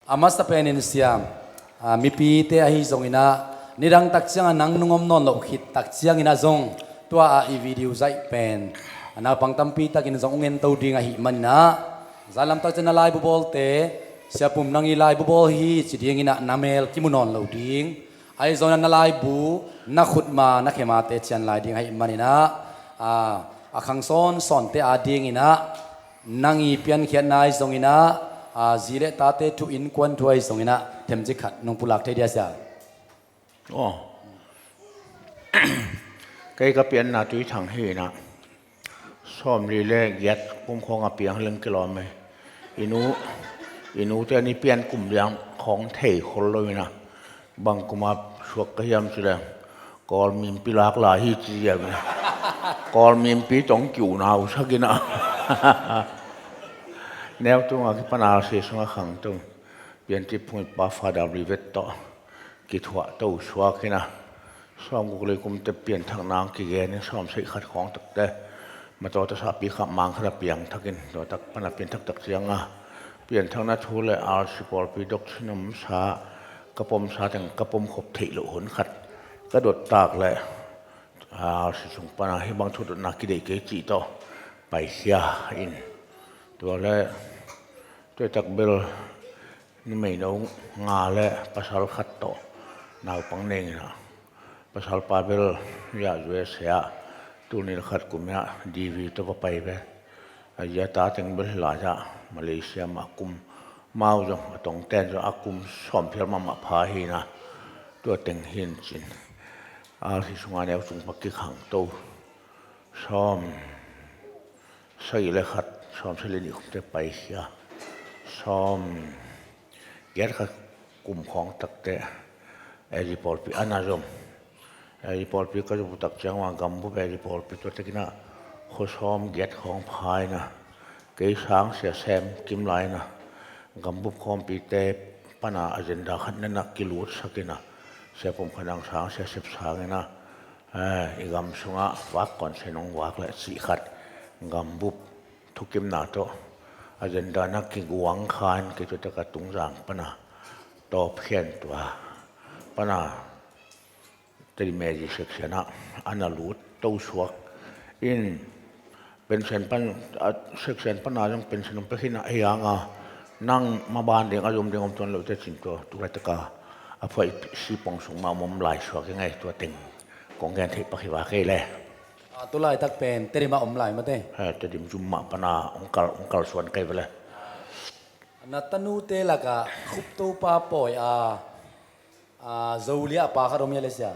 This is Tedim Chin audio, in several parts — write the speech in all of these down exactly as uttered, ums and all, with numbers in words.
A masa penin siam, a, mipite ahi zongin ah, nidang tak ciangah nang nungom nawn loh khit tak ciangin ah zong, tua ah i video zaih pen, a, naupang tampi takin zong ung ento ding ahih manin ah, zan lam tak ciang na laibu bawlte, Sia Pum nang i laibu bawl hi ci dingin ah na mel kimu nawn lo ding. Ahi zongin ah na laibu, na khutma, na khemate cian lai ding ahih manin ah, a, a khang sawnsawnte adingin ah, nang i piankhiatna ahi zongin ah, a, zi le tate thu, innkuan thu ahi zongin ah, themcik khat nong pulak thei dia sia? Aw. Kei ka pianna Tui Thang hi in ah, sawmli le giat kum khawng a piang leng kilawm e. I nu, i nute ni pian kum liang khawng thei khol lo in ah, bang kum a suak ka hiam ci leng, Kawlmimpi lak lai hi ci ziau in ah, Kawlmimpi tawh kiu nau sak in ah. Neu tunga kipan a si sungah khangto pianti phungpa Father Rivet tawh kithuah to suak hi in ah, sawmguk le kumte pianthak nang kigen in sawmsagih khat khawng takte, matawh tasapi khat mang khat a piangthak in, tua tak pan a pianthak tak cianga, pianthakna thu le R C pawlpi doctrine omsa, ka pomsa teng ka pom khop theih loh hun khat ka dot tak le, R C sung pana hih bang thu dotna kideih kei cih tawh paikhia in, tua le tuaitak bel numeino nga le pasal khat tawh naupang nei in ah, pasalpa bel ya U S A ah tul nih le khat kum in ah D V tawh va pai ve. A zi a ta teng bel hih lai-ah Malaysia mah a kum, mau zong a tongten zong a kum sawm phial mahmah pha hi in ah, tua teng hi in cin, R C sunga neu tung pak kikhangto. Sawm sagih le khat, sawm sagih le nih kumte paikhia. Sawm giat khat kum khawng takte, A G pawlpi a na zom. A G pawlpi ka zom tak ciang ua gambup A G pawlpi tua takin ah khua sawm giat khawng pha in ah, kei sang sia sem kim lai in ah, gambup khawmpite pana agenda khat na na kilutsak in ah, sia pum khat ang sang sia sep sang in ah, eh, i gam sungah vak kawnsei nong vak le cih khat gambup thukimna tawh agenda na kiguang kha in kei tua taka tungzang pana tawpkhian tua pana Tedim A G section ah a na lut to suak in, pension pan, a, section pana zong pension om pek hi in ah, ei ang a nang maban ding a zom ding om tuan loh te cin tua tu laitaka a phuai si pong sung mah om om lai suak i ngai, tua teng kong gen theih pak hi va kei le. A, tu laitak pen Tedim ah om lai mate. He, Tedim zum mah pana ong kal, ong kal suan kei vele. Na tanute lakah Khuptopa pawi a, a, Zolia a pa khat om hia le sia?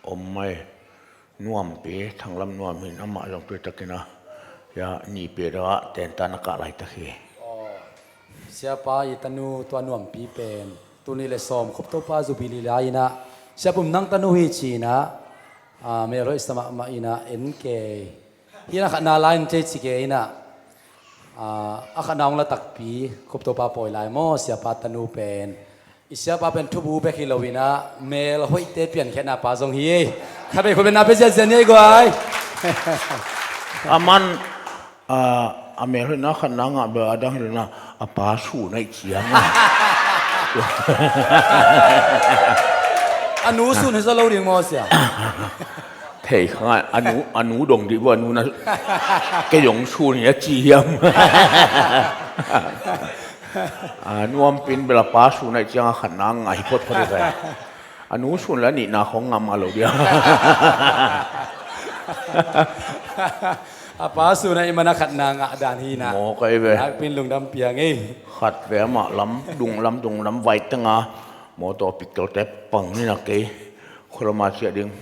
Om mai. Nuampi, Thanglam Nuam hi in amah zong tuitakin a, ya, nipia deuh ah tenta na kah laitak hi. Aw. Siapa i tanu tua Nuampi pen tul nih le sawm Khuptopa Jubilee lai in ah, Sia Pum nang tanu hi ci in ah, a, melhoih sa mahmah in ah en kei. Hi in a khatna lai in cei ci kei in ah, a, a khatna hong la takpi, Khuptopa pawi lai maw, siapa tanu pen. I siapa pen thubu bek hi lo in ah, melhoihte piankhiatna pa zong hi. Khatvei khut beng na pia ziazia ni ei guai. A man, a, a melhoihna khatna ngah bel a dang hi lo in ah, a pa sun aih ciang a. A nu sun hi zaw lo ding maw sia? Thei kha ngai, a nu, a nu dong dih bua, a nu na kei dong sun hi a ci hiam? A, Nuampi in bel a pa sun aih ciang a khatna ngah hi photphot hi ve. A nu sun le a nihna khong ngam a lo dia. A pa sun aih man a khatna ngah dan hi na. Maw kai ve. Nakpi in lungdam piang ei. Khat ve amah lam dung lam dung lam vai teng a mawtaw pikkelte pang ni na kei. Khualama ciah ding.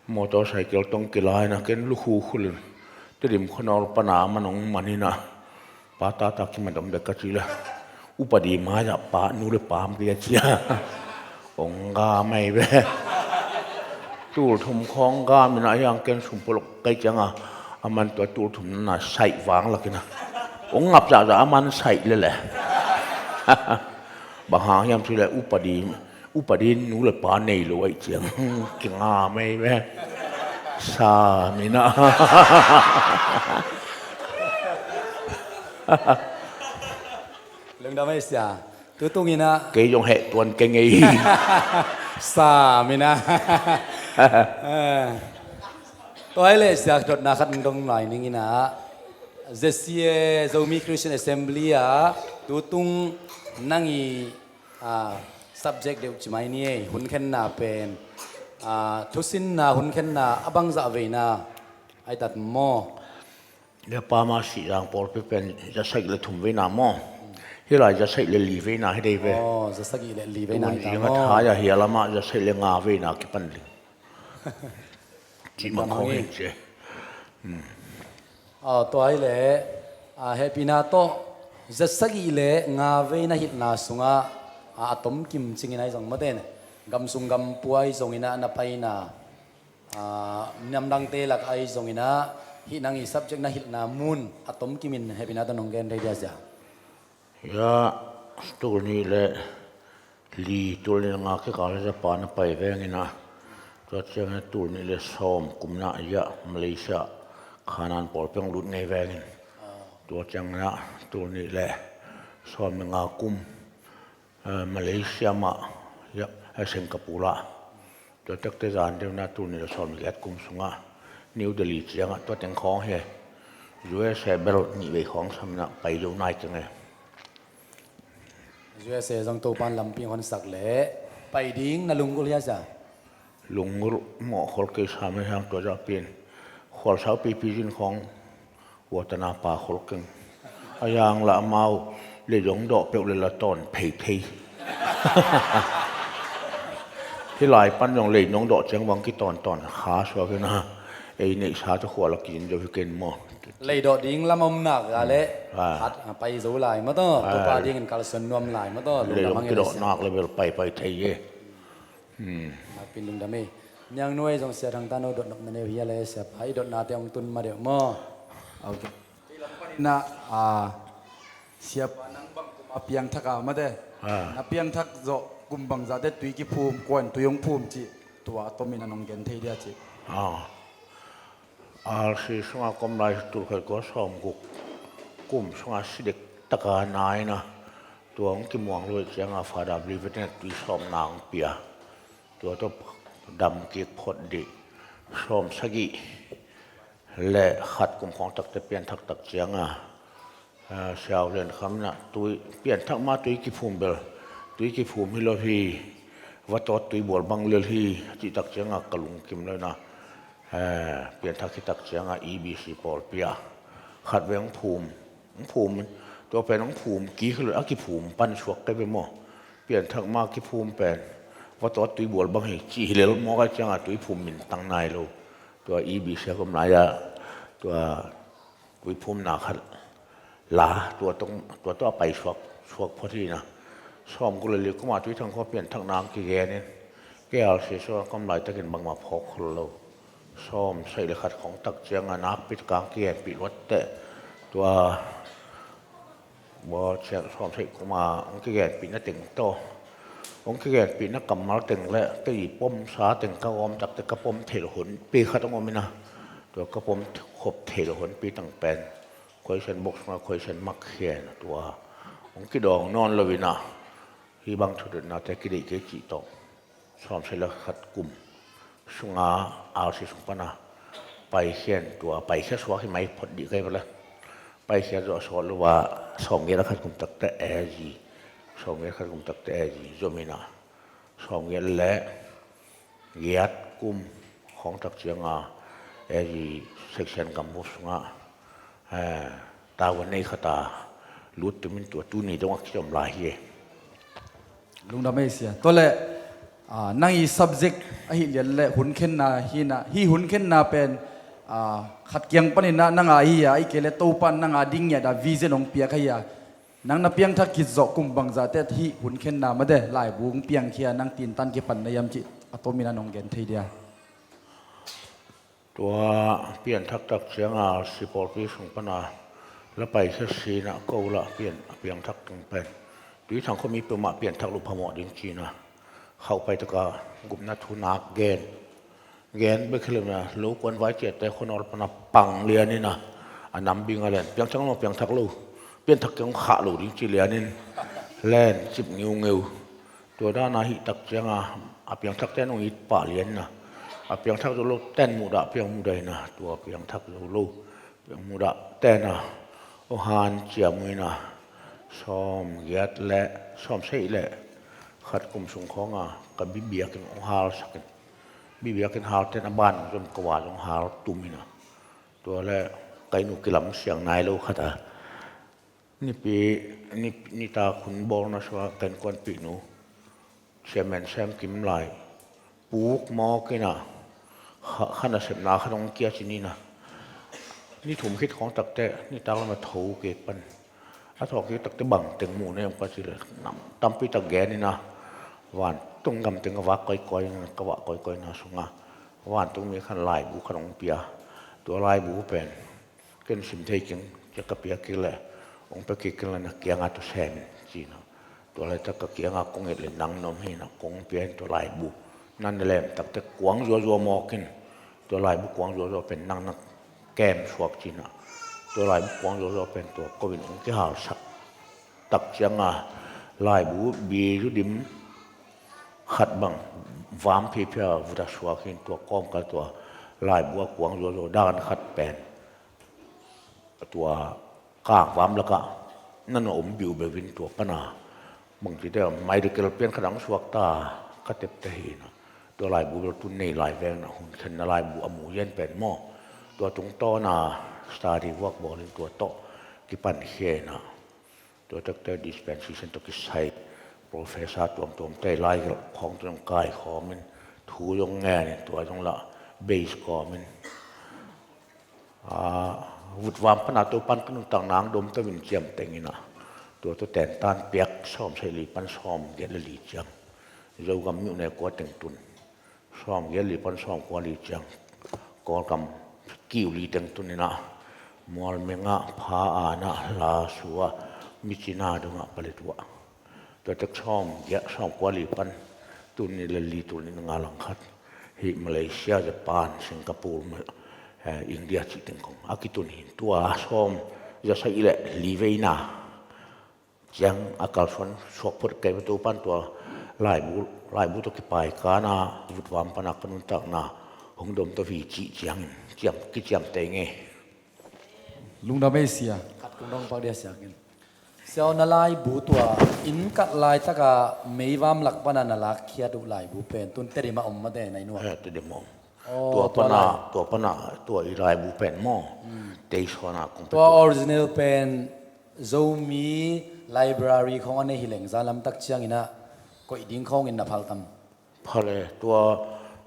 Motorcycle tawh kila in a ken lukhu khulin Tedim khuanawl pana man hong man in a, pa tata kimat om dek ka cih le, upadi mai-ah pa nu le pa om kei a ci a, hong gam ei ve. Tul thum khawng gam in a, hiang ken sum pawlawk kei ciang a, a man tua tul thum na saih vang lak in a, hong ngap zahzah a man saih lel e. Bang hang hiam cih leh upadi, upadi in nu le pa nei lo ahih ciang kingam ei ve. Sa mi na. Lungdam ei sia. Tutung in ah kei zong heh tuan keng ei. Sam in ah. Tua hi leh siak dotna khat dong lai ning in ah, Z C A Zomi Christian Assembly ah tutung nang i, ah, subject deuh ci mai ni ei, hun khenna pen, ah, thusinna hun khenna a bangzah veina ai tat maw? Lia pa ma sih zang pawlpi pen za sagih le thum veina maw? Hi lai za sagih le li veina hi dei ve. Aw, za sagih le li veina hi ta maw? Tun zing a thai a hi a lamah za sagih le nga veina kipan ding. Cih mang khawng hi ci. Aw, tua hi leh, ah, hehpihna tawh za sagih le nga veina hilhna sungah, ah, a tomkim cingin ai zong maw ten, gam sung gam pua ai zongin ah na paina, ah, namdangte lak ai zongin ah hih nang i subject na hilhna mun a tomkimin hehpihna tawh nong gen thei dia sia. Hia, tul nih le li, tul nih le nga kikal le za pa na pai veng in ah, tua ciangin tul nih le sawm kum in ah hia Malaysia Kanan pawlpi hong lut ngei veng in. Tua ciangin ah tul nih le sawm le nga kum, eh, Malaysia mah, hia, eh, Singapore ah. Tua takte zan deuh in ah tul nih le sawm le giat kum sungah New Delhi ciangah tua teng khawng hi. U S A bel nih vei khawng sam in ah pai zo nai keng e. U S A zong Topan lampi hong honsak leh pai ding na lunggulh hia sia? Lunggulh mawh khol kei sam e, hang tua zah pen khualsau pipi zin khawng Watana pa khol keng. A yang la amau lei zong dawh peuh le la tawn phei phei. Hih lai pan zong lei nong dawh ciang bang kitawn tawn kha suak in ah, ei neihsa tawh khual a kizin zo hi ken maw? Lei dawh ding lam om nak a le, ah, khat, ah, pai zo lai maw taw? Ah. Topa dingin kalsuan nuam lai maw taw? Lei zong kidawh nak le bel pai pai thei e. Hmm. Nakpin lungdam ei. Niang nuai zong sia thang tano dot nop na neu hia le sia pa i dotnate hong tun ma deuh maw? Ok. Kei lam panin ah, ah, sia pa nang bang kum a piangthak a mate. Ah. Na piangthak zawh kum bangzahte tui kiphum, kuan tui hong phum cih tua a tomin a nong gen thei dia cih. Ah. R C sungah ka om lai, tul khat kua sawm guk kum sungah si dek taka na in ah, tua hong kimuang luai ciangah Father Blivet in ah tui sawmna hong pia. Tua tawh dam kik phot dih. Sawm sagih le khat kum khawng takte pianthak tak ciangah, ah, Siau Lian Kham in ah tui, pianthak ma tui kiphum bel, tui kiphum hi lo hi, va tawt tui bual bang lel hi, a cih tak ciangah ka lungkim lo in ah, eh, pianthak hi tak ciangah E B C pawlpi ah khat vei hong phum, hong phum, tua pen hong phum kik hi lo, a kiphum pan suak kei ve maw? Pianthak ma kiphum pen va tawt tui bual bang hi, cih hi lel mawk ai ciangah tui phum mintang nai lo. Tua E B C ah ka om lai ah, tua tui phumna khat la, tua tawh, tua tawh a pai suak, suak phot hi in ah. Sawm guk le li kum a tui thang khua pianthakna hong kigen in, K R C sungah ka om laitakin bangmah phawk khol lo. Sawm sagih le khat khawng tak ciangah nakpi taka hong kigenpih luat teh. Tua Bawlsiat sawm sagih kum a hong kigenpihna teng tawh, hong kigenpihna kammal teng le kei i pomsa teng ka gawm takte ka pom theih loh honpi khat hong om in ah, tua ka pom khop theih loh honpi teng pen question box sungah question mark khia in ah, tua hong kidawng nawn lo in ah, hih bang thudotnate kideih kei cih tawh sawm sagih le khat kum sunga R C sung pana paikhia in, tua paikhia suak hi mai phot dih kei vel a. Paikhia zawh sawt lo a, sawmgiat le khat kum takte A G, sawmgiat le khat kum takte A G zom in ah, sawmgiat le giat kum khawng tak cianga A G section gambup sungah, eh, tavuan nei khat a lut tumin tua tuni dongah kizom lai hi. Lungdam ei sia. Tua leh, ah, nang i subject ahi lian le hun khenna hi na, hih hun khenna pen, ah, khat kiang panin ah nang a hi a, ahih kei leh Topa'n nang a ding ngiat a vision hong piak ahi a. Nang na piangthak khit zawh kum bangzahte hih hun khenna mate laibu hong piangkhia nang tintan kipan na hiam cih a tomin a nong gen thei dia. Tua pianthak tak cianga sipawlpi sung pana la paikhia sinah ko lah pian, a piangthak tung pen Tuithang khuami peuhmah pianthak loh phamawh ding cina khauh pai taka gupna thu nak gen. Gen bek hi lo na, lo kuan vai ciatte khuanawl pana pang lianin a, a nam bing a lian piangthak lo, piangthak lo, pianthak keng khah lo ding ci lianin Len cip ngeungeu. Tua dana hih tak cianga a piangthakte nong it pah lianna, a piangthak zo lo ten muhdah piang mudaina, tua piangthak zo lo piang mudah tena hong han ciam uh ina, sawm giat le sawm seih le khat kum sung khawnga ka bibiakin hong halsakin, bibiakin hal ten a ban zong ka wa zong hal tum ina. Tua le ka inn uh kilam siang nai lo khat a, nipi, ni, nitak hun bawlna sua ka innkuanpihnu Chairman Sem Kim lai puk mawk ina, kha, kha nasepna kha dong kia ci nina. Ni thum khit khawng takte nitak lam a tho kik pan, a tho kik takte bang teng muh ne hong pa ci le, nam tampi tak gen ina, vantung gam teng ka vak koikoi ina, ka vak koikoi na sunga vantung mi khan laibu khan hong pia. Tua laibu pen ken sim thei keng, cia ka pia kik le hong pia kik keng le na kianga tua sem in cina. Tua laitak ka kianga kong et le nang na om hina, kong pia in tua laibu. Nan na lem takte kuang zuazua mawk in, tua laibu kuang zuazua pen nang na kem suak cina. Tua laibu kuang zuazua pen tua ko in hong kihalsak tak cianga laibu bi zu dim khat bang vam phiphia vuta suak hin, tua kawmkal tua laibu a kuang zuazua dan khat pen tua kangvam lakah na na om biubeu in, tua pana bangci te mai de kel pian khat ang suak ta ka tepte hina. Tua laibu bel tun nei lai veng na hun khenna laibu a mu yen pen maw, tua tungtawna study vuak bawlin tua tawh kipan khena. Tua takte dispensation tawh kisai professor tuamtuamte lai khawng tawh zong kaikhawmin, thu zong ngenin, tua zong lah base kawmin, vutvam pana Topan ka nuntakna ang dom tawh in ciamteng ina. Tua tawh tentan piak sawm seih li pan sawm giat le li ciang Zogam miuhne kua teng tun, sawm giat li pan sawm kua li ciang Kawlgam kiu li teng tun ina, Mualmengah, Pha Anah, Lasua, Micina dongah paletuah. Tua tek sawm giat sawm kua li pan tun ni le li, tun ni nga langkhat hih Malaysia, Japan, Singapore, India cih teng kong a kitun hin, tua sawm za saih le li veina ciang a kalsuan suak phot kei, Topan tua laibu, laibu tawh kipaikana vutvam pana ka nuntakna hong dom tawh hi cih ciangin ciam, kiciamteng e. Lungdam ei sia. Khat kong dong pak dia sia kin. Sia aw, na laibu tua inn kat laitaka meivam lak pana na lakkhiat uh laibu pen tun Tedim ah om mate na inn uah? Eh, Tedim ah om. Tua pana, tua pana tua i laibu pen maw, tei sawnah kong pia tua. Original pen Zomi library khawng a nei hileng zan lamtak ciangin ah koih ding khawngin na phal tam? Phal e, tua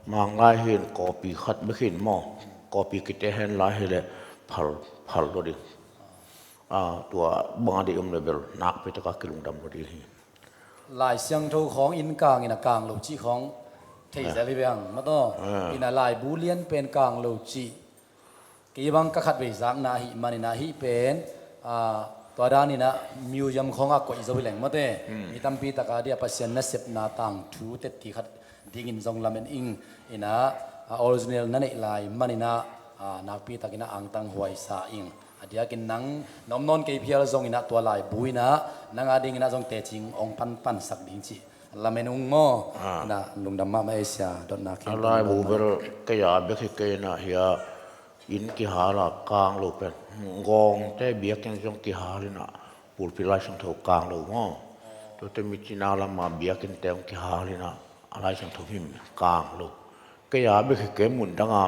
Mang lai hin copy khat bek hin maw, copy kite hen lai hileh phal, phal lo ding. Tua bang a deih om le bel nakpi taka kilungdam lo ding hi. Lai Siangtho khawng inn kangin a kang lo cih khawng thei zel hi veng mataw. Ina laibu lian pen kang lo cih kei bang ka khatvei zakna ahih manin ah hih pen tua danin ah museum khawngah koih zo hi leng mate. Mi tampi taka dia Pasian nasepna tangthu tetti khat dingin zong lamen ing. Ina original na neih lai manin ah nakpi takin ah angtang huaisa ing. A diakin nang na om nawn kei phial zongin ah tua laibu in ah nang a dingin ah zong tecing ong panpansak ding cih lamen ung maw? Ina lungdam mahmah ei sia, dotna khin a laibu bel kei a bek hi kei in ah hia inn kihal a kang lo pen Ngawngte biakinn zong kihal in ah pulpit Lai Siangtho kang lo maw? Tuate Micina lama biakinnte hong kihal in ah a Lai Siangtho him kang lo. Kei a bek hi kei, mun danga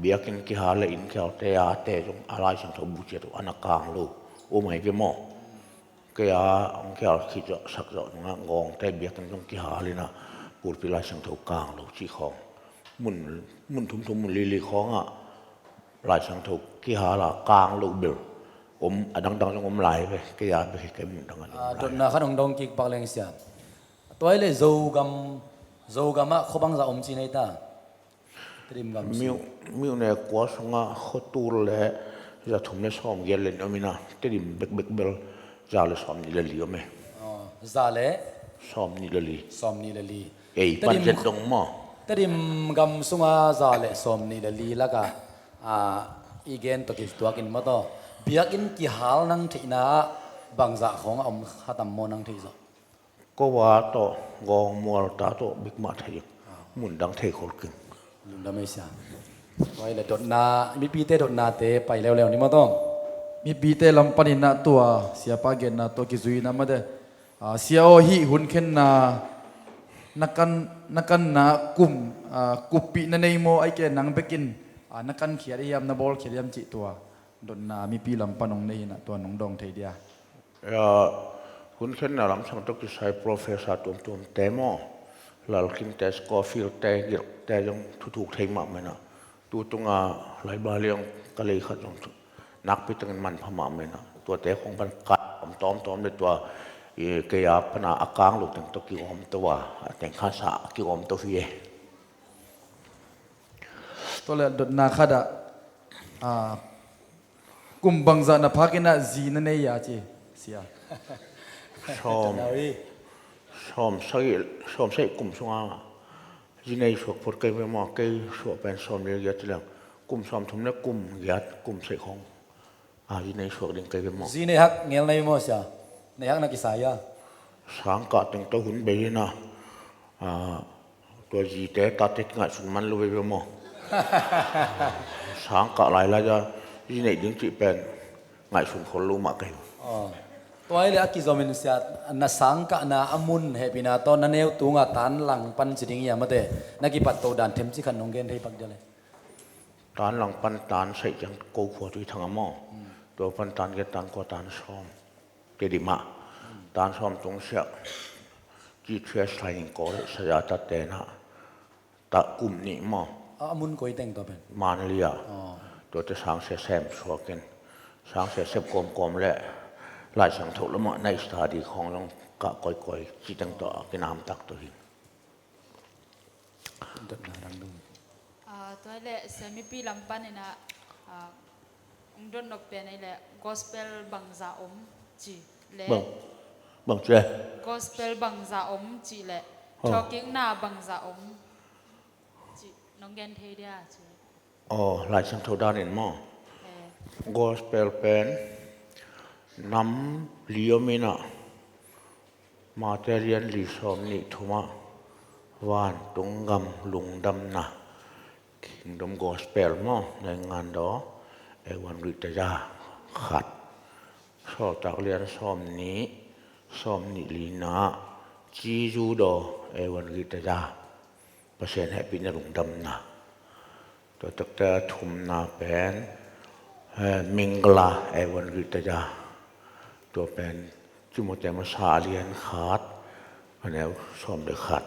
biakinn kihal le inn kihalte a te zong a Lai Siangtho buciat uh a na kang lo. Um ai ve maw? Kei a hong kihal khit zawh sak zawh nungah Ngawngte biakinn zong kihal in ah pulpit Lai Siangtho kang lo cih khawng. Mun, mun thumthum mun lili khawngah Lai Siangtho kihal a kang lo bel om, a dangdang zong om lai ve. Kei a bek hi kei, mun dangah zong om lai. Dotna khat hong dong kik pak leng sia. Tua hi le Zogam, Zogam ah khuabangza om ci nei ta? Tedim gam sung. Miuh, miuh ne kua sungah khuatul le za thum le sawm giat le om in ah Tedim bekbek bel za le sawm nih le li om e. Za le? Sawm nih le li. Sawm nih le li. Ei pan zet dong maw? Tedim gam sunga za le sawm nih le li laka i gen tawh kituakin mataw, biakinn kihal nang theihna ah bangzah khawngah om khatam maw nang theih zawh? Kova tawh, Gawngmual ta tawh bikmah thei ing. Mundang thei khol keng. Lungdam ei sia. Tua hi leh dotna, mipite dotnate pai leuleu ni maw tawh. Mipite lam panin ah tua siapa genna tawh kizui na mate. Ah, sia aw, hih hun khenna na kan, na kanna kum, ah, kuppih na nei maw, ahih kei leh nang bekin, ah, na kankhiat hiam, na bawlkhiat hiam cih tua dotna mipi lam pan hong nei in ah tua nong dawng thei dia. Ya, hun khenna lamsang tawh kisai professor tuamtuamte maw, Lalkinte, Scofield-te, Gilkte zong thuthuk thei mahmah in ah. Tu tunga Laibaliang ka lei khat zong nakpi tengin manpha mahmah in ah. Tuate khong pan ka om tawmtawm le tua, i, kei a pana a kang lo teng tawh kigawm to a, a teng khansa kigawm to hi e. Tua le dotna khat ah, ah, kum bangzah na phak in ah zi na nei a ci, sia. Sawm. Sawm sagih, sawm sagih kum sunga zi nei suak phot kei ve maw, kei suah pen sawm le giat ci leng. Kum sawm thum le kum giat, kum sagih khong. A, zi nei suak ding kei ve maw. Zi nei hak ngel na hi maw sia. Nei hak na kisai a. Sangkah teng tawh hun bei hi na. A, tua zite tate kingaihsun man lo veve maw. Sangkah lailai a zi neih ding cih pen ngaihsun khol lo mah ka hi. Aw. Tua hi leh a kizomin sia, na sangkahna a mun hehpihna tawh na neu tunga tan lang pan ci ding hi a mate, na kipatto dan themci khat nong gen thei pak dia le. Tan lang pan tan saih ciang ko khua Tuithang a maw. Tua pan tan giat, tan kua, tan sawm. Tedim ah tan sawm tung siah. G T S training college Sayata te na ta kum nih maw. A, a mun koi teng tua pen? Manli ah. Aw. Tuate sangsia sem suakin, sangsia sep kawmkawm le Lai Siangtho lamah na study khawng zong kah kawikawi cih teng tawh a kinamtak tawh hi. Dotna dang dong. Ah, tua hi leh sia, mipi lam panin ah, ah, ung dot nop pen ahi leh gospel bangza om ci le. Bang, bang ci le. Gospel bangza om ci le. Oh. Thawhkikna bangza om ci. Nong gen thei dia ci. Aw, Lai Siangtho danin maw. Eh. Gospel pen nam li om in ah, Mate lian li sawm nih thum ah, vantung gam lungdamna, Kingdom Gospel maw, naingandaw, Evangelitaza khat. Sawltak lian sawm nih, sawm nih lina, Jesu daw, Evangelitaza, Pasian hehpihna lungdamna. Tua takte a thumna pen, eh, Mingla Evangelitaza. Tua pen Timote masa a lian khat, a neu sawm le khat.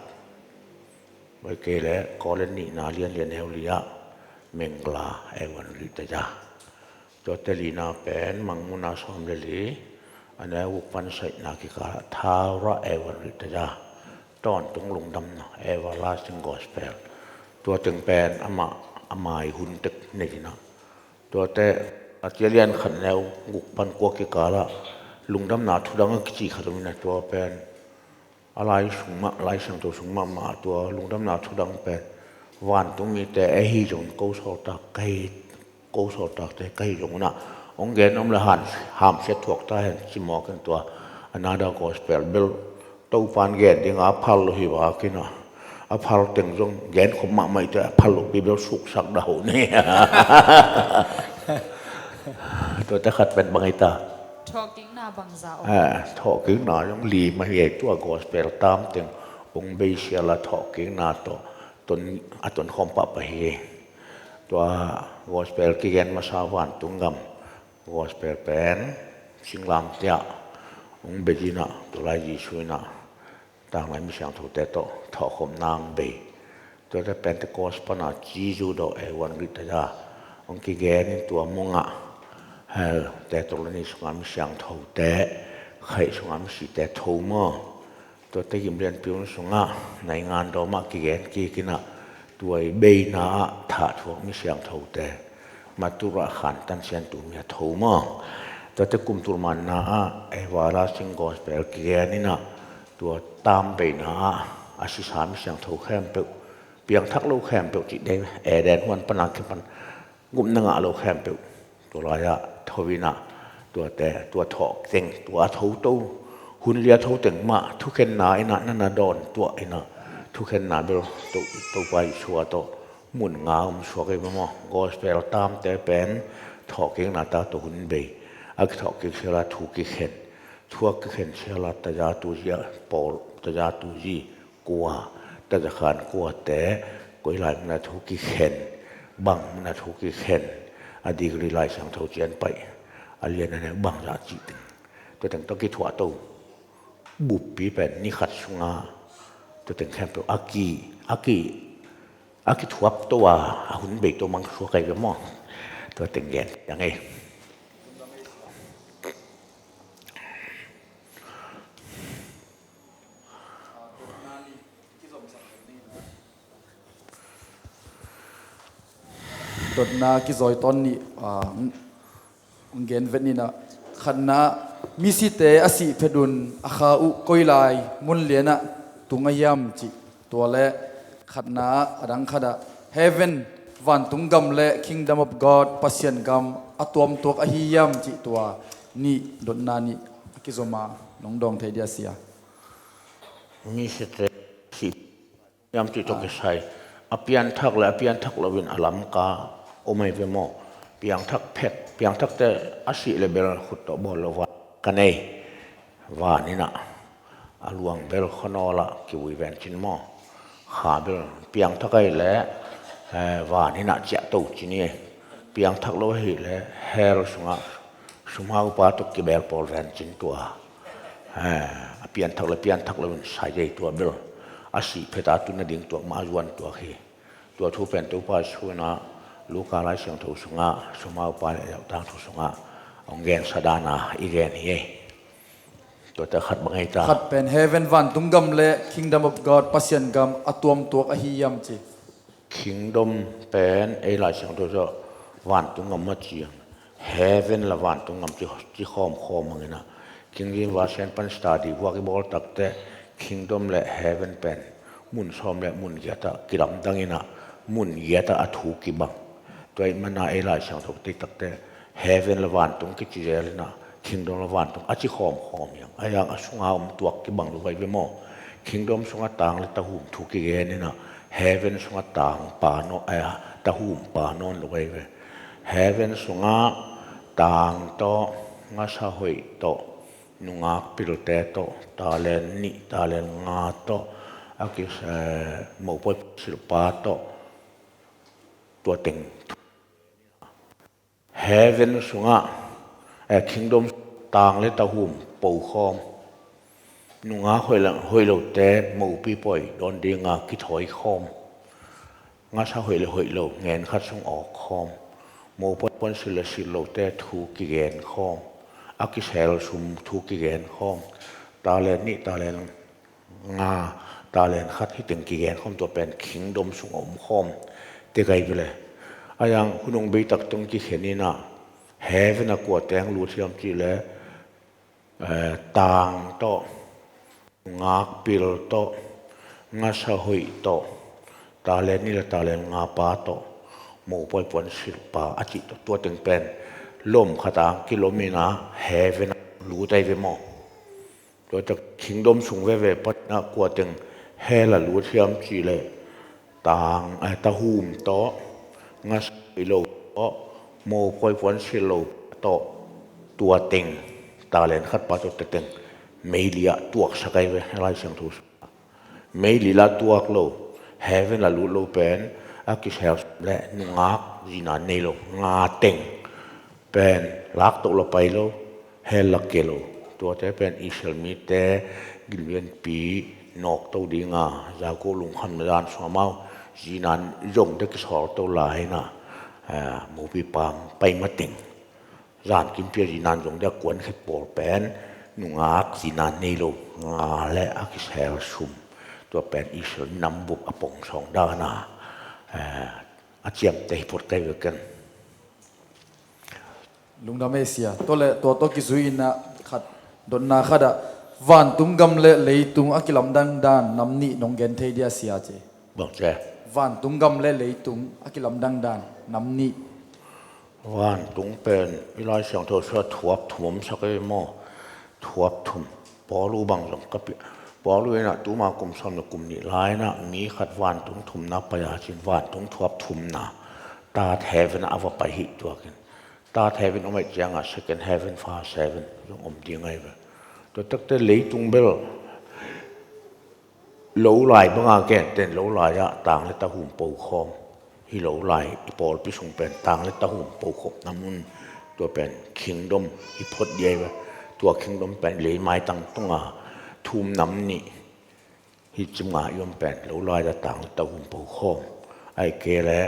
Bai kei le Korin nihna lian lian neu li ah, Mingla Evangelitaza. Tuate lina pen Mangmuhna sawm le li, a neu guk pan sagihna kikal ah Thaura Evangelitaza, tawntung lungdamna, Everlasting Gospel. Tua teng pen amah, a mai hun tek nei in ah. Tuate, a tia lian khat neu guk pan kua kikal ah lungdamna thudang a kici khat om in ah, tua pen a Lai sung mah, Lai Siangtho sung mahmah tua lungdamna thudang pen vantung mite ahi zongin ko sawltak ka hi, ko sawltakte ka hi zongin ah, hong gen om le han, hamsiat thuak ta hen ci mawk in tua Another Gospel bel Topa'n gen ding a phal lo hi vak in ah, a phal teng zong gen khop mahmah i te, a phal lo pi bel suksak dah ho ni. Tuate khat pen bang hi ta. Thawhkikna bangza om. Eh, thawhkikna zong li mah hi ei, tua Gospel tam teng hong beisial a thawhkikna tawh ton, a tonkhawm pahpah hi. Tua Gospel kigen masa vantung gam Gospel pen singlamteh ah hong bei in ah, tua lai Jesu in ah tanglai mi siangthote tawh thawhkhopna hong bei. Tuate Pentecost pana Jesu daw Evangelitaza hong kigen in, tua mong ah hel Thesalonika sunga mi siangthote, Khrih sunga misite tho maw. Tuate gim lianpi hun sungah naingandaw mah kigen kik in ah, tua i beina ah thah thuak mi siangthote, martyr ah khantan siantu mi a tho maw. Tuate kum tul manna ah Everlasting Gospel kigen in ah, tua tam beina ah a sisa mi siangtho khempeuh, piangthak lo khempeuh cih dei, Eden huan pana kipan gupna ngah lo khempeuh, tua lai-ah tho in ah, tuate, tua thawh teng, tua a thoto Hun liat ho teng mah thukhenna in ah na na dawn tuah in ah, thukhenna bel To, Topa Jesu a tawh mun nga om suak ei maw. Gospel tamte pen thawhkikna ta tawh hun bei. A kithawhkik siala thu kikhen, thu a kikhen siala taza tuzi a pawl, taza tuzi kua, tazakhan kuate, koi lai muna thu kikhen, bang muna thu kikhen, a degree Lai Siangtho cian paih, a lian a neu bangzah cih teng, tua teng tawh kithuah to. Buppi pen ni khat sunga tua teng khempeuh a ki, a ki, a kithuap to a, a hun bei to mang suak ai ve maw. Tua teng gen ciang ei. Dotna kizawi tawn nih, ah, gen vet ni na. Khatna, misite a sih phet un a kha uh koi lai mun lianah tung a hiam cih tua le khatna, a dang khatah heaven, vantung gam le kingdom of God, Pasian gam a tuamtuak ahi hiam cih tua nih, dotna nih a kizom a nong dawng thei dia sia. Misite sih hiam cih tawh kisai a pianthak le a pianthak loin a lamka om ai ve maw? Piangthak phet, piangthakte a sih le bel khut tawh bawl lo van ka nei. Van in ah a luang bel khuanawl ah kivui ven cin maw? Kha bel piangthak ai le, eh, van in ah ciah to cin hi. Piangthak lo ahih le hell sungah sumhaupa tawh kibel pawl ven cin tua. Eh, a pianthak le pianthak loin sai dei tua bel. A sih phet a tun nading tuak mah a zuan tuak hi. Tua thu pen Topa Jesu in ah Luka Lai Siangtho sungah, sumhaupa le a zauh tangthu sungah hong gensa dan a i gen hi ei. Tuate khat bang ei ta? Khat pen heaven, vantung gam le kingdom of God, Pasian gam a tuamtuak ahi hiam ci. Kingdom pen ei Lai Siangtho sungah vantung gam a ci ang. Heaven le vantung gam ci, ci khawmkhawm ang in ah. King James Version pan study vuak i bawl takteh kingdom le heaven pen mun sawm le mun giat ah kilamdang in ah, mun giat ah a thu kibang. Tua ahih manin ei Lai Siangtho tei takteh heaven le vantung kici zel in ah, kingdom le vantung a ci khawmkhawm hi ang. Ahi hang a sunga om tuak kibang lo ai ve maw? Kingdom sungah tang le tahum thu kigen in ah, heaven sungah tangpa nawn, eh, tahumpa nawn lo ai ve. Heaven sungah tang tawh, ngasa hoih tawh, nungak pilte tawh, talent nih, talent nga tawh, a ki, eh, mopawi silpa tawh, tua teng. Heaven sungah, eh, kingdom tang le tahum pokhawm. Nungak hoih le hoih lote mopi pawi dawn dinga kithawi khawm. Ngasa hoih le hoih lo ngen khat sung awk khawm. Mopawi puansilh le silh lote thu kigen khawm. A kisel sum thu kigen khawm. Talent nih, talent nga, talent khat hi teng kigen khawm, tua pen kingdom sung a om khawm. Te kai bele. Ahi hang hun hong bei tak tawh kikhen in ah, heaven ah kua teng lut hiam cih le, eh, tang tawh, nungak pil tawh, ngasa hoih tawh, talent nih le talent nga pa tawh, mopawi puansilh pa a cih tawh, tua teng pen lom khat a kilom in ah heaven ah lut ai ve maw? Tua tak kingdom sung veve pan ah kua teng hell ah lut hiam cih le, tang, eh, tahum tawh, ngasa hoih lo tawh, mopawi puansilh lo tawh, tua teng, talent khat pa tawh tua teng meili ah tuaksak ai ve, Lai Siangtho sungah. Meili la tuak lo, heaven la lut lo pen, a kisel le nungak zina nei lo nga teng pen lak toh la pai lo, hell la ke lo. Tuate pen Israel mite gilvianpi nawk to dinga, Jakob lungkhamna dan sung amau zina zong te kisawl to lai in ah, eh, mopi pang pai mateng. Zan kimpi a zina zong dia kuan khet pawl pen nungak zina nei lo nga le a kisel sum. Tua pen Israel nam bup a pong sawng dan a, eh, a ciamteh hi phot kai ve ken. Lungdam ei sia. Tua le tua tawh kizui in ah khat, dotna khat ah vantung gam le leitung a kilamdang dan nam nih nong gen thei dia sia ci. Bang ci? Vantung gam le leitung a kilamdang dan nam nih. Vantung pen i Lai Siangtho sungah thuap thum om sak ei maw? Thuap thum. Paulu bang zong ka pi, Paulu inah tuma kum sawm le kum nih lai inah mi khat vantung thumna pai a cin vantung thuap thumna, third heaven ah a va pai hi tuakin. Third heaven om ahih ciangah second heaven, first heaven zong om ding ahi ve. Tua takte leitung bel lo lai banga genten lo lai-ah tang le tahum po khawm. Hi lo lai i pawlpi sung pen tang le tahum po khawmna mun, tua pen kingdom hi phot ding ahi ve. Tua kingdom pen leimaitang tunga thum nam nih hi cimnga i om pen lo lai-ah tang le tahum po khawm. Ahih kei leh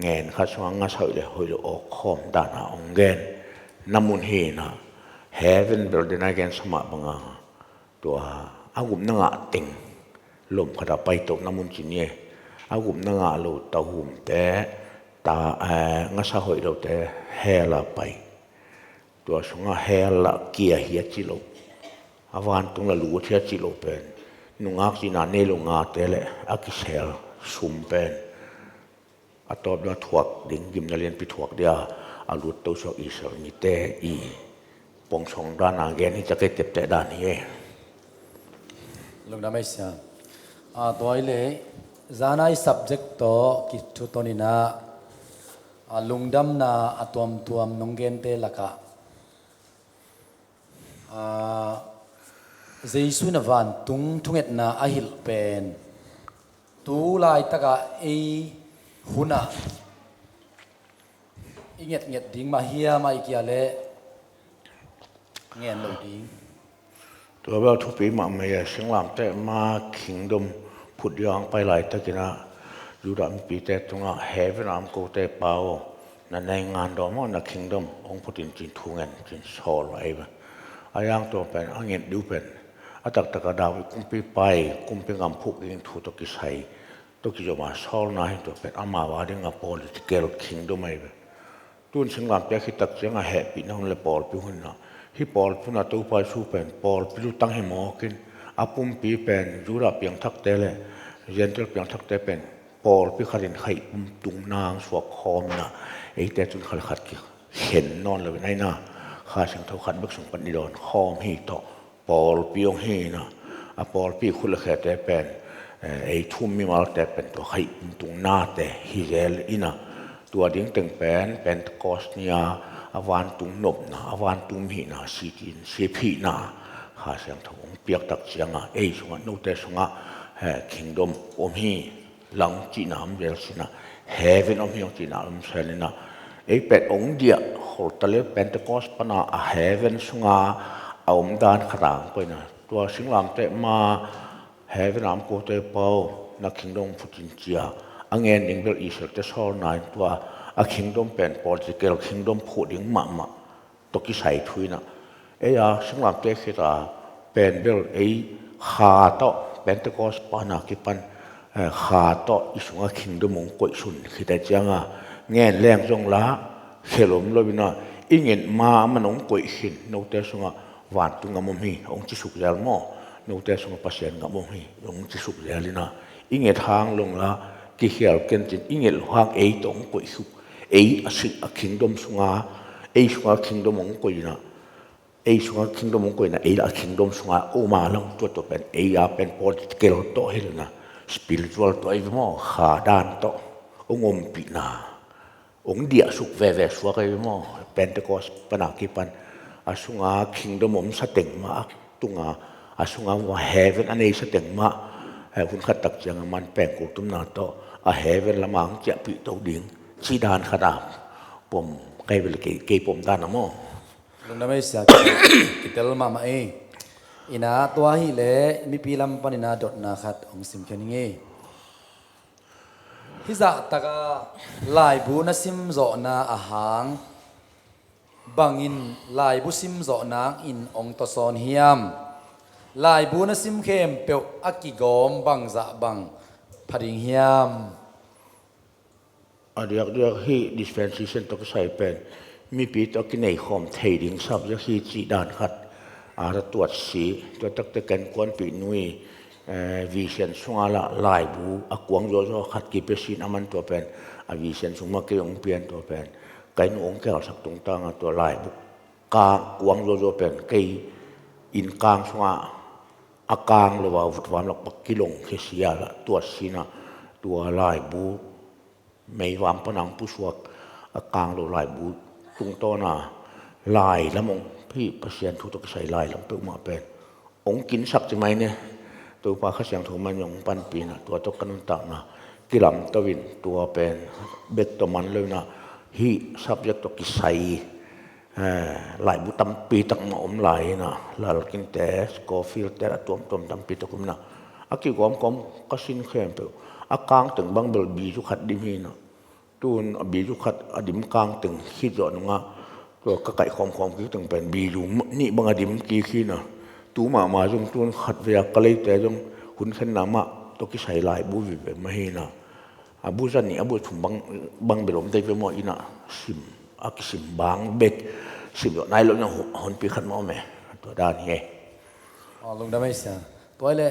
ngen khat sungah ngasa hoih le hoih lo awk khawm dana hong gen na mun hi inah, heaven bel den a gen sa mah banga tua a gupna ngah teng lom khatah paitohna mun ci ni e. A gupna ngah lo tahumte, ta, eh, ngasa hoih lote hell ah pai. Tua sungah hell ah kia hi a ci lo, a vantung la lut hi a ci lo pen nungak cihna nei lo ngate le a kisel sum pen a tawp dong a thuak ding, gimna lianpi thuak ding a, a lut to suak Israel mite i pong sawng dana gen hi, ca kei tepteh dan hi e. Lungdam ei sia. A, tua i le, zana i subject tawh kithuton inah, a, lungdamna a tuamtuam nong gente lakah, a, Jesu in a vantung thungetna a hilh pen tu laitakah ei hunah i ngetnget ding mah hiam, ahih kei leh ngen lo ding? Tua bel thupi mahmah e. Singlamteh ma kingdom phut ding a hong pai laitakinah Judah mipite tungah heaven a om kote Pa aw, na naingan dawm aw, na kingdom hong phut in ci-in thu ngen ci-in sawl ahi ve. A yang tua pen a nget ding pen a taktakah David kumpipa i kumpi gam phuk ding thu tawh kisai tawh kizom a sawlna hi. Tua pen amau a dingah political kingdom ahi ve. Tun singlamteh a khit tak ciangah hehpihna hun le pawlpi hun inah, hih pawlpi hunah Topa Jesu pen pawlpi lutang hi mawkin, a pumpi pen Judah piangthakte le Gentile piangthakte pen pawlpi khatin khaihpum tungna hong suak khawm inah, eite tun khat le khat kikhen nawn lo inah, Kha Siangtho khat bek sung pan i dawn khawm hi tawh pawlpi hong hi inah, a pawlpi khut le khete pen, eh, ei thu-um mimalte pen tua khaihpum tungnate hi zel inah, tua ding teng pen Pentecost ni-a a vantung nopna, a vantung hihna, sitin sip hihna Kha Siangtho hong piak tak ciangah ei sungah, note sungah, eh, kingdom om hi. Lang cihna om zel sinah, heaven om hi hong cihna om zel inah, ei pen hong diah kholta le Pentecost pana a heaven sunga a om dan khatah hong koih inah, tua singlamteh ma heaven a om kote Pa aw, na kingdom phut in ci-a a ngen ding bel Israelte sawlna in tua a kingdom pen political kingdom phuh ding mahmah tawh kisai thu inah, ei a singlamteh khita pen bel ei Kha tawh, Pentecost pana kipan, eh, Kha tawh i sungah kingdom hong koihsun khit a ciangah ngen leng zong la khel om lo inah, i nget ma a man hong koih khin, note sungah vantung gam om hi hong ci suk zel maw, note sungah Pasian gam om hi hong ci suk zel inah, i nget hang long la kikhial kencin, i nget loh hang ei tawh hong koih suk, ei a sik a kingdom sunga, ei sunga kingdom hong koih inah, ei sunga kingdom hong koih inah, ei a kingdom sunga om a lang tua tua pen ei a pen political tawh hi lo inah, spiritual tawh ahi ve maw, Kha dan tawh hong ompihna hong diahsuk veve suak ahi ve maw. Pentecost pana kipan a sunga kingdom om sateng mah, a tunga a sunga heaven a nei sateng mah, eh, hun khat tak ciangah man pengkul tumna tawh a heaven lamah hong ciahpih to ding cih dan khatah pom kai bel kei, kei pom dan a maw. Lungdam ei sia, kitel mahmah ei. Inah tua hileh mipi lam panin a dotna khat hong simkhia ning ei. Hih zahtakah laibu na simzawhna a hang bangin laibu simzawh nangin hong tawsawn hiam? Laibu na sim khempeuh a kigawm bangzah bang pha ding hiam? A diakdiak hih dispensation tawh kisai pen mipi tawh kinei khawm thei ding subject hi cih dan khat a ra tuat si. Tua takte ken kuanpih nui, eh, vision sungah lah laibu a kuang zawzaw khat kipe sin a man tua pen a vision sung mah kei hong pian tua pen kai nu hong kelsak tungtangah tua laibu ka kuang zawzaw pen kei inn kang sungah a kang lo a vutvam lak pak kilong khia sia lah tuat sinah tua laibu meivam pana ang pusuak a kang lo laibu tungtawna lai lam ong phi Pasian thu tawh kisai lai lam peuhmah pen ong kinsak ci mai ne. Topa Kha Siangtho man ong panpina tua tawh ka nuntakna kilamto in tua pen bek tawh man lo inah hih subject tawh kisai laibu tampi tak mah om lai inah Lalkinte, Scofield te a tuamtuam tampi tak om inah a kigawmkawm ka sin khempeuh a kang teng bang bel bizu khat dim hi inah tun a bizu khat a dim kang teng khit zawh nungah tua ka kaih khawmkhawm kik teng pen bizu nih bang a dim kik hi inah tu mahmah zong tun khat vei a ka leite zong hun khenna mah tawh kisai laibu vive mah hi inah a bu za nih a bu thum bang bel om dei ve maw inah sim a kisim bang bek sim zawh nai lo inah honpi khat mah om e. Tua dan hi e. Aw, lungdam ei sia. Tua ile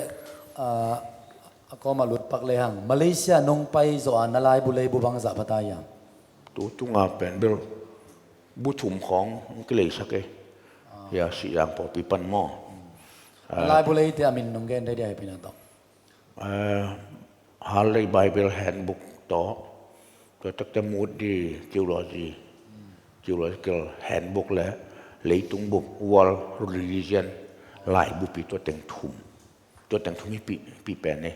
a kawma lutpak lehang Malaysia nong pai zawh a na laibu leibu bang zah pata hiam? Tu tunga pen bel bu thum khawng hong kileisak e. Hia Sihzang pawlpi pan maw? Na laibu leite a min nong gen dei dia hi pina tawh. Harley Bible Handbook tawh tua takte Moody Theology, Theological Handbook le Leitung Bup World Religion laibupi tua teng thum. Tua teng thum hi pih pen e.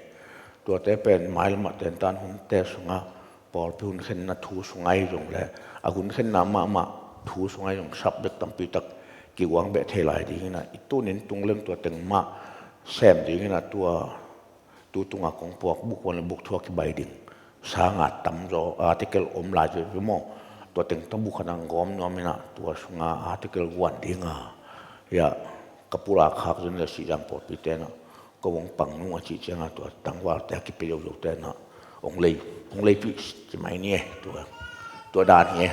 Tuate pen mailamah tentan hunte sungah pawlpi hun khenna thu sungah hi zong le a hun khenna mahmah thu sungah hi zong subject tampi tak kiguang beh thei lai ding inah i tunin tung leng tua teng mah sem ding inah tua tu tunga kong puak buk wan le buk thua kibai ding sanga tamzaw article om lai ve maw? Tua teng tawh buk khat ang gawm nuam inah tua sunga article guan dinga ia ka pulak khak zun le Sihzang pawlpi tenah ko hong pang nung a cih cianga tua tangvalte a kipe yoyo tenah hong lei hong leipih ci mai ni e. Tua tua dan hi e.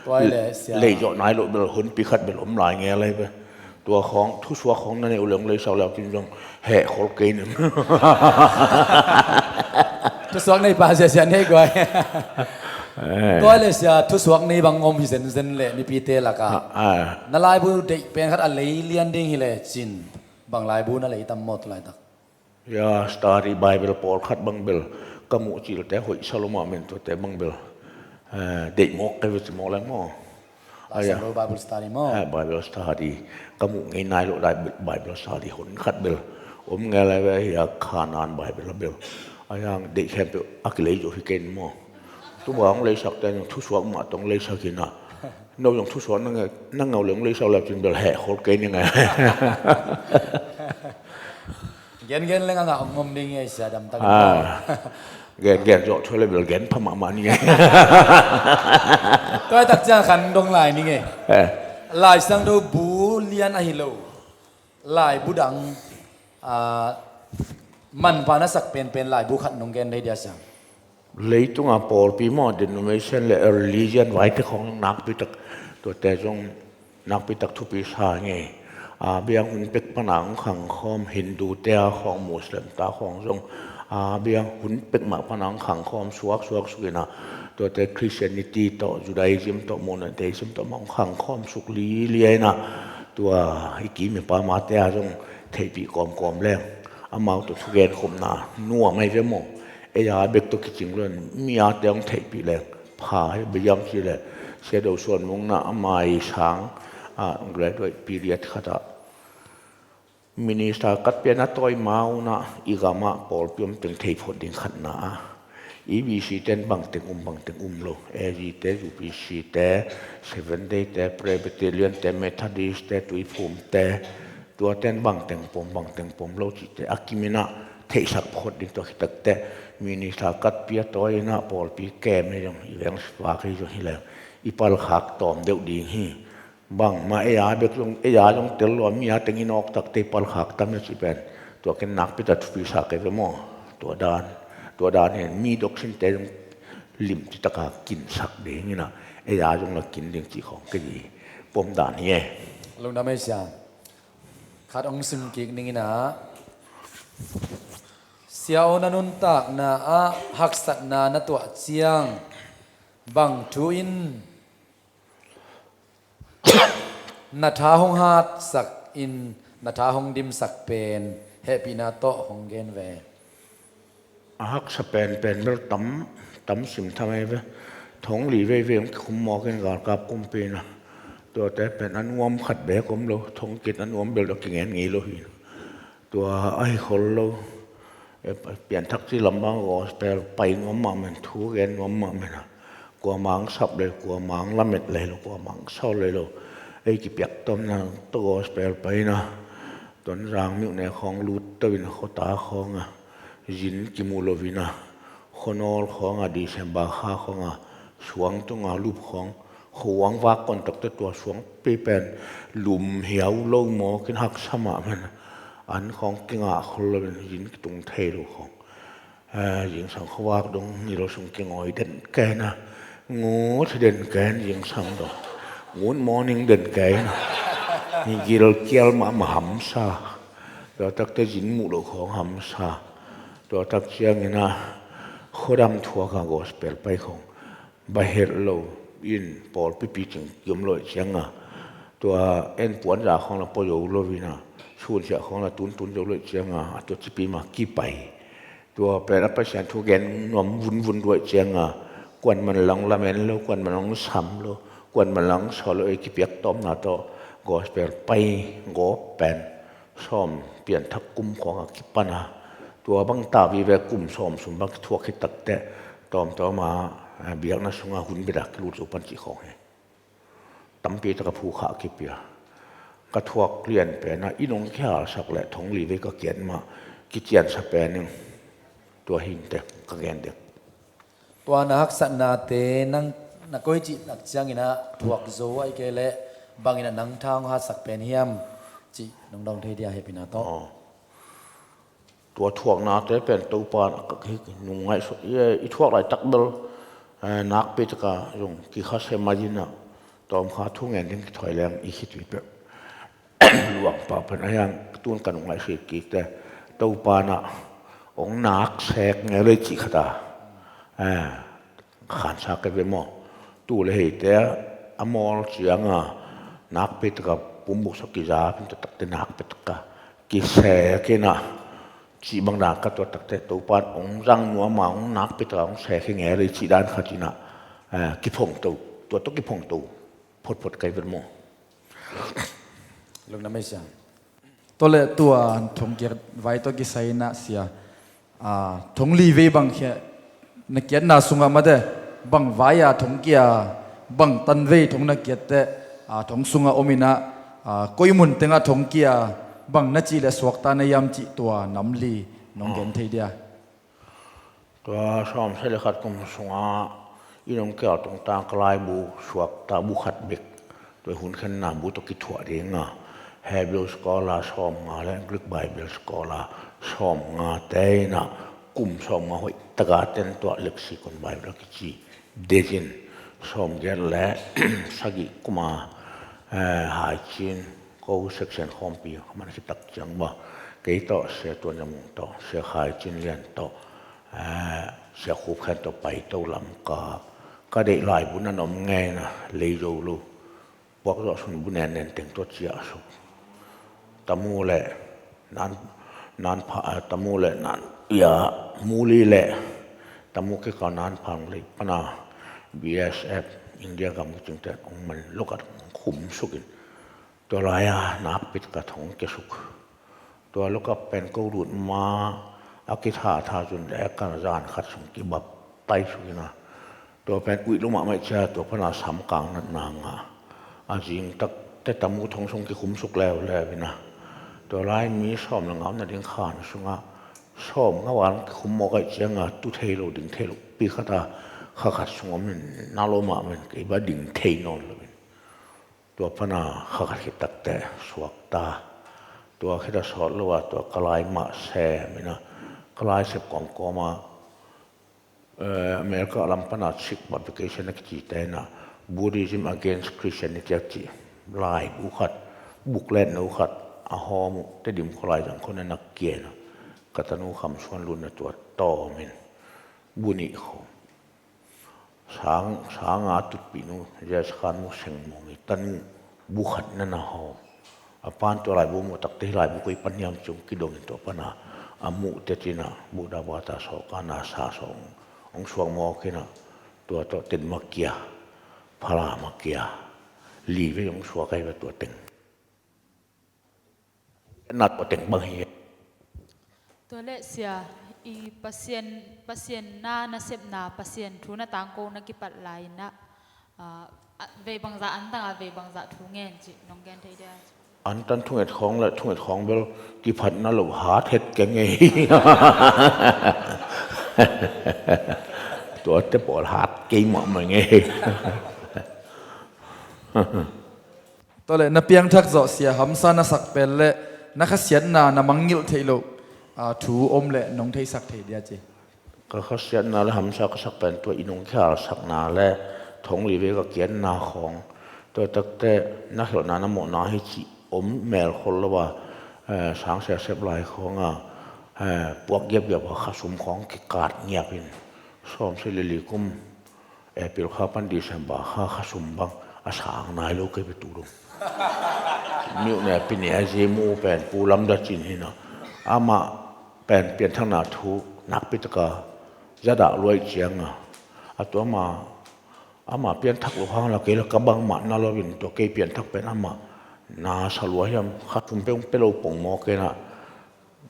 Tua ile sia. Lei zawh nai loh bel hunpi khat bel om lai nge lai ve. Tua khawng thusuak khawng na neih uh le hong leisak leu cin zong heh khol kei ning. Thusuak nei pa sia sia nei guai. Tua ile sia thusuak nei bang om hi zenzen le mipite laka na laibu deih pen khat a lei lian ding hi le cin bang laibu na lei tam maw tu laitak? Ya, study Bible pawlkhat bang bel ka muh cilte hoih sa lo mah men tuate bang bel deih mawk ka ve ci mawk leng maw? Bible study maw? Bible study ka muh ngei nai lo lai Bible study hon khat bel om nge lai ve hia Khanan Bible a bel a yang deih khempeuh a kilei zo hi kei ni maw? Tuba hong leisak te thusuak mah tong leisak hi na no zong thusuak na ngau le hong leisak leu cin bel heh khol kei ni ngai. Gengen leng a ngah hong om ding ei sia damtak in. Gengen zawh thua le bel gen pha mahmah ni ei. Tua tak ciang khan dong lai ni ei. Lai Siangtho bu lian ahi lo laibu dang manpha na sak penpen laibu khat nong gen dei dia siang. Leitunga pawlpi maw denomination le religion vaite khawng nakpitak tuate zong nakpitak thupi sa ngei. A biang hun pek pana hong khangkhawm Hindu te a khawng Muslim ta khawng zong a biang hun pek mah pana hong khangkhawm suaksuak sukina tuate Christianity tawh Judaism tawh monotheism tawh mah hong khangkhawm suk liliaina tua i kim i pamate a zong theihpih kawmkawm leng amau tawh thugen khopna nuam ahi ve maw? Ei a bek tawh kicing luan mi a te hong theihpih leng pha hi beiam ci le Sia Do Suan Mung na a mai sang a graduate period khatah minister katpian a tawi mauna i gamah pawlpi om teng thei phot ding khatna a E B C ten bangteng um bangteng um lo A G te U P C te Seven Day te Presbyterian te Methodist te Tuiphum te tuaten bangteng pom bangteng pom lo cihte a kiminah theihsak phot ding tua khitakte minister katpi a tawi inah pawlpi kem hi zong i veng vak hi zong hi leng i palkhak tawm deuh ding hi. Bangmah ei a bek zong ei a zong tel lua mi a teng i nawktakte i palkhak tam na cih pen tua ken nakpita thupi sa kei ve maw? Tua dan tua dan hen mi doksinte zong limci taka kinsak ding inah ei a zong la kin ding cih khawng kei hi. Pom dan hi e. Lungdam ei sia. Khat hong sim kik ning inah Sia aw na nuntakna ah haksatna na tuah ciang bang thu in na tha hong hatsak in na tha hong dimsak pen hehpihna tawh hong gen ve. A haksa penpen bel tam, tam sim tham ei ve. Thong li veivei hong kikhum mawk in galkap kumpi na. Tuate pen a nuam khat beek om lo, thong kit a nuam bel a kingen ngei lo hi. Tua ahi khol lo. E, pianthak ci lam bang gospel pai nuam mah men, thu gen nuam mah men a. Kuamah ang sap lei lo, kuamah ang lamet lei lo, kuamah ang sawl lei lo. Ei kipiak tawmna tawh gospel pai na. Tonzang myone khawng lut to in khuata khawng a zin kimu lo in a, khuanawl khawng a December kha khawng a suang tunga lup khawng, khuang vak kon takte tua suang pi pen lum hiau lo mawk in haksa mah men, an khawng kingah khol lo in zin kitung thei lo khawng. Eh, zingsang khuavak dong ni lo sung kingawi den kei na. Ngut hi den kei na zingsang dong. Good morning den kei na. Hi gil kial mah mah hamsa. Tua takte zin muh lo khawng hamsa. Tua tak ciangin a khuadam thuak a gospel pai khawng. Ba het lo in pawlpi picing kiom lo ciang a. Tua en puan za khawng la pua zo lo in a. Sun siah khawng la tuntun zo lo ciang a. A tua cipi ma kipai. Tua pen a Pasian thu gen nuam vunvun duai ciang a, kuan man lang lamen lo, kuan man lang sam lo, kuan man lang sawl lo, ei kipiak tawmna tawh gospel pai gawp pen sawm pianthak kum khawng a kipan a. Tua bang ta vive kum sawm sung bang kithuak hi takte tawmtawm a, eh, biakna sung a hun bida kilut zo pan cih khawng hi. Tampi taka phu khah kipia. Ka thuak lian pen a, i nong kihalsak le thong li vei ka kiat mah kiciansa pen in. Tua hinte ka gen dek. Tua na haksatnate nang na koi cih nak ciangin a thuak zo a i kei le bangin a nang tha hong hatsak pen hiam cih nong dong thei dia hehpihna tawh. Aw. Tua thuaknate pen Topa in a ka, hi, nung ngaihsut, i, i thuak laitak bel, eh, nakpi taka zong kikhase mai in a, tawmkha thu ngen ding kithuai leng i khitui peuh. Luangpa pen a hiang tun ka nung ngaihsut kikte, Topa in a, ong nak sek nge lei cih khat a. Eh, khansa kei ve maw? Tu le heite a mawl ciang a, nakpi taka pumbuk sawk kiza, pin taktak te nakpi taka kisek in a, cih bang dan ka tua takte Topa in ong zang nuam a, ong nakpi taka ong sek hi nge lei cih dan khat in a, eh, kiphongto, tua tawh kiphongto photphot kei vet maw? Lungdam ei sia. Tua le tua thong kiat vai tawh kisai in a sia. Ah, thong li vei bang khia na kiatna sungah mate, bang vai-a thong kia, bang tanvei thong na kiatte, ah, thong sungah om in a, ah, koi mun tengah thong kia, bang na cih le suakta na hiam cih tua nam li nong gen thei dia. Tua sawm sia le khat kum sungah i nong kia tungtang ka laibu suakta bu khat bek. Tua hun khenna bu tawh kithuah ding a, Hebrew scholar sawm nga le Greek Bible scholar sawm nga te in a, kum sawm nga hoih taka ten tua lexicon Bible kici dezin sawm giat le sagih kuma, eh, haicin ko section khawmpi a man a kitak ciang ba kei tawh sia tua nyamung tawh sia haicin lian tawh, eh, sia khup khen tawh pai to lam ka, ka deih laibu na nom ngei na lei zo lo. Puak zawh sun bu nen nen teng tua ciah suk. Tamu le nan, nan pha, ah, tamu le nan ia muli le tamu kikal nan phang lei pana B S F India gam kicing te ong man lokat khum sukin. Tua lai a nakpi taka thong kia suk. Tua lokap pen ko lut ma a kitha tha cun le kan zan khat sung kibap tai suk in a. Tua pen uih lum ah maih cia tua pana samkang natna ngah. A zing tak te tamu thong sung kikhum suk leuleu in a. Tua lai mi sawm le ngau na ding khan sungah sawm ngau an kikhum mawk aih cianga tu thei lo ding thei lo pi khat a kha khat sung om in na lo mah men kei ba ding thei nawn lo in. Tua pana kha khat khit takte suakta. Tua khit a sawt lo a tua ka lai mah sem in a ka lai sep kawmkawm a, eh, America lam pana Sikh publication a kici te in a Buddhism Against Christianity a ci laibu khat, booklet no khat a hawm uh Tedim khualai zang khawng in a na kia in a ka tanu Kham Suan Lun na tua tawm in bu nih khawng. Sang, sanga tutpih nu, Jessica nu seng mawng i tanu bu khat na na hawm. A pan tua laibu muh takte, hih laibu koi pan hiam ci hong kidong in, tua pana a muh tetin ah, buhda bata sawk a, nasa sawk hong suak mawk in ah, tua tawh tenmakia, phalamakia, li vei hong suak ahi ve tua teng. Na tua teng bang hi. Tua leh sia, i Pasian, Pasian na, nasepna, Pasian thu na tangko na kipat lai in ah, ah, ah, vei bangzah antang a, vei bangzah thu ngen cih nong gen thei dia? Antang thunget khawng le thunget khawng bel kiphatna lo hat het keng ei. Tuate pawl hat kei mahmah ngei. Tua leh na piangthak zawh sia hamsa na sak pen le na khasiatna na mangngilh theih loh, aa, thu om leh nong theisak thei dia ci. Ka khasiatna le hamsa ka sak pen tua i nong khialsakna le thong li vei ka kiatna khawng, tua takte na khelhna na mawhna hi cih om melkhol lo a, eh, sangsia sep lai khawng a, eh, puak giapgiap a khasum khawng kikat ngiap in, sawmseli li kum April kha pan December kha, khasum bang a sang nai lo kei ve tu dong. Miuh ne pine a zimu pen Pu Lam Da Cin hi na. Amah pen pianthakna thu nakpi taka zadah luai cianga, a tua ama, ama pianthak lo hang la kei la ka bang mah na lo in, tua kei pianthak pen ama na sa lua hiam, khasum pe hong pe lo pongmawk kei na.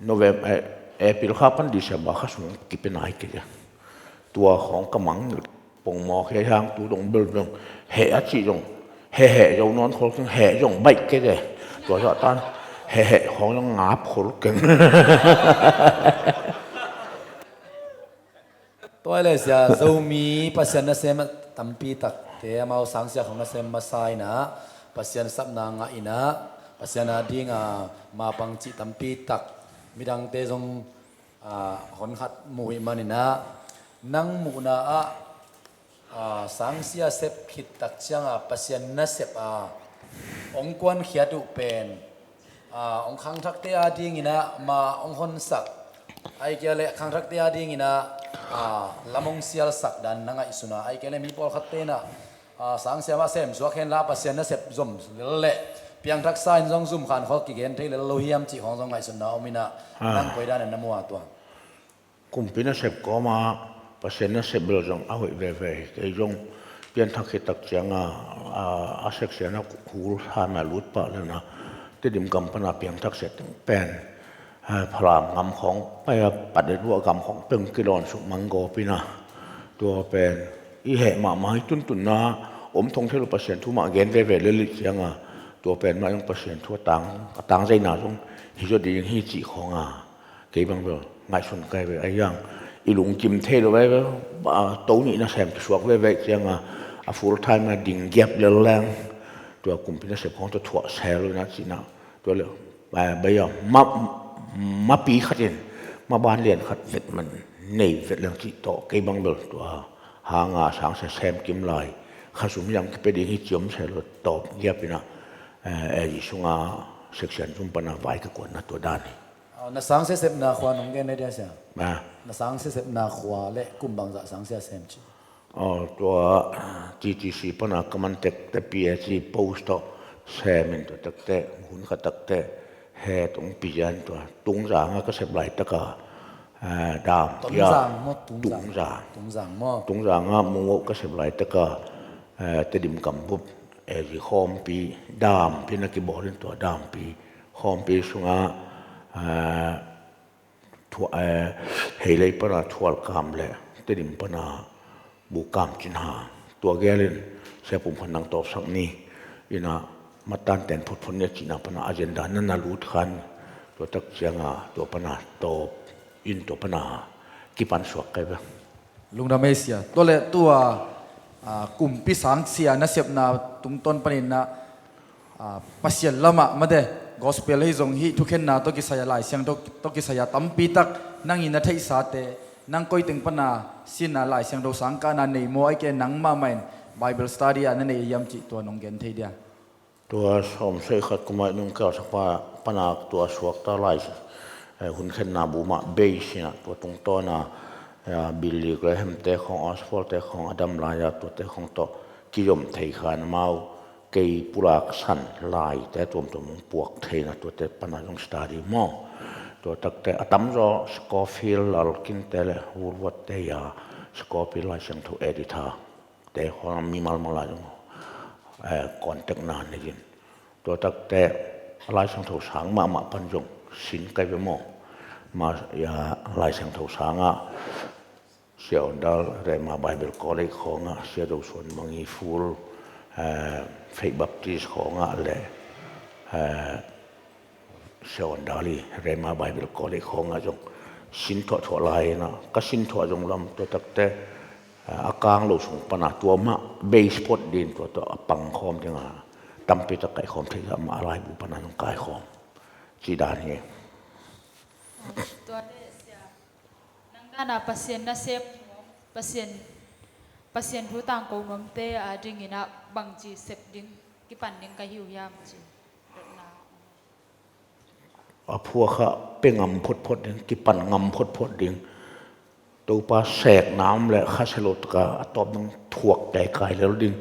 November, eh, April kha pan December khasum kipe nai kei. Tua khawng ka mang pongmawk hi hang tu dong bel dong. Heh a cih dong, heh heh zo nawn khol keng, heh zong baih kei. Tua zah tan heh heh khawng zong ngap khol keng. Tua hi leh sia, Zomi Pasian nasem tampi takte amau sangsia khawng nasem masa in ah, Pasian sapna ngah in ah, Pasian a dinga mapang cih tampi tak midangte zong, ah, honkhat mu ih manin ah, nang muhna ah, ah, sangsia sep khit tak cianga Pasian nasep a hong kuankhiat uh pen, ah, hong khangthakte a dingin ah ma hong honsak, ahih kei leh khangthakte a dingin ah, ah, lam hong sialsak dan na ngaihsun a, ahih kei leh mi pawlkhatte in ah, ah, sangsia mah sem suak hen la Pasian nasep zom lel leh piangthaksa in zong zumkhan khol kigen thei lel lo hiam cih khawng zong ngaihsutna om in ah, ah, nang koi dan in na mu a tua? Kumpi nasep kawma Pasian nasep bel zong a hoih veve hi. Kei zong pianthak khit tak cianga, a, a seksia na hul hana lut pah lena Tedim gam pana piangthak sia teng pen, a, Falam gam khawng pai a pat et uh a gam khawng peng kilawn suk mang gawp ina. Tua pen i heh mahmah hi, tuntunna om thong thei lo, Pasian thu mah gen veve lel ih cianga, tua pen mah zong Pasian thu a tang, a tang zeina zong hi zaw ding hi cih khawnga. Kei bang bel ngaihsun kai ve, a hiang i lungkim thei lo ve, a, to nih nasem kisuak veve cianga, a full time a ding giap lel leng, tua kumpi nasep khawng tua thuah sel lo na cihna, tua le, a, bai a, ma, mapi khatin maban lian khat vet man nei vet leng cih tawh, kei bang bel tua hanga sangsia sem kim lai, khasum hiam kipe ding hi ciom sel lo tawp giap ina, e, e, i sunga section zum pana vai ka kuanna tua dan hi. Aw, na sangsia sepna khua nong gen le dia sia? Ah. Na sangsia sepna khua le kum bangzah sangsia sem ci? Aw, tua T T C pana ka man tekte P H E post tawh sem in, tua takte hun khat takte he tung pian, tua Tungzanga ka sep laitaka, ah, dam pia. Tungzang maw? Tungzang. Tungzang. Tungzang maw? Tungzanga Mungoh ka sep laitaka, ah, Tedim kambup, eh, zi khawmpi, dampi na kibawl in, tua dampi khawmpi sunga, eh, thua-, eh, Heilei pana Thualkam le Tedim pana Bukam Cinha. Tua gelin Sia Pum Khan nang tawpsak ni, ina matan ten photphot ni a cihna pana agenda na na lut khan, tua tak cianga tua pana tawp in, tua pana kipan suak kai ve. Lungdam ei sia. Tua le tua, ah, kumpi sangsia nasepna tungtawn panin ah, ah, Pasian lamah mate, gospel hi zong hi, thukhenna tawh kisai a, Lai Siangtho tawh kisai a tampi tak nangin na theihsate, nang koiteng pana sinna Lai Siangtho sangkahna nei maw, ahih kei nang mahmah in Bible study a na nei hiam cih tua nong gen thei dia? Tua sawmsei khat kuma i nung kialsak pa, pana tua suakta lai, eh, hun khenna bu mah bei sinah, tua tungtawna, eh, Billy Graham te khawng, Oswald te khawng a dam lai-a, tuate khawng tawh kizom thei khan amau, kei pulak san laite tuamtuam hong puak theina tuate pana zong study maw. Tua takte a tamzaw Scofield, Larkin te le Woodward te a, Scofield Lai Siangtho editor te khawng mimal mala zong, eh, contact na nei in. Tua takte a Lai Siangtho sang mahmah pan zong sin kai ve maw. Ma, ya, Lai Siangtho sangah Sia Awn Dal Rhema Bible College khawngah, Sia Do Suan Mangi Full, eh, Faith Baptist khawngah le, eh, Sia Awn Dal i Rhema Bible College khawngah zong sin thuah thuah lai inah, ka sin thuah zong lam tua takte, eh, a kang lo sung pana tua mah base phot din tua tua a pang khawm dinga tampi tak kaih khawm theih zah mah a laibu pana zong kai khawm ci dan hi. Tua le sia, nang dana Pasian nasep nuam, Pasian, Pasian thu tangko nuamte a dingin ah bangci sep ding, kipan ding ka hi uh hiam ci. A phuakha pe ngam photphot ding, kipan ngam photphot ding. Topa sekna om le khasia lo taka a tawp dong thuak tekai lel ding.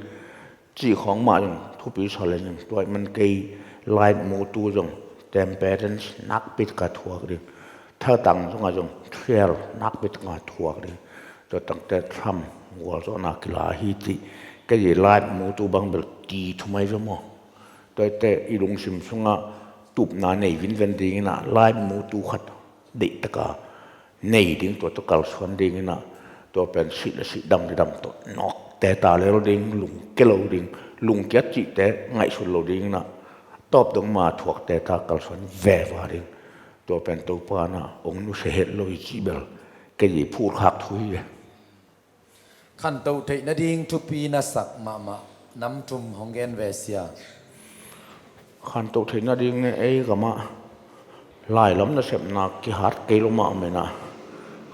Cih khawng mah zong thupi sa le zong tua ih man kei life mutu zong temperance nakpi taka thuak ding. Thatang zongah zong thrill nakpi taka thuak ding. Tua tangte tham gualzawhna kila hi cih kei life mutu bang bel ti thumai ve maw. Tuate i lungsim sungah tupna nei vinven dinginah life mutu khat deih taka nei ding, tua tawh kalsuan dinginah tua pen sih le sih, dam le dam tawh nawkte ta lel ding, lungke lo ding, lungkiat cihte ngaihsut lo dinginah tawp dong ma thuakte ta kalsuan veva ding. Tua pen Topa na ong nusia het lo hi cih bel kei phurkhak thu hi ve. Khantoh theih nading thupi nasak mahmah nam thum hong gen ve sia. Khantoh theih nading ne ei gamah lailam nasepna kihat kei lo mah om inah,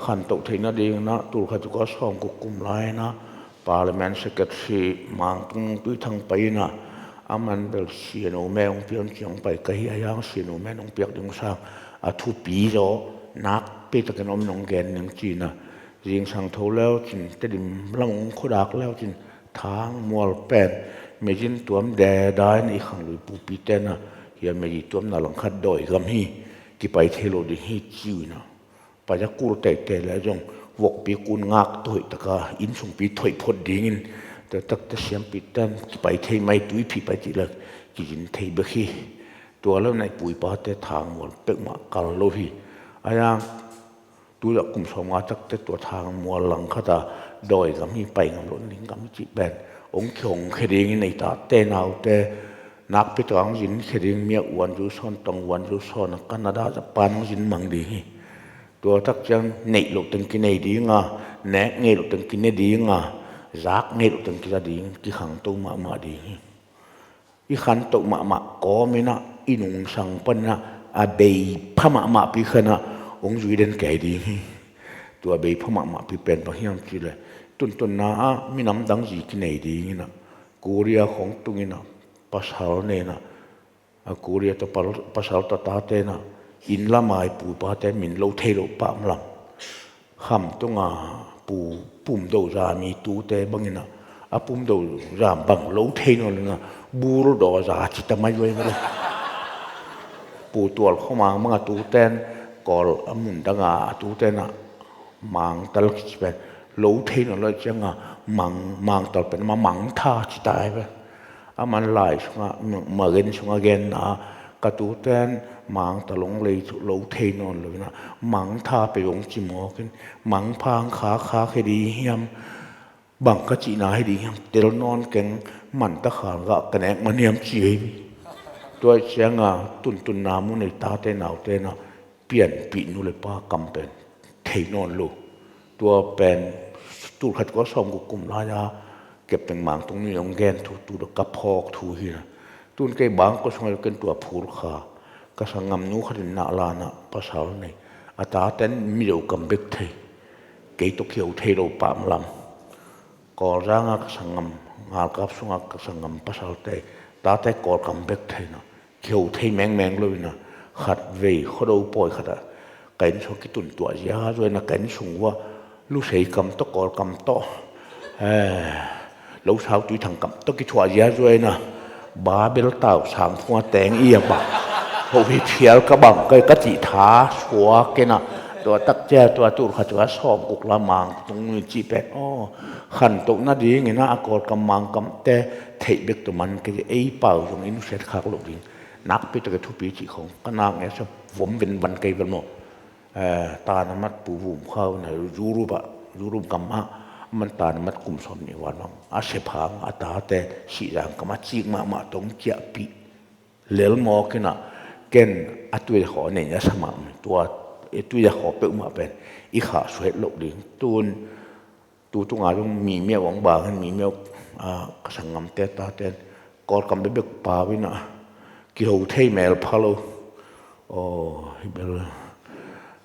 khantoh theih nading na tulkhat tuk a sawm guk kum lai inah Parliament Secretary Mangtung Tuithang pai inah, aman bel sianu me hong piak ciang pai ka hi a, yang sianu me hong piak ding sang a thupi zaw nakpi takin om nong gen ning cina. Zingsang tho leu cin, Tedim lam ong khuadak leu cin, Thang Mual pen mizin tuam deda in i khanglui pupi tena hia mizi tuamna langkhat dawi gam hi, kipai thei lo ding hi ci uh ina. Pai a kul teitei le zong vokpi kun ngak thoih taka inn sungpi thoih phot dingin, tua takte siampi ten kipai thei mai, tuiphih pai cih le kizin thei bek hi. Tua lo nai puipate Thang Mual pek mah kal lo hi. A yang Tuzah kum sawmnga takte tua Thang Mual langkhata dawi gam hi, pai ngam loh nading gam hi cih pen ong kihong khia dingin, ei tate naute nakpi taka ong zin khia ding, miak uan zu sawn, tong uan zu sawn a Canada, Japan ong zin mang ding hi. Tua tak ciang neih loh teng kinei dinga, nek ngei loh teng kine dinga, zak ngei loh teng kiza ding, kikhangto mahmah ding hi. I khantoh mahmah kawm inah, i nungsang pan inah a bei pha mahmahpi khanah ong zui den kei ding hi. Tua bei pha mahmahpi pen bang hiam cih leh, tuntunna ah minam dang zi kinei ding inah, Korea khong tung inah pasal nei inah, a Korea tawh pal-, pasal tawh tate inah inn lamai puipate min lo thei lo pah lam. Kham tunga pu, pumdo zami tute bangin ah, a pumdo zam bang lo thei nawn lo inah, bul daw za ci ta mai uai mare. Pu Tual Khua Mang banga tuten, Kawl a mun danga a tuten ah Mangtal kici pen lo thei nawn lo cianga, Mang, Mangtal pen ama Mangtha ci ta ai ve. Aman lai sungah, ma-, magen sungah genna ah, ka tuten Mangtal ong lei cu lo thei nawn lo inah, Mangtha pei ong ci mawkin, Mangpha ang kha kha khe ding hiam, bang ka cihna hi ding hiam, tel nawn keng, man ta khan gah ka nek man hiam ci hi. Tua cianga tuntunna mun ei tate naute inah, pianpih nu le pa kam pen thei nawn lo. Tua pen tulkhat kua sawmguk kum lai-a Captain Mangtung nu in hong gen thu, tu ka phawk thu hi na. Tun kei bangkua sungah ken tua phul kha, ka sanggam nu khat in nahlan ah pasal nei, a taten mido kam bek thei, kei tawh kiho thei lo pah lam. Kawlzang a ka sanggam, ngalkap sungah ka sanggam pasalte, tate Kawlkam bek thei na, kiho thei mengmeng lo inah, khatvei Khuado pawi khatah ka inn sung kitun tuah ziazua inah, ka inn sung uah Lusei kam tawh, Kawlkam tawh, eh, Losau Tuithang kam tawh kithuah ziazua inah, Babel tau sang phunga teng i a bang. Ho hi phial ka bang kai ka cih tha suak kena. Tua tak cia tua tur kha tua sawm kuk la mang tung ni cih pek. Aw, khantohna dingin a Kawlkam Mangkam te theih bek tua man kei ei pau zong i nusiat khak loh ding. Nakpi tak a thupi cih khong ka nak nge sa vom ven van kei vel maw. Eh, tanamat Pu Vum Khau na Europe ah, Europe gam ah, man tanamat kum sawm nih val bang a sephang a tate sihzang kam a cik mahmah tong ciahpih lel mawk inah ken a tuiakhaw nei a sa mah tua, eh, tuiakhaw peuhmah pen i khah suhet loh ding tun. Tutunga zong mi miau ang bangin mi miau, ah, ka sanggamte taten Kawlkam bebek pau inah kiho thei mel pha lo. Aw, hi bel,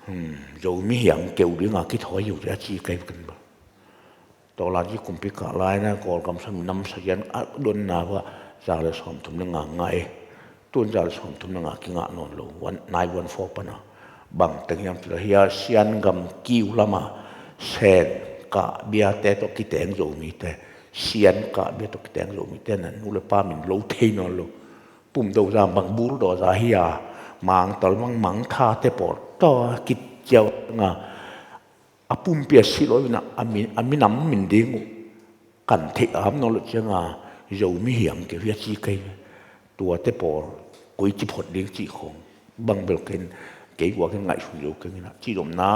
hmm, Zomi hiang keu dinga kithawi hi uh te a ci kai kan bel. Tawlan ci kumpi kah lai na Kawlkam sa minam sa hian a donna va za le sawm thum le nga ngai. Tun za le sawm thum le nga kingah nawn lo, one, nine one four pana. Bang teng hiam cila hia Sian gam kiu lama Sen kah biate tawh kiteng Zomite, Sian kah bia tawh kiteng Zomite na nu le pa min lo thei nawn lo. Pum do za bang bul do za hia, mang tal mang mang tha te pawl taw kit ciau nga. A pumpi a si lo ina a mi, a minam min ding uh kan theih am nawn lo cianga Zomi hiang keu hi a ci kei ve. Tuate pawl koi ci phot ding cih khong bang bel ken kei guak in ngaihsun zo keng ina ci domna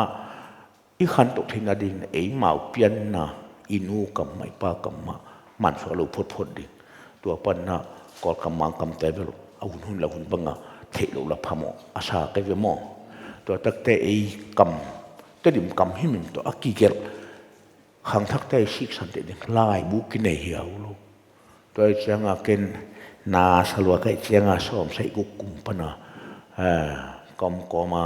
i khantoh theihna ding ei mau pianna i nu kam mah i pa kam mah mansuah lo photphot ding. Tua panna Kawlkam Mangkam te bel a hun hun la hun banga theih lo la phamawh a sa kei ve maw. Tua takte ei kam Tedim kam himim tawh a kigelh khangthakte i siksan teh ding laibu kinei hiau lo. Tua i cianga ken na salua ka i cianga sawm saih guk kum pana, eh, kawmkawma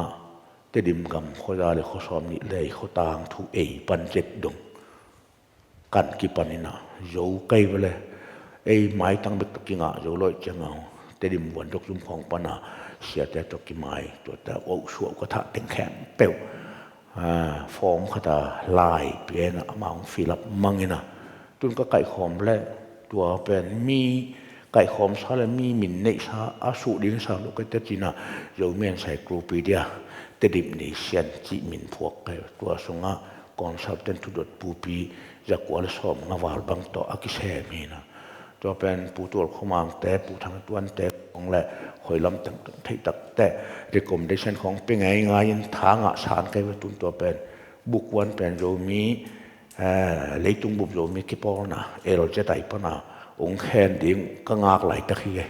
Tedim gam khuaza le khuasawm nih le i khuatang thu ei pan zet dong kan kipan ina zo kai vele. Ei maitang bek tawh kingah zo lo i cianga Tedim vuan dok zum khawng pana siate tawh kimai tuate auh suah uh ka thah teng khempeuh. Ah, form khata lai piana amah hong fill up mangina. Tun ka kaihkhawm le tua pen mi kaihkhawm sa le mi min neih sa a suh ding sa lo ka te cina Zomi Encyclopedia Tedim Nation cih min phuak kai tua sunga consultant thudot pupi zakua le sawm nga val bang tawh a kisem hina. Tua pen Pu Tual Khua Mangte, Pu Thang Tuante khong le khoi lam teng theih takte recommendation khong pe ngei ngai in tha ngah san kei ve tun tua pen book one pen Zomi, eh, leitung bup Zomi kipawlna L Z I pana ong khen ding ka ngak laitak hi e.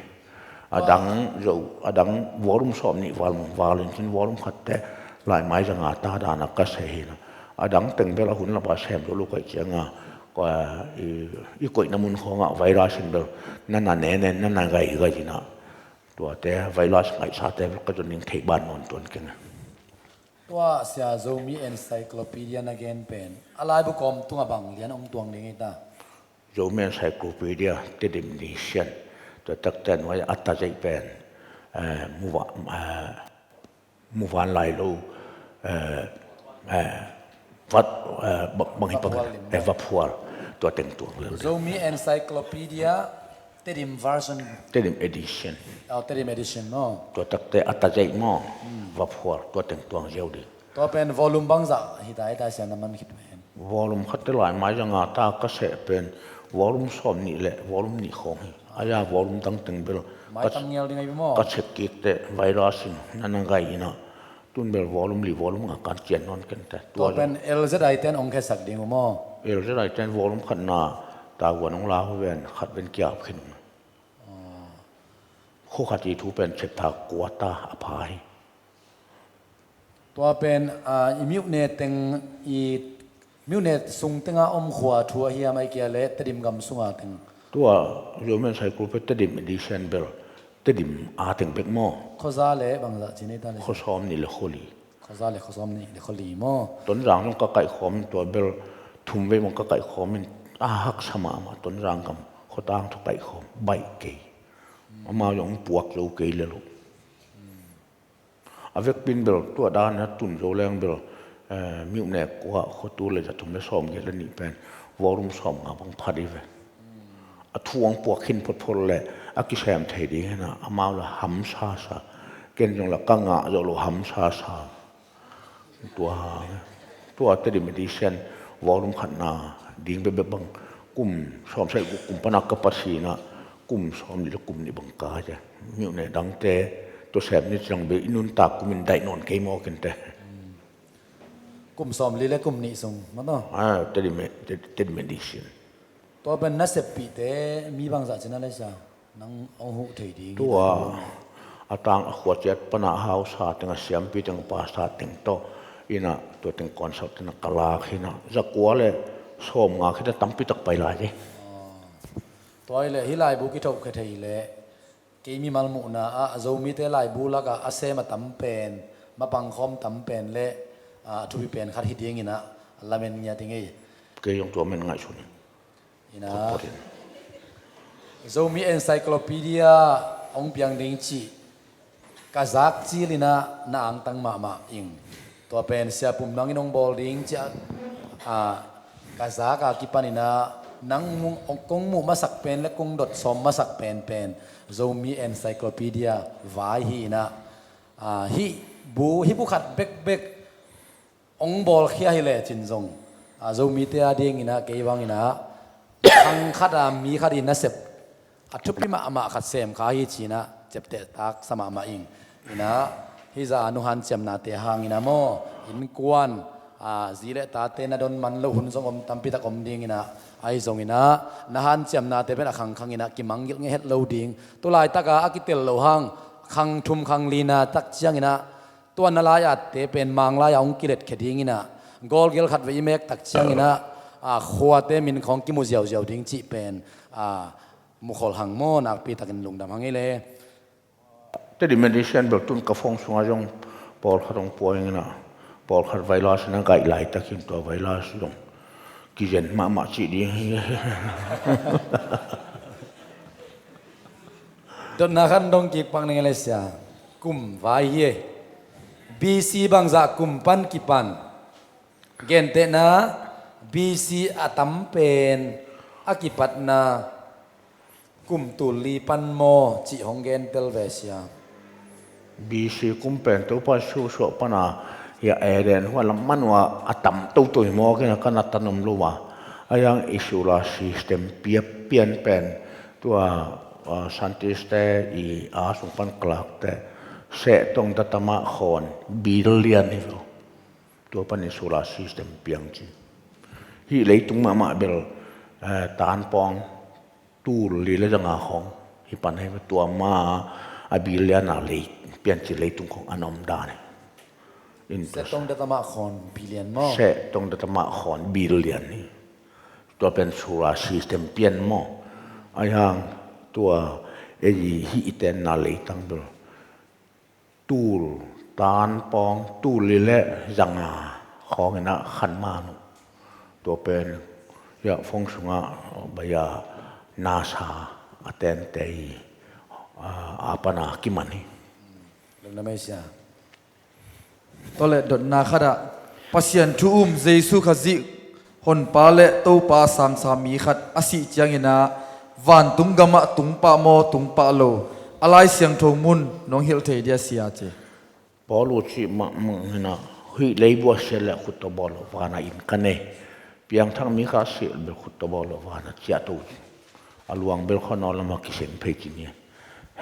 A dang zo, a dang volume sawm nih val mong val in cin volume khatte lai mai zanga ta dana ka se hina. A dang teng bel a hun lapa sem zo lo kai cianga i, i koihna mun khawngah virus in bel nana nenen nana gaigai ina tuate virus ngaihsate bel ka zon ning thei ban nawn tuan keng. Tua sia Zomi Encyclopedia na gen pen a laibu kawm tunga bang lian om tuang ding ita? Zomi Encyclopedia Tedim Nation tua takte nuai a ta zei pen, eh, muva, eh, muvan lai lo, eh, eh, vat, eh, bang, bang hi bang, vaphual lim, eh, vaphual tua teng tuang lel. Zomi Encyclopedia Tedim version. Tedim edition. Oh, Tedim edition maw. Tua takte a ta zei maw. Hmm. Vaphual tua teng tuang ziau ding. Tua pen volume bangzah hita hita sia na man khit pen. Volume khatte lai mai zanga ta ka seh pen volume sawm nih le volume nih khawng hi. Aya volume dang teng bel mai tam ngel ding ai maw. Ka check kik te virus in nana gai ina. Tun bel volume li volume nga kan cian non kente. Tua pen L Z I ten ong khesak ding uh maw. L Z I ten volume khatna ta guan ong la hu ven khat ven kiap khin. Khua khat i thu pen chapter kua ta a pha hi. Tua pen, ah, i miuhne teng i miuhne sung tenga om khua thu a hiam ai kia le Tedim gam sunga teng. Tua Zomi Encyclopedia Tedim edition bel Tedim a teng bek maw. Khuaza le bangzah cine ta le. Khuasawm nih le khuali. Khuaza le khuasawm nih le khuali maw. Tonzang zong ka kaihkhawm tua bel thum vei mong ka kaihkhawm in a haksa mahmah Tonzang gam khuatang thu kaihkhawm baih kei. Amau zong puak zo kei le lo. A vekpin bel tua dan a tun zo leng bel, eh, miuhne kua khuatu le za thum le sawm giat le nih pen volume sawm nga bang phat i ve. a thu hong puak khin photphot le a kisem thei ding hi na, amau la hamsa sa. Ken zong la ka ngah zawh lo hamsa sa. Tua hang, tua Teddy Medicine volume khatna ding bekbek bang kum sawm sagih kum pana ka pasi na, kum sawm li le kum nih bang ka hi. Miuh ne dangte tua sem ni ciang be i nuntak kum in daih nawn kei maw kente. Kum sawm li le kum nih sung maw taw? Ah, Teddy Me-, Teddy, Teddy Medicine. Tua pen na seppihte mi bangzah cina le sia nang hong huh thei ding hi. Tua a tang a khua ciat pana hausa teng a siampi teng a pasa teng tawh ina tua teng konsult tena ka lak hi na, zakua le sawmnga khita tampi tak pai lai hi. Tua hi le hi laibu kithohkhia thei le kei mimal muhna ah Zomite laibu lakah a sem a tam pen, mapang khawm tam pen le a thupi pen khat hi dingin ah lamen ngiat i ngei. Kei zong tua men ngaihsun hi. Ina, Zomi Encyclopedia hong piang ding cih ka zak cil ina na angtang mahmah ing. Tua pen Sia Pum nangin hong bawl ding cih a, a, ka zak a kipan ina nang mu-, kong muh masak pen le kong dot sawm masak pen pen Zomi Encyclopedia vai hi ina, a, hih bu, hih bu khat bekbek hong bawlkhia hi lecin zong, a, Zomite a dingin ah kei bangin ah khang khat a mi khat in nasep a thupi mahmah khat sem kha hi ci-in ah ciaptehtak sa mahmah ing. Ina, hih zah a nu hanciamnate hangin ah maw, innkuan, a, zi le tate na don man lo hun zong om tampi tak om dingin ah, ahi zongin ah na hanciamnate pen a khangkhangin ah kimanggilh ngei het lo ding. Tu laitak a a kitel lo hang khang thum khang lina tak ciangin ah tua na lai-atte pen Manglai-ah hong kiletkhia dingin ah, gawlgel khat vei i mek tak ciangin ah, a, khuate min khawng kimu ziauziau ding cih pen, a, mukhol hang maw, nakpi takin lungdam hang ei le. Teddy Medicine bel tun ka phone sungah zong pawlkhat hong pua ing ina, pawlkhat virus na gaih laitakin tua virus zong kizen mahmah cih ding hi. Dotna khat dong kik pak ning le sia. Kum vai hi e. B C bangzah kum pan kipan. Gentehna B C a tam pen a kipatna kum tul li pan maw cih hong gentel ve sia. B C kum pen Topa Jesu suah pana, ya, Eden huan lam man ua a tam toto hi maw, kina kana tan om lo a. A yang i solar system piapian pen tua, a, scientist te i a sung pan kalakte seh tong datama khawn billion hi lo. Tua pan i solar system piang ci. Hih leitung mahmah bel, eh, tanpawng tul li le zanga khawng hi pan hi, tua ma a billion a lei pian ci leitung khawng an om dan hi. In tua seh tong datama khawn billion maw? Seh tong datama khawn billion hi. Tua pen solar system pian maw? Ahi hang tua ei hih i tenna leitang bel tul tanpawng tul li le zanga khawng ina khan man uh. Tua pen ya phone sungah baya NASA a tente hi, a, a pana kiman hi. Lungdam ei sia. Tua le dotna khat ah Pasian thu um Jesu Khazih Honpa le Topa sangsa mi khat a sih ciangin ah vantung gamah tung pah maw, tung pah lo, a Lai Siangtho mun nong hilh thei dia sia ci. Paul uh cih mahmah hi na, hih leibu a sia le khut tawh bawl lo, vana inn ka nei. Piangthak mi kha a sih bel khut tawh bawl lo, vana ciahto. A luang bel khuanawl lamah kiseng phei ci ni.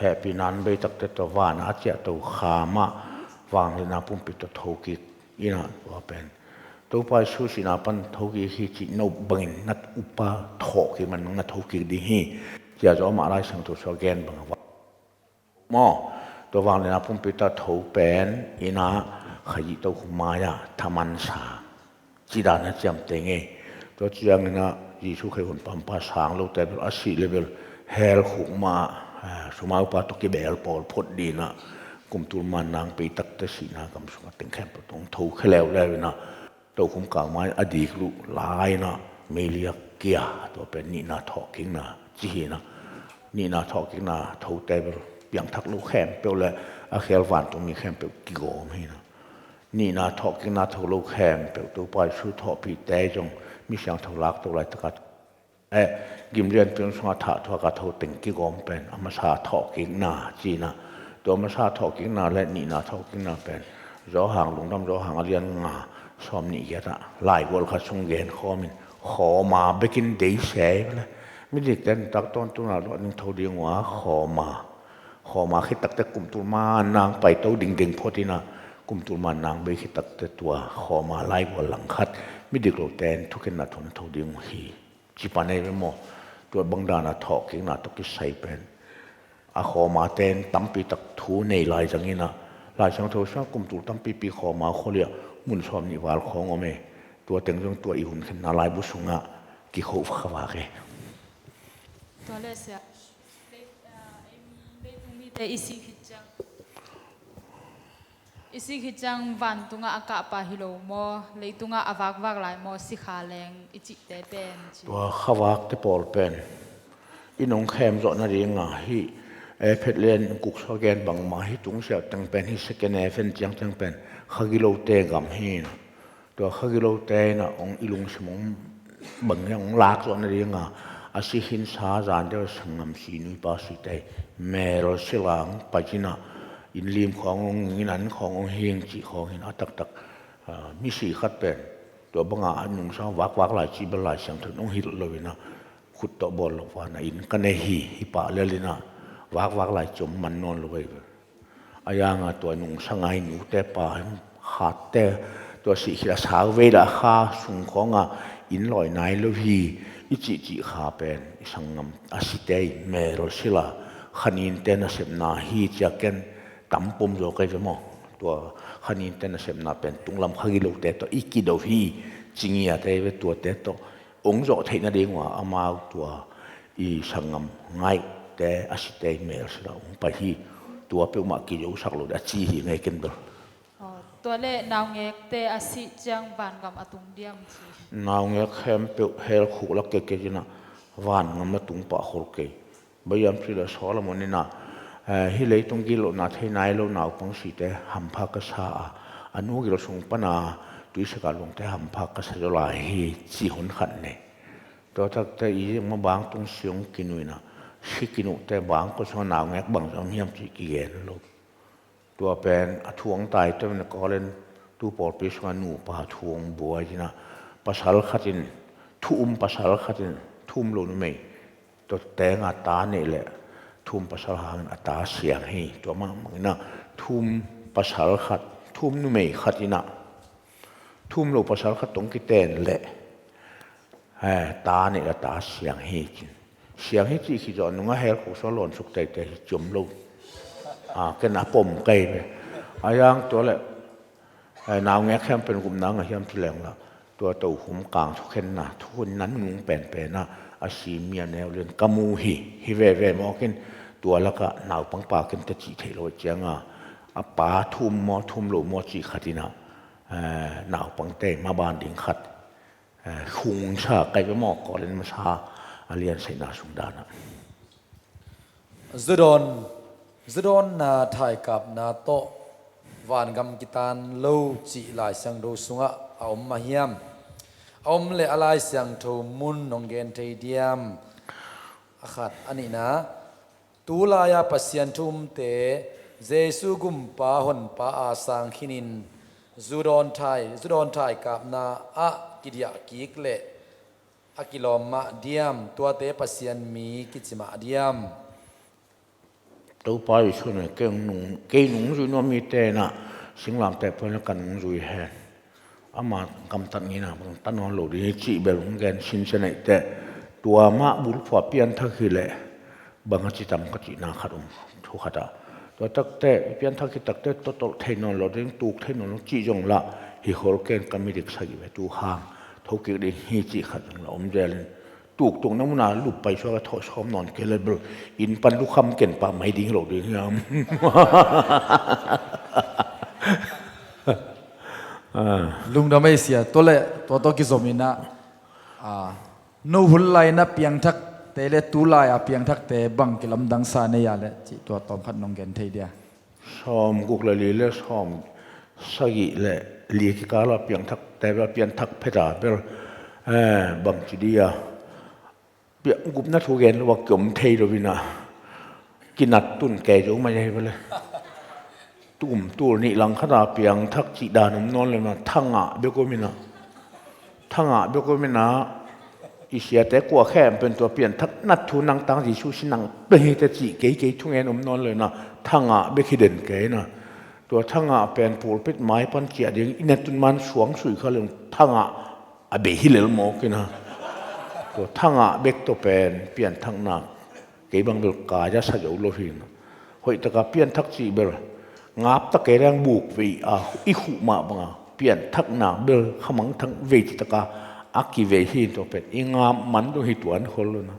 Hehpihna bei takte tawh vana a ciahto kha mah vangliatna pumpi tawh thokik ina tua pen Topa Jesu sihna pan thokik hi cih no bangin na upa thawhkik man na thokik ding hi. Cia zaw mah Lai Siangtho sua gen bang a va maw? Tua vangliatna pumpi tawh tho pen ina Khazih tokhom mai-ah thamansa ci dan a ciamteh ngei. Tua ciangin ah Jesu Khazih hun pampa sang lote bel a sih le bel hell khuk mah, eh, sumaupa tawh kibel pawl phot dina kum tul man nang peitakte sihna gam sungah teng khempeuh tawh hong tho khe leuleu ina tokhom kangmai a dik luh lai ina meiliak kia tua pen nihna thawhkikna ci hi na. Nihna thawhkikna thote bel piangthak lo khempeuh le a khel vantungmi khempeuh kigawm hi na. Nihna thawhkikna tho lo khempeuh Topa Jesu thawhpihte zong mi siangtho lak to laitaka eh, gimlian piang sungah thah thuak a tho teng kigawm pen a masa thawhkikna ci-in ah, tua masa thawhkikna le nihna thawhkikna pen Johan, Lungdam Johan a lian nga, sawm nih giat ah laigual khat sung genkhawm in, khawma bekin deih se le, midikte nuntak tawntungin a luah ning tho ding uh a, khawma, khawma khit takteh kumtul man nang paito dingding phot in ah, kumtul man nang bei khit takteh tua khawma laigual langkhat midik lote in thukhenna tawh na tho ding uh hi, ci pan ei ve maw. Tua bang dan a thawhkikna tawh kisai pen a khawmate in tampi tak thu nei lai zangin ah, Lai Siangtho sungah kumtul tampipi khawma khua liah mun sawm nih val khawng om e. Tua teng zong tua i hun khenna laibu sungah kikho kha vak e. Tua le sia, lei-, ah, ei mi, leitung mite i sih khit ciang, i sih khit ciang vantungah a kahpa hi lo maw, leitungah a vakvak lai maw, sikha leng i cihte pen ci. Tua khavakte pawl pen i nong khem zawh nading a hih, eh, Phet Lian kuksa gen bangmah hih tungsiah teng pen, hih second heaven ciang teng pen kha gilote gam hi. Tua kha gilote in ah hong i lungsim hong bang hong lak zawh nading a, a si khinsa zan deuh a sanggam si, nuipa site mel sila hong pai in ah, inn lim khawng hong hing, inn an khawng hong hing cih khawng hi in a taktak, ah, misi khat pen tua banga a nungsang vakvak lai cih bel Lai Siangtho in hong hilh lo in ah, khut tawh bawl lo vana inn ka nei hi, hi pah lel in ah vakvak lai ci om man nawn lo vei ve. A yang a tua nungsang a i nute pa khatte tua sih khit a sau vei dah kha sung khawng a inn lawi nai lo hi, i cihcih kha pen i sanggam a site i mel sila kha ninte nasepna hi ci-a ken tam pom zaw kei ve maw. Tua kha ninte nasepna pen tunglam kha gilote tawh i kido hi, ci ngiat ei ve. Tuate tawh hong zawh theih nading uh a amau tua i sanggam ngaihte a site i mel sila hong pai hi. Tua peuhmah kizosak lo ding a ci hi ngei ken bel. Aw, tua le naungekte a sih ciang vangam a tung diam ci. Naungek khempeuh hell khuk lak kei kei in ah vangam a tung pah khol kei. Bang hiam cih leh Solomon in ah, eh, hih leitung gilo na thei nai lo naupang site hampha ka sa a, a nu gil sung pan a tuisak a luangte hampha ka sa zaw lai hi, ci hun khat nei. Tua takteh i zing ma bang tung siung kinuh in ah, si kinuhte bang kua sungah naungek bang zong hiam cih kigen lo. Tua pen a thu hong taitai in ah Korin tu pawlpi sungah nupa thu hong buai in ah, pasal khat in, thu um pasal khat in thu um lo numei tawh teng a ta neih leh thu um pasal hangin a ta siang hi. Tua mahmah in ah thu um pasal khat, thu um numei khat in ah thu um lo pasal khat tawh kiten leh, eh, ta neih leh ta siang hi cin. Siang hi cih khit zawh nungah hell khuk sungah lawn suk teitei hi, ci om lo. Ah, ken a pom kei ve. A yang tua leh, eh, naungek khempeuh in gupna ngah hiam ci leng lah, tua tokhom kang thukhenna, thukhenna nunung penpen ah a si mi a neu lian ka mu hi, hi veve mawk in, tua lakah naupang pa ken teh cih theih lo ciang a, a pa thu um maw, thu um lo maw cih khat in ah, eh, naupangte maban ding khat, eh, hong sa kei ve maw, Korin masa a lian sagihna sung dan ah. Zudawn, zudawnna thaikapna tawh vangam kitan lo cih Lai Siangtho sungah a om mah hiam? A om leh a Lai Siangtho mun nong gen thei diam? A khat, a nihna, tu lai-a Pasian thu umte Jesu gumpa honpa a sang khinin zudawn thai, zudawn thaikapna ah kidiah kik leh a kilawm mah diam, tuate Pasian mi kici mah diam? Topa Jesu in ah, kei nung, kei nungzui nuam mite in ah singlamteh puan leh ka nungzui hen. Ama gamtat ngei in ah bang ta nawn lo ding hi cih bel hong gen sinsen ahih teh, tua mah bulphuh a pianthak hi leh bang a ci tam ka cihna khat om, thu khat ah. Tua takteh, pianthak hi takteh, tawtawlh thei nawn lo ding, tuk thei nawn lo cih zong lah, hi khol ken ka midik sagih ve tu hang, thokik ding hi cih khat zong lah om zel in, tuktukna mun a lup pai suak a thawh sawm nawn kei leh bel, inn pan lukham ken pah mai ding lo ding hiam? Ah. Lungdam ei sia, tua leh, tua tawh kizom in ah, ah, no hun lai-in a piangthakte leh tu lai-a piangthakte bang kilamdang sa nei a leh cih tua tawm khat nong gen thei dia? Sawm guk leh li leh sawm sagih leh li kikal a piangthakte bel, pianthak phet a bel, eh, bang ci dia? Piang gupna thu gen lo a kiom thei lo inah kinat tun kei zo mai ahi vele. Tum tul nih lang khata piangthak cih dan om nawn lo inah thangah bek om inah, thangah bek om inah i siate kua khem pen tua pianthak nat thu nangtang Jesu si nang pen hite cih kei kei thungen om nawn lo inah thangah bek hi den kei inah tua thangah pen pulpit mai pan ciah ding i na tun man suang sui kha leng thangah a bei hi lel mawk inah tua thangah bek tawh pen pianthakna kei bang bel kai a sa zo lo hi inah hoih taka pianthak cih bel ngap ta kei leng buk vei a i khuh mah banga pianthakna bel khamang thang vei ci taka a kivei hi in tua pen i ngap man dong hi tuan khol lo inah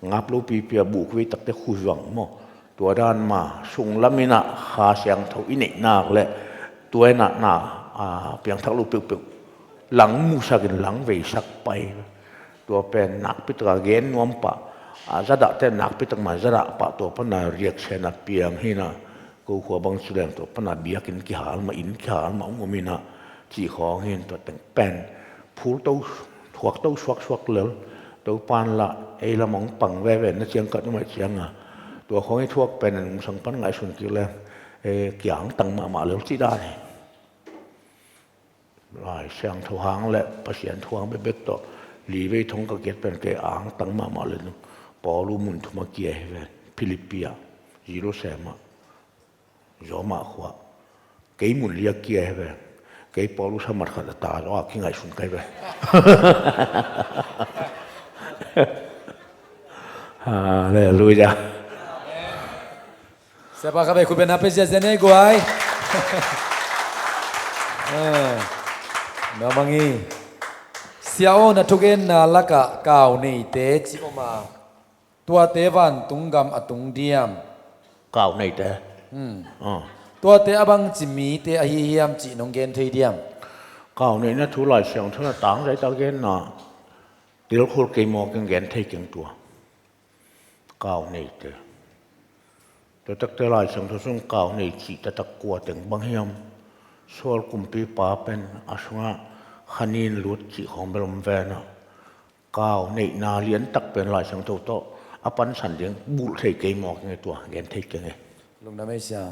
ngap lo pipi a buk vei takte khuh vang maw? Tua dan ma sunglam inah Kha Siangtho i neih nak le tua inah na piangthak lo peuhpeuh lang musak in lang veisak pai. Tua pen nakpi taka gen nuam pah a zadahte nakpi tak ma zadah pah tua pana riaksen a piang hi inah ko khua bang ci leng tua pana biakinn kihal mah inn kihal mah ung om inah cih khawng hi in tua teng pen phul to thuak to suaksuak lel. Topan lah ei lam hong pang veve na ciang ka tumai cianga tua khawng i thuak pen a nungsang pan ngaihsun kik leng kiang tang mahmah lel cih dan hi. Lai Siangtho hang le Pasian thu hang bekbek tawh livei thong ka kiat pen kei ang tang mahmah lel nu. Paulu mun thum a kia hi ve. Philippi ah, Jerusalem ah, Roma khua. Kei mun li a kia hi ve. Kei Paulu samat khat a ta zaw a kingaihsun kai ve. Halleluia. Siapa kha bei khut beng na pe ziazia nei guai. Namangi. Sia aw na thugenna lakah kau neite ci om a tuate vantung gam a tung diam? Kau neite. Tuate a bangci mite ahi hiam cih nong gen thei diam? Kau neihna thu Lai Siangtho na tangzai ta genna tilkhul kei maw keng gen thei keng tua. Kau neite. Tua takte Lai Siangtho sung kau nei cih taktak kua teng bang hiam? Saul kumpipa pen a sungah khanin lut cih khawng bel om ve na. Kau neihna liantak pen Lai Siangtho tawh a pansan ding bulh thei kei maw keng e tua gen thei keng e. Lungdam ei sia.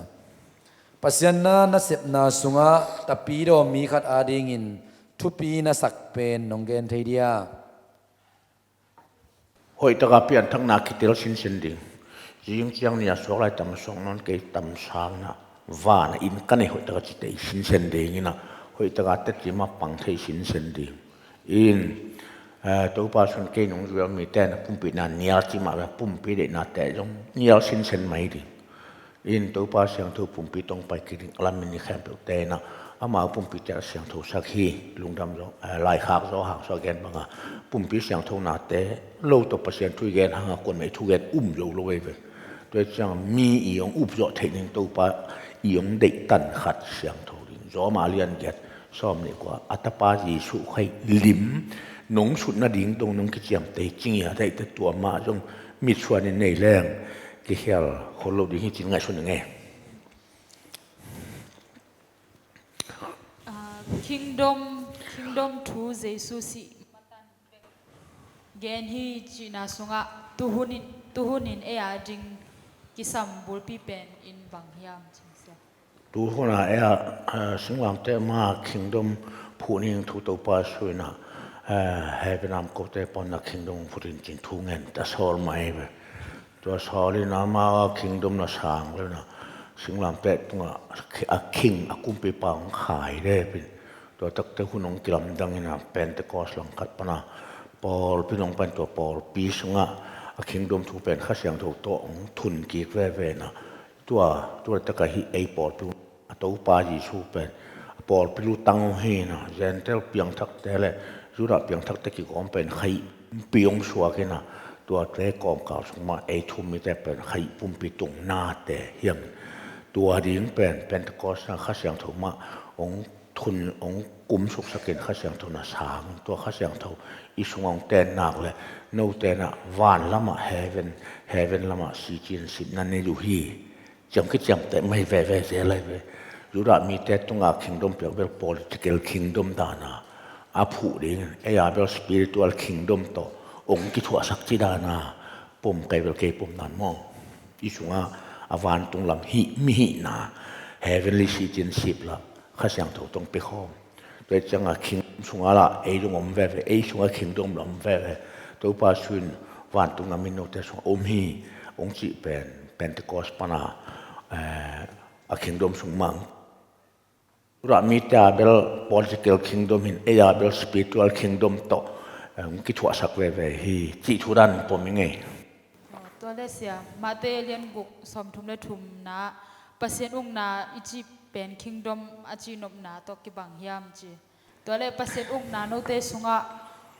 Pasian na nasepna sungah tapidaw mi khat adingin thupi na sak pen nong gen thei dia? Hoihtaka pianthakna kitel sinsen ding. Zing ciang ni a suak lai tam suak nawn kei tam sangna vana inn ka nei hoihtaka citei sinsen ding ina hoihtaka teti mah pang thei sinsen ding. In Topa sun kei nung zual mite na pumpihna nial ci mah ve pumpi deihnate zong nial sinsen mai ding. In Topa siangtho pumpi tong pai kik ding a lamin ni khempeuhte ina amau pumpite a siangtho sak hi. Lungdam zaw laikhak zaw hang suah gen banga pumpi siangtho nate lo tawh Pasian thu i gen hanga kuanmei thugen um zo lo ei ve. Tua ciang mi i hong upzawh theih ning Topa i hong deihtan khat siangtho ding zaw mah lian giat sawm nih kua a tapa Jesuh khai lim nong sut nading dong nong kiciamteh hi cingia daihte tua mah zong mitsuan in nei leng kikhial khol lo ding hi cin ngaihsun ing e. Kingdom, kingdom thu Jesuh sih matan gen hi cihna sungah tuhunin, tuhunin ei a ding kisam bulpi pen in bang hiam cih sia. Tuhuna ei a singlamteh ma kingdom phuh ning thu Topa suina heaven am kote ponna kingdom phutin cin thu ngen ta sawl mai ve. Tua sawl in ama kingdom na sang lena singlamteh tunga a king a kumpipa hong khai lepin tua takte hun hong kilamdang ina Pentecost langkhat pana pawlpi nong pan tua pawlpi sunga a kingdom thu pen Kha Siangtho tawh hong thun kik vevena. Tua, tua taka hi ei pawlpi a Topa Jesuh pen a pawlpi lutang uh hi na Gentile piangthakte le Judah piangthakte kigawm pen khaih pumpi hong suak hi na tuate kawmkal sung mah ei thu mite pen khaih pumpi tung nate hiam. Tua ding pen Pentecost na Kha Siangtho mah hong thun hong kumsuk sakin Kha Siangtho na sang tua Kha Siangtho i sungah hong ten nak le note na van lamah heaven, heaven lamah sicin sitna nei uh hi. Ciam kiciamteh mai veve zel lai ve. Judah mite tunga kingdom piak bel political kingdom dana a phuh ding ei a bel spiritual kingdom tawh hong kithuahsak ci dana pom kei bel kei pom nan maw. I sunga a vantung lam hih, mi hihna, heavenly citizenship la Kha Siangtho tawh hong pia khawm. Tua hi cianga kingdom sunga la ei zong om veve, ei sunga kingdom la om veve. Topa suin vantung a min note sunga om hi hong cih pen Pentecost pana, eh, a kingdom sung mang. Tua mite a bel political kingdom hin, ei a bel spiritual kingdom tawh, eh, hong kithuahsak veve hi cih thu dan pom i ngei. Tua le sia, Mate lian guk sawmthum le thumna, Pasian ukna i cih pen kingdom a cihnopna tawh kibang hiam ci. Tua le Pasian ukna note sungah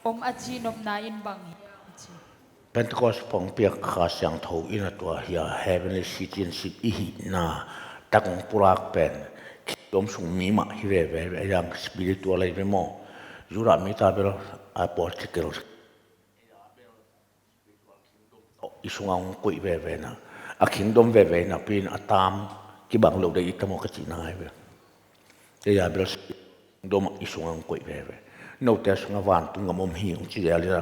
om a cihnopna in bang hiam ci. Pentecost pong piak Kha Siangtho in a tua hi a, heavenly citizenship i hihna tak hong pulak pen kingdom sung mi mah hi veve, a yang spiritual ahi ve maw. Judah mite a bel a political i sunga hong koih veve na, a kingdom veve napi in a tam kibang lo dei i tam aw ka cihna ahi ve. Ei a bel kingdom i sunga hong koih veve. Note a sunga vantung gam om hi hong ci lel in a,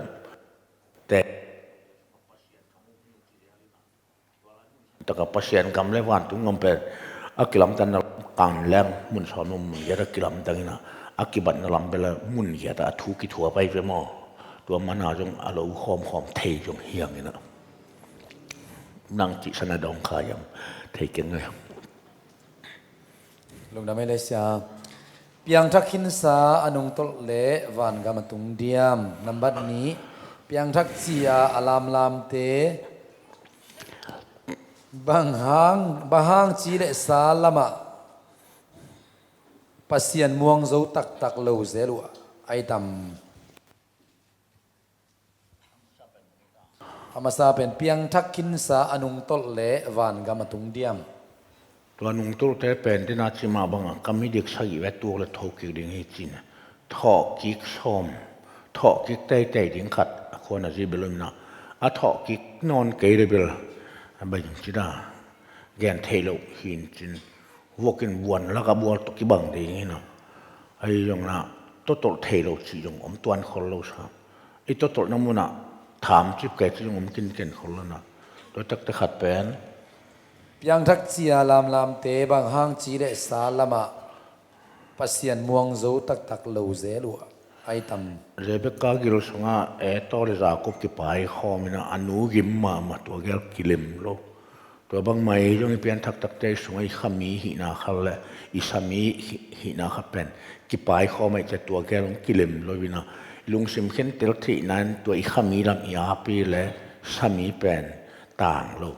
te taka Pasian gam le vantung gam pen a kilamdanna lam kan leng mun sawm mun giat a kilamdang in a, a kibatna lam bel a mun giat a thu kithuah pai ve maw. Tua mana zong a lo khawmkhawm thei zong hi hang in a. Nang cihsan a dawng kha hiam thei keng le. Lungdam ei le sia. Piangthak khinsa a nungtolh le vangam a tung diam. Nambat nih, piangthak ci-a a lamlamte bang hang, bang hang ci le sa lamah Pasian muang zo taktak lo zel uh a i tam. A masa pen piangthak khinsa a nungtolh le vangam a tung diam. Tua nungtolhte pen dina cimah bangah ka midik sagih ve tuak le thokik ding hi cin. Thawhkik sawm, thawhkik teitei ding khat a khuan a zi bel um inah, a thawhkik nawn kei le bel a bai ding cida gen thei loh hin cin. Vuakin vuan laka bual tawh kibang ding hinah. Ahi zongna totolh thei lo cih zong om tuan khol lo sa. I totolhna munah thamcip kei cih zong om kinken khol lo na. Tua takte khat pen piangthak cia lamlamte bang hang ci le sa lamah Pasian muang zo taktak lo zel uh a i tam. Rebekah gil sungah Esau le Jacob kipai khawm inah a nu gim mahmah tua gel kilem lo. Tua bangmah ei zong i pianthak takte i sungah i khami hihna khat le i sami hihna khat pen kipai khawm ahih ciah tua gel hong kilem lo inah i lungsim khentel theihna in tua i khami lam i api le sami pen tang lo.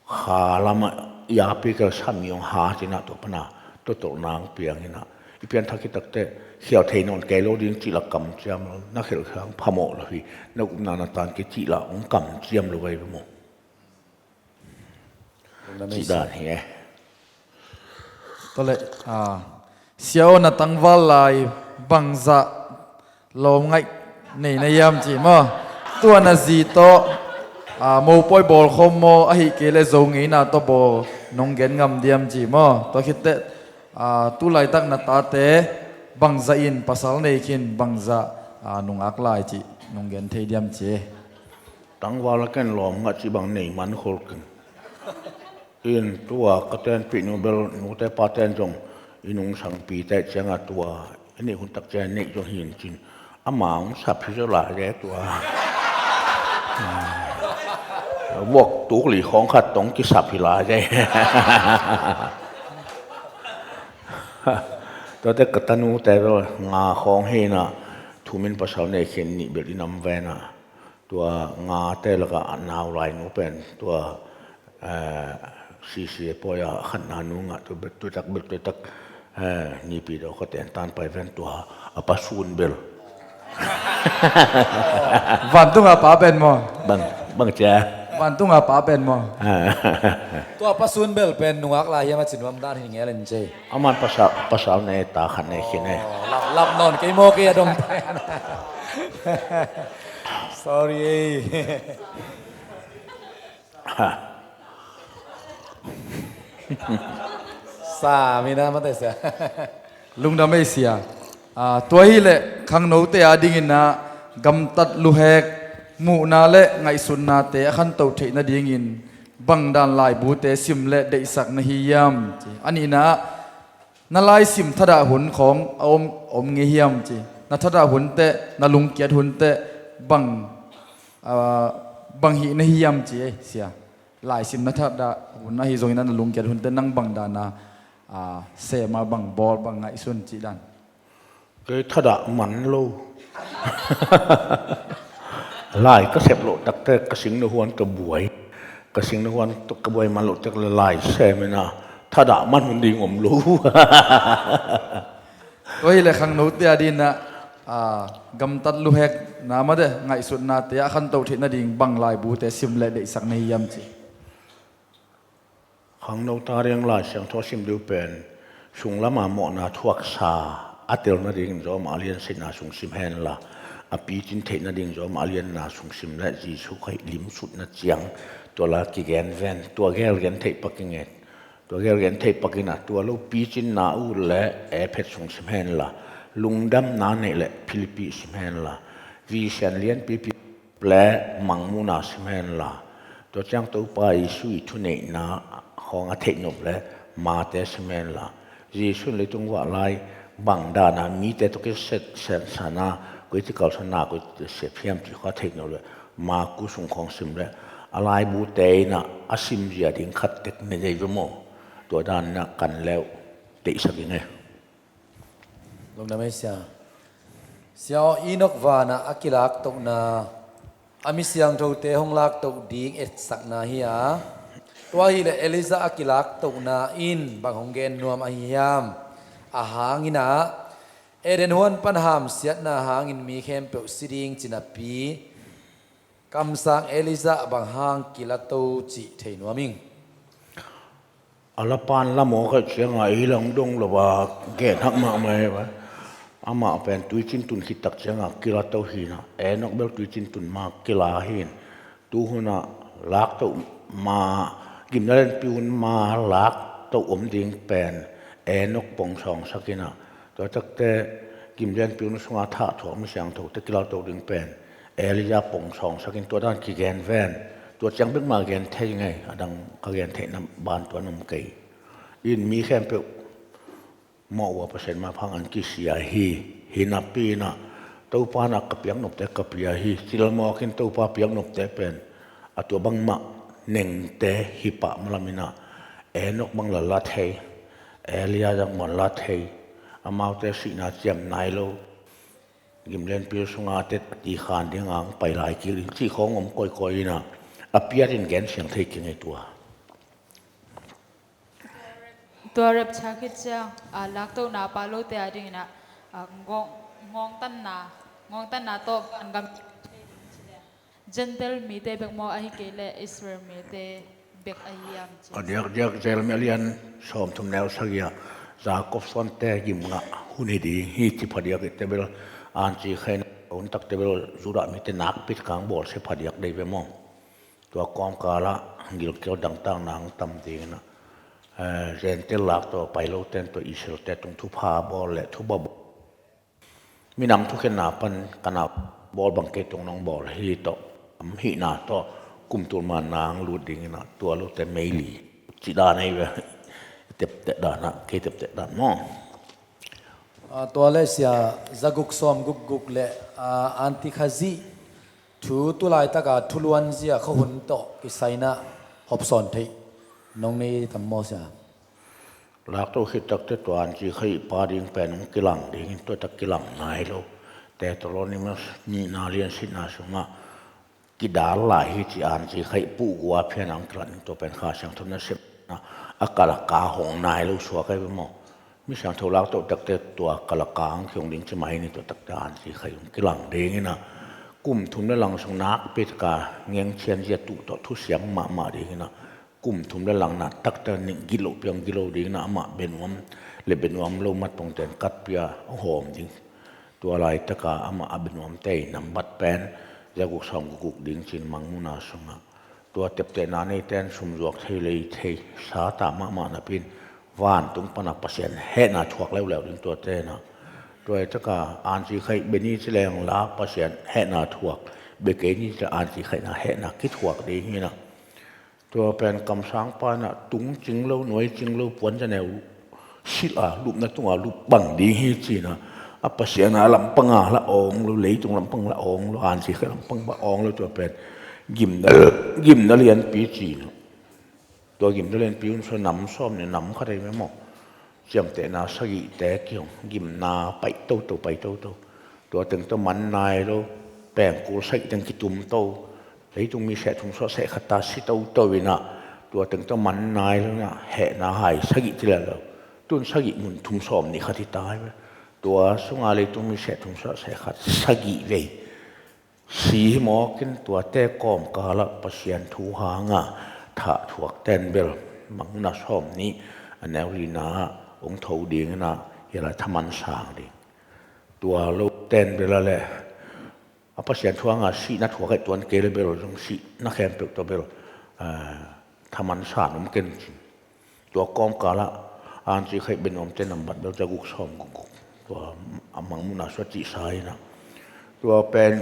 Kha lamah i api kei sami hong hat inah tua pana totolhna hong piang inah i pianthak hi takte khial thei nawn kei lo ding cih lah kamciam lo, na khelh khang phamawh lo hi, na upna na tan kei cih lah hong kamciam lo vai ve maw. Cih dan hi e. Tawleh, a, Sia aw na tangval lai bangzah lawm ngaih nei na hiam cih maw? Tua na zi tawh, a, mopawi bawlkhawm maw, ahih kei le Zo ngeina tawh bawl nong gen ngam diam cih maw? Tua khitteh, a, tu laitak na tate bangzah in pasal nei khin bangzah, a, nungak lai cih nong gen thei diam ci. Tangval a ken lawm ngah cih bang nei man khol keng. In tua ka tenpih nu bel nute paten zong i nungsangpite cianga tua i neih hun tak ciang neih zong hi in cin. Ama hong sap hi zaw lai e tua. Vuak tuk li khawng khat tong kisap hi lai e. Tuate ka tanute bel nga khawng hi inah thumin pasal nei khin nih bel i nam ve inah. Tua ngate lakah a nau lai nu pen tua, eh, C C A pawi a khatna nu ngah tua bel tuitak bel tuitak, eh, nipi daw ka ten tan pai ven tua a pasun bel. Vantung a pa pen maw? Bang, bang cia. Vantung a pa pen maw? Tua pasun bel pen nungak lai hiam a ci nuam dan hi ngel in ci. Aman pasal, pasal nei ta khat nei khin e. Aw, lap, lap nawn kei maw kei a dong pen. Sorry. Sa mi na mate sia. Lungdam ei sia. A, tua hileh khangnote a dingin ah Gamtat luhek, muhna le ngaihsutnate a khantoh theih nadingin bangdan laibute sim le deihsak na hi hiam? Ci. A nihna ah, na laisim thadah hun khawng a om, om ngei hiam? Ci. Na thadah hun teh, na lungkiat hun teh bang, ah, bang hih na hi hiam? Ci ei, sia. Laisim na thadah hun ahi zongin na lungkiat hun teh nang bangdan a, ah, sem a, bang bawl, bang ngaihsun cih dan. Kei thadah man lo. Lai ka sep loh takte ka singna huan ka buai. Ka singna huan ka buai man loh tek le lai sem in a thadah man hun ding om lo. Tua hi le khangnote a dingin ah, ah, gamtat luhek na mah de ngaihsutnate a khantoh theih nading bang laibute sim le deihsak na hi hiam? Ci. Khangnote a ding Lai Siangtho sim ding pen sunglam a mawhna thuaksa a tel nadingin Rom a lian sitna sung sim henla, a picin theih nading Rom a lian nga sung sim le Jesuh Khrih limsutna ciang tua la kigen ven, tua gel gen theih pak ing e. Tua gel gen theih pak in ah tua lo picinna uh le Efesa sung sim henla, lungdamna neih le Philippi sim henla, Vision lianpipi le Mangmuhna sim henla, tua ciang Topa Jesuh i thuneihna khawng a theih nop le Mate sim henla, Jesuh in leitung vah lai bangdan a mite tawh kiset, sen sana, koi ci kal sana, koi ci sep hiam cih kha theih nop le Marku sung khawng sim le a laibute in ah a simzia ding khat tek ne dei ve maw? Tua dan in ah kan le uh deihsak ing e. Lungdam ei sia. Sia aw, Enok vanah a kilaktohna a mi siangthote hong laktoh ding etsakna hi a, tua hileh Elijah a kilaktohna in bang hong gen nuam ahi hiam? A hangin ah Eden huan pan hamsiatna hangin mi khempeuh si ding ci napi kamsang Elijah bang hang kilato cih thei nuam ing. A la pan la mawk ahih ciangin ei lang dong lo a gen hak mahmah hi ve. Amah pen tuicin tun khit tak ciangin kilato hi in ah, Enok bel tuicin tun ma kila hi in, tuhun ah laktoh ma, gimna lianpi hun ma laktoh om ding pen Enok pong sawngsak in ah, tua takte gimna lianpi hun sunga thah thuak mi siangthote kilato ding pen Elijah pong sawngsak in tua dan kigen ven. Tua ciang bek mah gen thei ing e, a dang ka gen theihna ban tua om kei. In mi khempeuh mawh uh a Pasian maiphang an kisia hi. Hi napi in ah Topa in ah ka piaknopte ka pia hi. Cil mawk in Topa piaknopte pen a tua bangmah nengte hi pah malam in ah Enok bang la la thei, Elijah bang la thei, amaute sihna ciam nai lo, gimna lianpi sunga te a ti khan ding a hong pai lai kik ding cih khawng om kawikawi in ah, a piat in gen siang thei keng e tua. Tua rapture khit ciang a laktohna pah lote a dingin ah, a ngawng, ngawngtanna, ngawngtanna tawh vangam Gentile mite bek maw, ahi kei leh Israel mite bek ahi hiam ci. A diakdiak Jeremiah lian sawmthum neu sagih ah Jakob suante gimngah hun hi ding hi ci phadiak i te bel, anci khaina hun takte bel Judah mite nakpi taka hong bawlsia phadiak dei ve maw? Tua kawmkal ah gilkial dangtakna hong tam ding in ah, eh, Gentile lak tawh pai lote in tua Israelte tung thupha bawl le thuba bawl, minam thukhenna pan ka na bawl bang kei tung nong bawl hi tawh, am hihna tawh kum tul ma nang lut ding in ah, tua lote meili cih dan ahi ve. Tepteh dan ah, kei tepteh dan maw? Ah, tua le sia, za guk sawm guk guk le, ah, Antikhrih thu tu laitaka thuluanzia kha hun tawh kisai in ah hopsawn theih nong nei tam maw sia? Laktoh khit takte tua Antikhrih pa ding pen hong kilang ding in, tua tak kilang nai lo. Thessalonians nihna lian sitna sungah kidal lai hi ci, Antikhrih puh gua phian a hong kilat in, tua pen Kha Siangtho nasepna a kalaka hong nai lo suak ahi ve maw? Mi siangtho laktoh takte tua kalaka hong kihong ding ci mah hi in, tua takte Antikhrih hong kilang ding in ah, kum thum le lang sung nakpi taka ngengchianzia tuh tawh thusiam mahmah ding in ah, kum thum le lang na taktak ning gilo piang gilo ding in ah, amah benuam le benuam lo matpongte in katpia hong hawm ding. Tua laitaka amah a benuamte i nambat pen za guk sawm guk guk ding ci-in Mangmuhna sungah. Tua teptehna neite in sum zuak thei lei thei, sata mahmah napi in vantung pana Pasian hehna thuak leuleu ding tuate in ah. Tua hi taka anci khaih beni ci leng la Pasian hehna thuak, be kei ni ci anci khaihna hehna kithuak ding hi na. Tua pen kamsang pa na tung cing lo, nuai cing lo, puan za neu silh a lupna tunga lup bang ding hi ci na. A Pasian a lampang a la awng lo, leitung lampang la awng lo, anci khaih lampang ba awng lo, tua pen gimna, gimna lianpi ci na. Tua gimna lianpi un sua nam sawm ni nam khat ei memaw. Ciamtehna sagihte kihong gimna pai toto, pai toto. Tua teng tawh man nai lo, pengkul sagih teng kitum to. Leitung mi seh thum suah seh khat ta si toto inah. Tua teng tawh man nai lo inah hehna hai sagih ci lel lo. Tun sagih mun thum sawm nih khat hi ta hi ve. Tua sunga leitung mi seh thum suah seh khat sagih vei si hi mawkin tuate kawmkalah Pasian thu hanga thah thuak ten bel Mangmuhna sawm nih a neu lina ah hong tho ding inah hi lai thaman sang ding. Tua lo ten bel a le a Pasian thu hanga sihna thuak aih tuan kei le bel zong sihna khempeuh tawh bel, ah, thaman san om ken cin. Tua kawmkalah anci khaih beni omte nambat bel zaguk sawm gukguk. Tua a Mangmuhna sua cihsa inah. Tua pen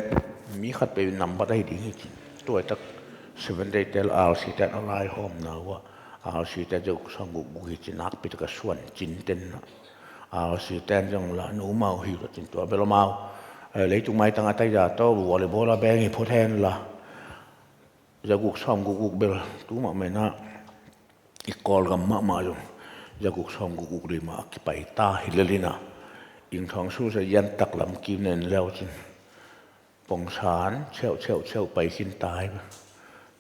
mi khat peuh nambat ahi ding hi cin. Tua tak Seventh Day tel R C ten a lai hawmna uh ah R C ten zaguk sawm gukguk hi cin, nakpi taka suan cin ten na. R C ten zong la no mau hi lo cin tua bel mau. Eh, leitung maitang a taida tawh volleyball a beng hi phot hen la. Zaguk sawm gukguk bel tu mah mena i Kawlgam mahmah zong zaguk sawm gukguk li mah a kipai ta hi lel inah. Ingthawng su sa yan tak lam kim nen leu cin. Pongsan cheuh cheuh cheuh pai khin ta hi.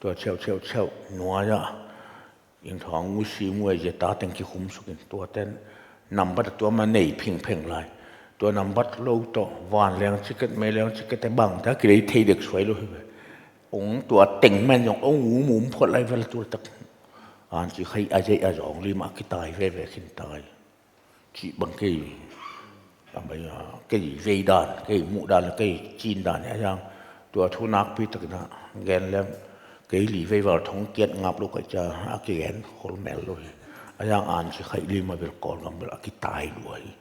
Tua cheuh cheuh cheuh nuai ah Ingthawng u si muai zia ta teng kikhum sukin tua ten nambat a tua ma nei phingpheng lai. Tua nambat lo tawh van leng ciket, mei leng ciket te bang ta kilei thei dek suai lo hi ve. Ong tua teng men zong ong um um phuat lai vel tul tak. Anci khaih a zeih a zawng li mah kitai veve khin tai. Cih bang kei, a bai, a, kei vei dan, kei muh dan, kei cin dan hi a hiang. Tua thu nakpi takin a gen lem, kei li vei val thong kiat ngap lo kai cia a kigen khol mel lo hi. A hiang anci khaih li ma bel Kawlgam bel a kitai lua hi.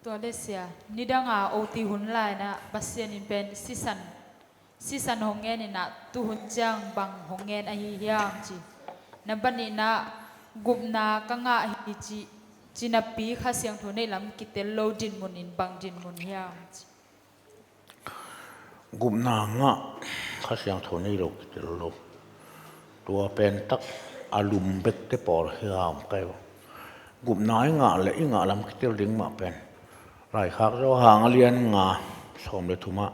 Tua le sia, nidanga oti hun laina Pasian in pen sisan, sisan hong ngen inah tuhun ciang bang hong ngen ahi hiam ci. Nambat nihna gupna ka ngah hi ci, ci napi Kha Siangtho neih lam kitel lo dinmun in bang dinmun hiam ci. Gupna ngah Kha Siangtho nei lo kitel lo. Tua pen tak a lum bekte pawl hi a om kai uh. Gupna i ngah le i ngah lam kitel ding mah pen Laikhak Johan a lian nga sawm le thumah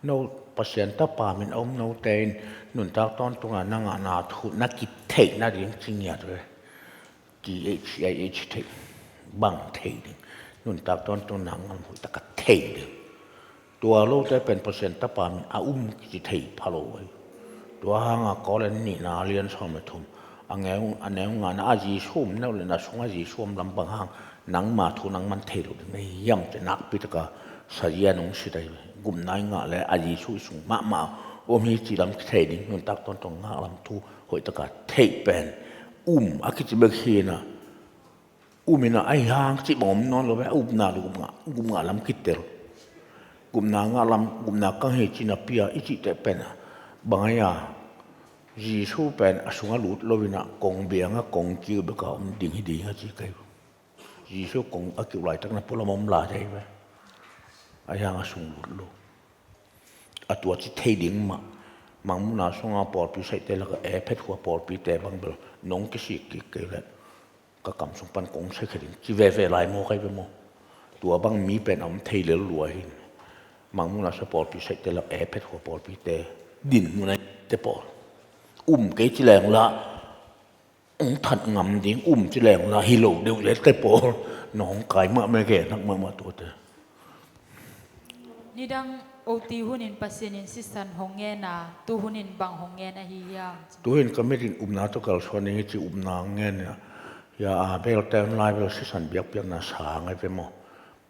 no Pasian tapa min a um note in nuntak tawntunga na ngahna thu na kitheihna ding ci ngiat ve. T H I H theih bang theih ding. Nuntak tawntung nang ngam hoih taka theih ding. Tua lote pen Pasian tapa min a um kici thei pha lo hi. Tua hanga Korin nihna a lian sawm le thum a neu, a neu ngana a Jesu um neu le na sunga Jesu om lam bang hang nangma thu nang man thei lo ding na hi hiam ci nakpi taka sazian hong sit ahi. Gupna i ngah le a Jesu i sung mahmah om hi ci lam kithei ding. Nuntak tawntung ngah lam thu hoih taka theih pen um a kici bek hi na. Um ina ahi hang cih bang om nawn lo ve, a upna lo gupna, gupna lam kitel. Gupna ngah lam, gupna kang hi cina pia i cih teh pen a bang ahi a Jesu pen a sunga lut lo ina kong bianga kong kiu beka om ding hi ding a ci kai. Jesu kong a kiu laitak na pulam om lai thei ve. Ahi hang a sung lut lo. A tua ci thei ding mah. Mangmuhna sunga pawlpi saihte laka Ephet khua pawlpite bang bel nong kisik kik kei le ka kam sung pan kong saikhe ding ci veve lai maw kai ve maw? Tua bang mi pen a om thei lel lua hi. Mangmuhna sa pawlpi saihte lak Ephet khua pawlpite dinmun a te pawl um kei ci leng la ong that ngam ding um ci leng la hi lo deuh le te pawl nong kai mahmah ke nak mahmah tuate. Nidang oti hunin Pasian in sisan hong ngen a, tu hunin bang hong ngen ahi hiam? Tuhin ka mitin upna tawh kalsuan ding hi ci upna hong ngen a, hia a bel ten lai bel sisan biakpiakna sa ngai ve maw?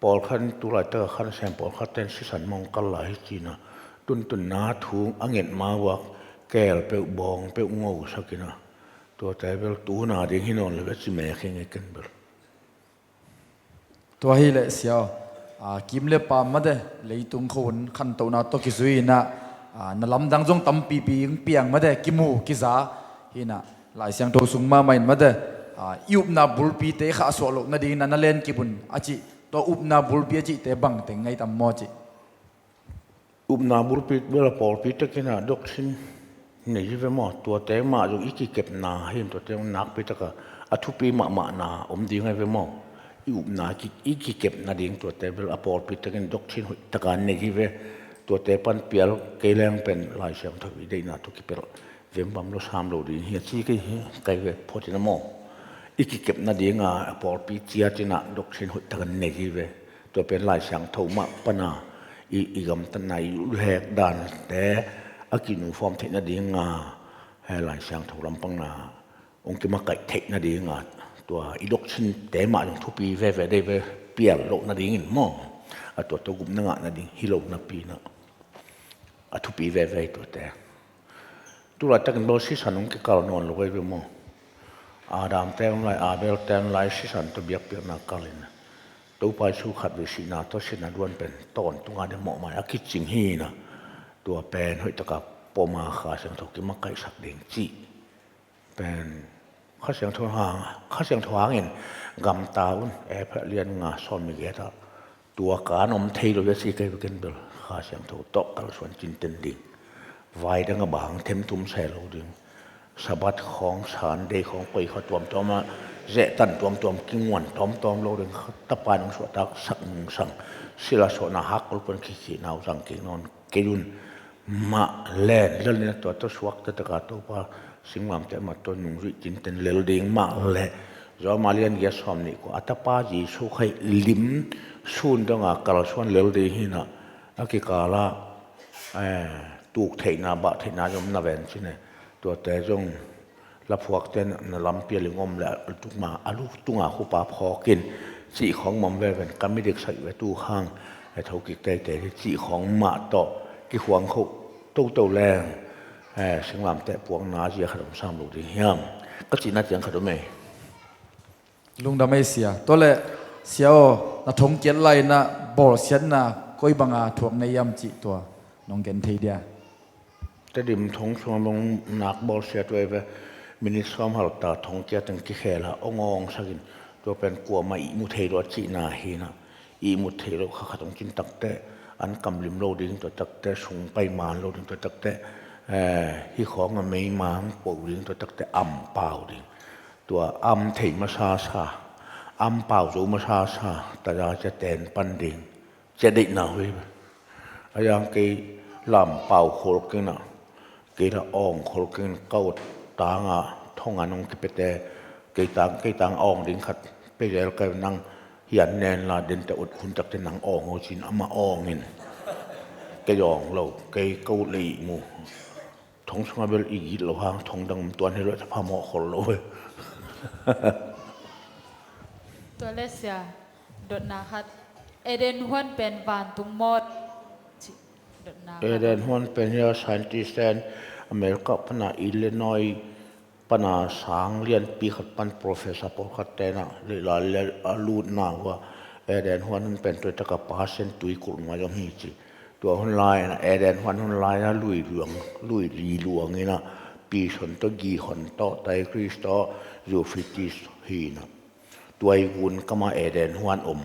Pawlkhat in tu laitaka khan sem pawlkhat ten sisan mong kal lai hi cina. Tuntunna thu a nget ma uak kel peuh bawng peuh ngo sakina. Tuate bel tuna ding hi nawn le ve ci mek hi ngai ken bel. Tua hi leh sia aw, a, kim le paam mate, leitung khua hun khantohna tawh kizui inah, a, na lamdang zong tampipi hong piang mate, kimu kiza hi inah, Lai Siangtho sung mahmah in mate, a, i upna bulpite khahsuah loh nadingin na na lenkip un a cih, tua upna bulpi a cihte bangteng ngei tam maw cih? Upna bulpi bel a pawlpi takin a doctrine nei hi ve maw? Tuate mah zong i kikepna hi in, tuate zong nakpi taka a thupi mahmahna om ding ahi ve maw? I upna ki, i kikepna ding tuate bel a pawlpi takin doctrine hoih taka nei hi ve. Tuate pan pial kei leng pen Lai Siangtho i deihna tawh kipelh vembam lo sam lo ding hi a ci kei hi, kai ve phot in a maw? I kikepna dinga a pawlpi ciat inah doctrine hoih taka nei hi ve. Tua pen Lai Siangtho mah pana i, i gamtatna, i luthek dante a kinufawm theih nadinga, he Lai Siangtho lampangna hong kimakaih theih nadinga, tua i doctrine te mah zong thupi veve dei ve, pial loh nadingin maw? A tua tawh gupna ngah nading hi lo napi inah a thupi veve hi tuate. Tulaitakin bel sisan hong kikal nawn lo ahi ve maw? Adam te hong lai, Abel te hong lai, sisan tawh biakpiakna kalin, Topa Jesu khatvei sihna tawh sihna duan pen tawntunga de mawhmai a kicing hi inah, tua pen hoihtaka poma Kha Siangtho kimakaihsak ding cih pen Kha Siangtho hang, Kha Siangtho hangin gamta un, Efesa lian nga sawm le giat ah, tua kan om thei lo hi a ci kei vekin bel Kha Siangtho tawh kalsuan cinten ding. Vai dang a bang themthum se lo ding. Sabbath khawng, Sunday khawng, koi kha tuamtuam ah zehtan tuamtuam, kinguan tuamtuam lo ding. Tapa in hong suahtaksak nungsang, sila suahna hakkol pan khikhihna uh zang kik nawn kei un. Mah len lel in a tua tawh suakta taka Topa singlamteh mah tawh nungzuih cinten lel ding mah le, Rom a lian giat sawm nih kua, a Tapa Jesu Khrih lim sun donga kalsuan lel ding hi inah, a kikala, eh, tuk theihna, bah theihna zong na ven cine. Tuate zong laphuakte na lampi a lingom le a tuk ma, a luk tunga khupa phawkin cih khawng mawm veven, ka midik saih ve tu hang, eh, thokik teitei hi cih khawng mah tawh kikhuang khoh toto leng, eh, singlamteh puakna zia khat om sam lo ding hiam? Ka cihna ciang khat om ei. Lungdam ei sia. Tua leh sia aw, na thongkiat lai inah bawlsiatna koi banga thuak na hiam cih tua nong gen thei dia? Tedim thong sungah bang nak bawlsiat uh ei ve. Minit sawm halta thongkiat in kikhel a awngawng sakin, tua pen kuamah ihmu thei lo a cihna hi inah, ihmu thei lo kha khat hong cin takteh an kamlim lo ding, tua takteh sung pai man lo ding, tua takteh, eh, hi khawng a mei mang po ding, tua takteh am pau ding. Tua am thei masasa, am pau zo masasa, taza cia ten pan ding. Cia deihna uh hi. A yang kei lam pau khol keng inah, kei la awng khol keng in, ka ut tanga thong an hong kipete, kei tang, kei tang awng ding khat pe zel kai nang hian nen la dente ut hun takte nang awng aw cin amah awng in. Kei awng lo, kei ka ut le ihmu. Thong sungah bel i git lo hang, thong dang om tuan hi lo, thapha mawh khol lo hi. Tua le sia, dotna khat. Eden huan pen vantung mawt cih dotna khat. Eden huan pen hi a, scientist ten America pana Illinois pana sang lianpi khat pan professor pawlkhat tenah leilai le a lutna hua Eden huan hun pen tuitaka pasen tuikulh ngai om hi ci. Tua hun lai-in Eden huan hun lai-in lui luang, lui li luang inah, Pison tawh, Gihon tawh, Tigris tawh, Euphrates hi inah, tua i gun kamah Eden huan om.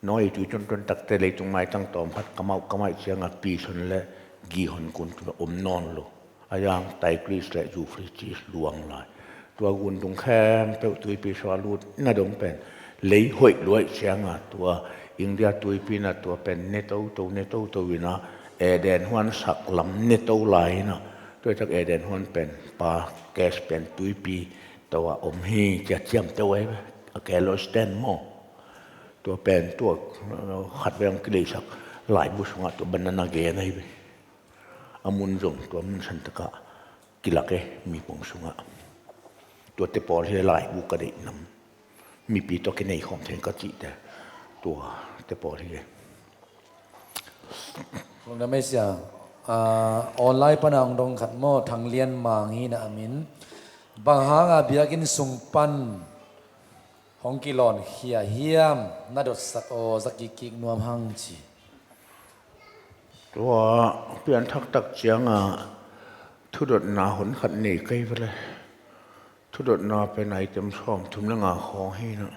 Nawi tui tonton takte leitung maitang tawm khat kamauh kamai ciangah Pison le Gihon gun tungah om nawn lo. A yang Tigris le Euphrates luang lai. Tua gun tung khempeuh tuipi sua lut na dong pen lei hoih luaih ciangah tua India tuipi na tua pen ne toto, ne toto inah Eden huan sak lam ne to lai inah, tuaitak Eden huan pen pa Caspian tuipi to ah om hi cia ciamteuh ahi ve. A Kaleidoskop maw? Tua pen tua, uh, khatvei hong kileisak laibu sungah tua banana gen ahi ve. A mun zong tua mun santakah kilak e, mipong sungah. Tuate pawl hi laibu ka deih nam. Mipi tawh kinei khawm theng ka cihte. Tuate pawl hi e. Lungdam ei sia. Ah, online pana hong dong khat maw, Thang Lian Mang hi na a min. Bang hanga biakinn sung pan Hong kilawnkhia hiam, na dotsak aw, za kikkik nuam hang ci. Tua pianthak tak cianga thudotna hun khat nei kei vele. Thudotna pen item sawmthum le nga khawng hi na.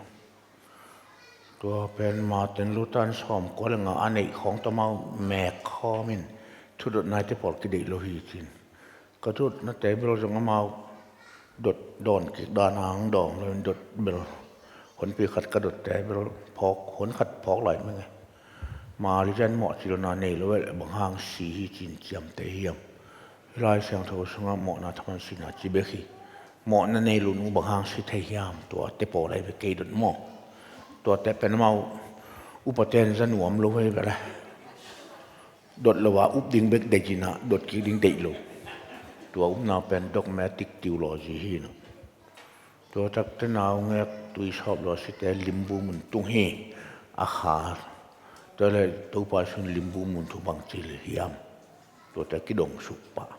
Tua pen Martin Luther in sawmkua le nga a neih khawng tawh amau mek khawmin thudotna ite pawl kideih lo hi cin. Ka dotnate bel zong amau dot dawn kik dan ang dawng loin dot bel honpi khat ka dotte bel phawk, hon khat phawk lai menge. Malian mawh cilna nei lo eh, bang hang si hi cin ciamteh hiam? Lai Siangtho sungah mawhna thaman sina ci bek hi. Mawhna nei lo nung bang hang si thei hiam? Tuate pawl ahi ve kei dot maw? Tuate pen amau upaten za nuam lo ahi ve le. Dot lo a up ding bek deih inah dot kik ding deih lo. Tua upna pen dogmatic theology hi na. Tua takte naungek tuisawp lo a site limbu mun tung hi a kha. Tua le Topa sun limbu mun thu bang ci le hiam? Tuate kidong suk pah.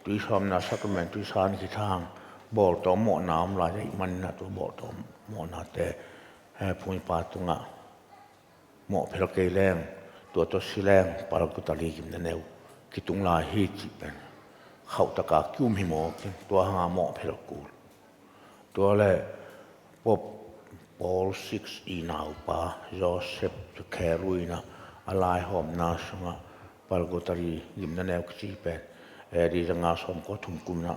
Tuisawpna sacrament tuisan khit hang bawltawm mawhna om lai ahih manin ah tua bawltawm mawhnate, eh, phungpa tungah mawhphel kei leng, tua tawh si leng, Purgatory gimna neu kitung lai hi cih pen khauhtaka kium hi mawk in, tua hanga mawhphel kul. Tua le Pope Paul six i naupa Joseph Kheru inah a laihawmna sungah Purgatory gimna neu kici pen A D zanga sawmkua thum kum inah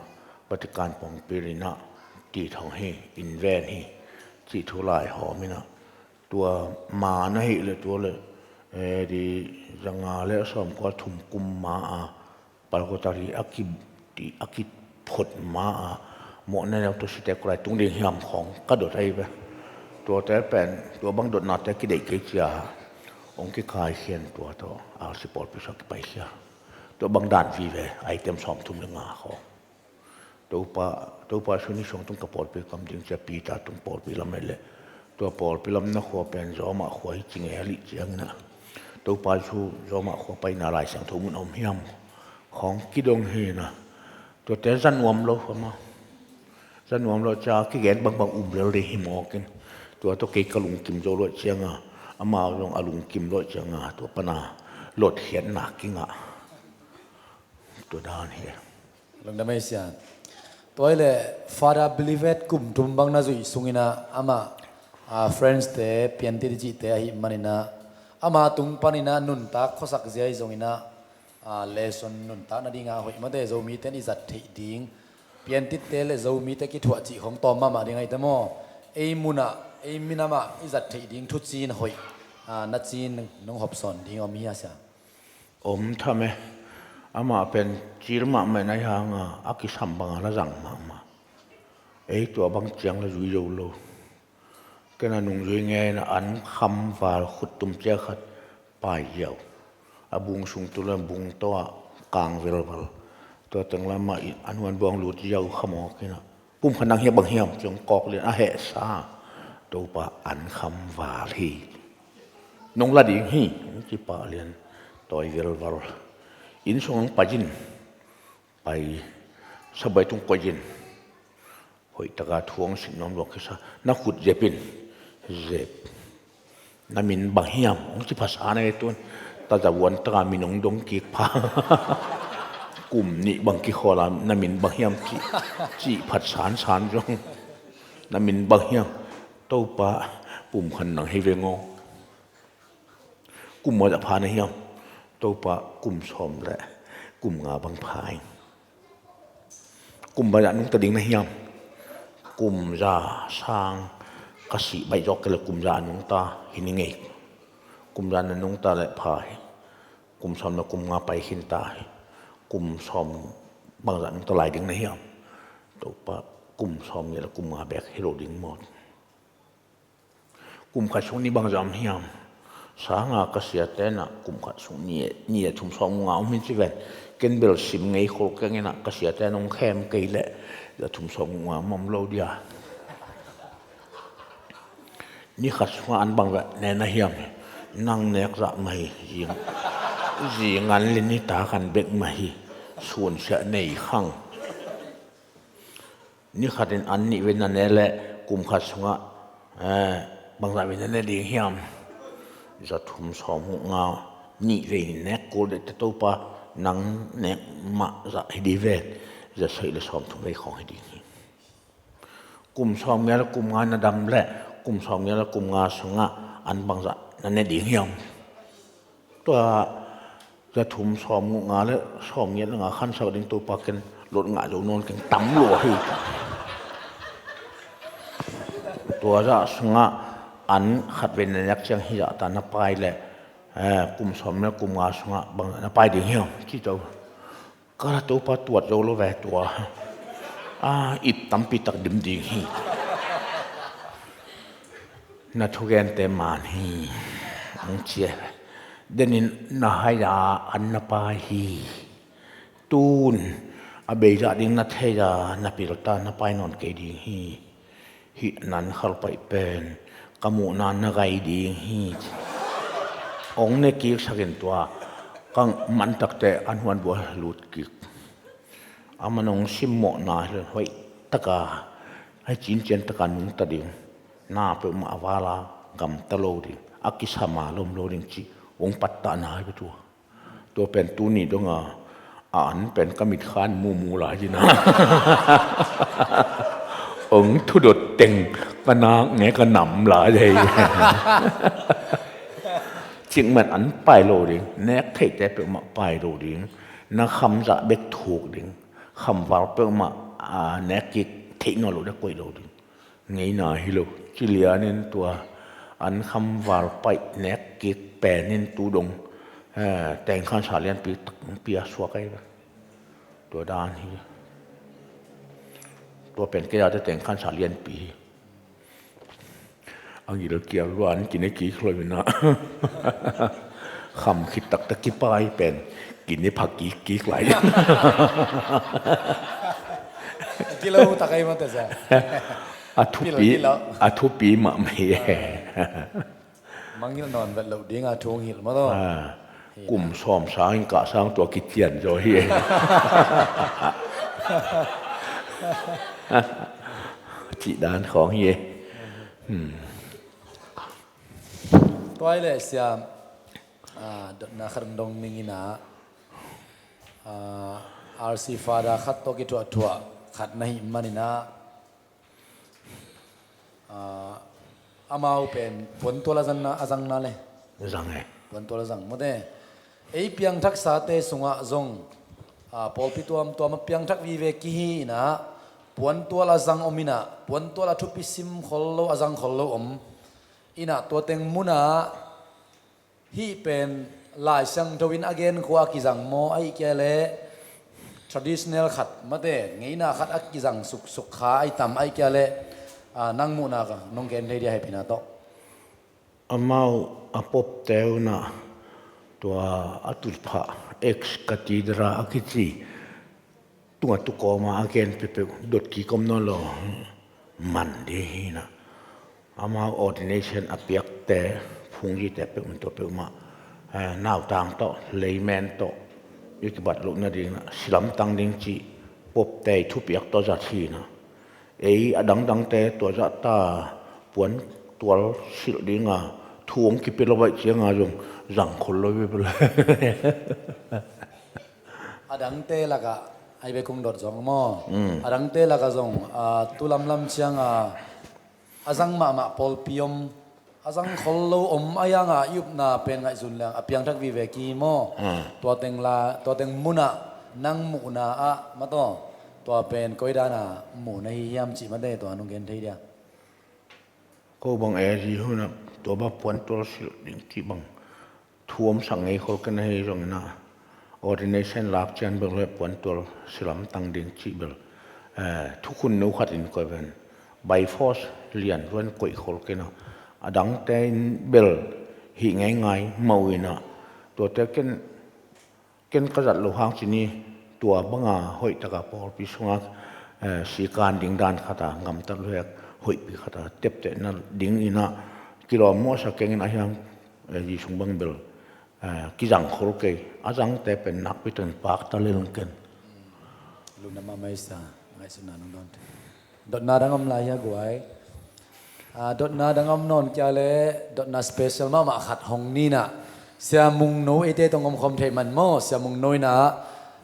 Vatican pongpil inah tithong hi, invent hi cih thu laihawm inah. Tua ma na hih le tua le A D zanga le sawmkua thum kum ma a Purgatory a ki, a kiphot ma a mawhna neu tawh site kua lai tung ding hiam khawng ka dot ahi ve. Tuate pen tua bang dotnate kideih kei cia hong kikhaikhian tua tawh arsi pawlpi sua kipaikhia. Tua bang dan vive item sawmthum le nga khawng. Topa, Topa sun i suang tung ka pawlpi kam ding cia Peter tung pawlpi lam eh le. Tua pawlpi lam na khua pen Zawmah khua hi ci ngei a lih ciangin ah Topa cu Zawmah khua paina Lai Siangtho mun a om hiam khawng kidong hi na. Tuate za nuam lo khua maw? Za nuam lo cia kigen bangbang um lel ding hi mawk in. Tua tawh kei ka lungkim zo lo cianga amau zong a lungkim lo cianga tua pana lotkhiatna kingah. Tua dan hi. Lungdam ei sia. Tua hi le Father Bilivet kum tum bang na zuih sungin ah amah, ah, French te piantit i cihte ahih manin ah ama tung panin ah nuntak khuasak zia hi zongin ah, ah, lesson nuntak nadingah hoih mate Zomite in i zat theih ding, piantitte le Zomite kithuah cih khawng tawm mahmah ding ahite maw? Ei munah ei minamah i zat theih ding thucin hoih, ah, na cin nong hopsawn ding om hi a sia. Om tham e. Amah pen cil mahmah na hi hanga a kisam banga la zang mahmah. Ei tua bang ciang la zui zo lo. Ken a nungzui ngeina an kham val khuttum cia khat pai ziau. A bung sung tu le bung tawh a kang velval. Tua teng lamah a nuan buang lut ziau khamawk inah. Pumkhat nang hiah bang hiam ciang kawk lian a hehsa. Topa an kham val hi. Nong la ding hi, ci pah lian tawi velval. Inn sung ang pai in, pai sabai tung koih in. Hoih taka thuang sik nuam luak kisa, na khut zep in, zep. Na min bang hiam, hong ci phasa na e tun, ta zavuan taka min hong dong kik pha. Kum nih bang kikhawl a, na min bang hiam ci, ci phat sansan zong. Na min bang hiam, Topa, pumkhat nang hi veng aw. Kum maw zah pha na hiam? Topa, kum sawm le kum nga bang pha ing. Kum maw zah nungta ding na hiam? Kum za sang ka sih baih zawk kei le kum za a nungta hi ni ngei. Kum za na nungta le pha hi. Kum sawm na kum nga pai khin ta hi. Kum sawm bang zah nungta lai ding na hiam? Topa, kum sawm nih le kum nga bek hi lo ding maw? Kum khat sung nih bang zah om hiam? Sanga ka siate na kum khat sung nih, nih a thum sawm nga om hi ci ven. Ken bel sim ngei khol keng ina ka siate nong khem kei le a thum sawm nga om lo dia. Ni khat sunga an bang zah ne na hiam? Nang nek zah mah hi. Zingan le ni ta kan bek mah hi. Sunsiah nei khang. Ni khatin an nih ve na ne le Kum khat sungah, eh, bangzah vei na ne ding hiam? Za thum sawm guk nga, nih vei nek kul dek teh Topa, nang nek mah zah hi ding ven. Za sagih le sawm thum vei khawng hi ding hi. Kum sawm giat le kum nga na dam leh, kum sawm giat le kum nga sungah an bangzah na ne ding hiam? Tua za thum sawm guk nga le sawm giat le nga khansak ding Topa ken lot ngah zo nawn keng, tam lua hi. Tua zah sungah an khat vei na nek ciang hih zah ta na pai leh, eh, kum sawm le kum nga sungah bangzah na pai ding hiam? Ci to. Ka la Topa tuat zo lo ve tua. A, ip tampi tak dim ding hi. Na thugente man hi. Ang cia. Denin na hai a an na pai hi. Tun a beizah ding na thei a na pilta na pai nawn kei ding hi. Hih nan khalpaih pen ka muhna na gai ding hi. Ong ne kik sakin tua ka man takte an huan bua lut kik. A man ong simmawhna hi hoih taka, hei cincian taka nungta ding. Na peuhmah a vala gamta lo ding, a kisama lom lo ding ci. Ong pattahna hi tua. Tua pen tuni donga a an pen ka mitkhan mumu lai hi na. Ong thudot teng ka nak nge ka nam lai hi. Cikmat an pai lo ding, nek theihte peuhmah pai lo ding, na khamzah bek thuk ding, khamval peuhmah, a, nek kik theih nawn lo dek koih lo ding. Ngeina hi lo. Ci lianin tua an khamval paih nek kik penin tu dong, eh, tengkhansa lianpi takpi a suak ahi ve. Tua dan hi. Tua pen kei a te tengkhansa lianpi hi. A gilkial luan kine kik lo ina. Kham khit taktak kipai pen kine pha kik kik lai. Kilo tak ai mate sa. A thupi, kilo, kilo, a thupi mahmah hi. Mangngilh nawn vet loh ding a thu hong hilh maw taw. Ah, hi kum na. Sawm sang in kah sang tua kician zaw hi. Cih dan khawng hi. Hmm. Tua hi leh sia, ah, dotna khat dong dong ning ina, ah, R C Father khat tawh kithuahthuah khat na hih man ina, ah, amau pen puantual a zangna, a zangna le. Zang e. Puantual a zang mawte. Ei piangthaksate sungah zong, ah, pawlpi tuamtuam a piangthak vive kihi ina, puantual a zang om ina, puantual a thupi sim khol lo, a zang khol lo om ina, tua teng muna hih pen Lai Siangtho in a gen khua a kizang maw, ahih kei leh traditional khat mate, ngeina khat a kizang suksuk kha ahi tam, ahih kei leh, ah, nang muhna ka nong gen thei dia hehpihna tawh. Amau a popte unah tua a tutphah ex cathedra a kici tunga tukawma a gen peuhpeuh dot kik om nawn lo man ding hi na. Amau ordination a piakte phungzite peuh tua peuhmah, eh, nautang tawh, layman tawh i kibat loh nading na, silamtang ding cih popte thupiak tawh zat hi na. Ei a dangdangte tua zahta puantual silh dinga thu hong kipia lo baih cianga zong zang khol lo hi bel. A dangte lakah ai be kong dot zong maw? Mm. A dangte lakah zong, ah, tu lamlam cianga a zang mahmah pawlpi om, a zang khol lo om a yanga i upna pen ngaihsun leng a piangthak vive ki maw? Mm. Tua teng la, tua teng munah nang muhna ah mataw, tua pen koi dana muhna hi hiam cih mate tua nong gen thei dia. Ko bang e zi hunah tua bang puantual silh ding cih bang thu omsak ngei khol ken ahi zongin ah, ordination lak cian bel le puantual silamtang ding cih bel, eh, thukhun no khat in koi ven by force lian ruan koih khol ken ah, a dangte in bel hih ngeingai mawh in ah, tuate ken Ken ka zat loh hang cin hi, tua banga hoih taka pawlpi sunga, eh, sikan ding dan khata gamtat luhek hoihpi khata teptehna ding ina kilawm muahsak kengin a hiang, eh, zi sung bang bel, eh, kizang khol kei, a zangte pen nakpi takin pakta lel ken. Lungdam mahmah i sa, ngaihsutna nong dawn. Dotna dang om lai hia guai? Ah, dotna dang om nawn kia le, dotna special mahmah khat hong ninah, Sia Mungno eite tong omkhawm theih man maw, Sia Mungno inah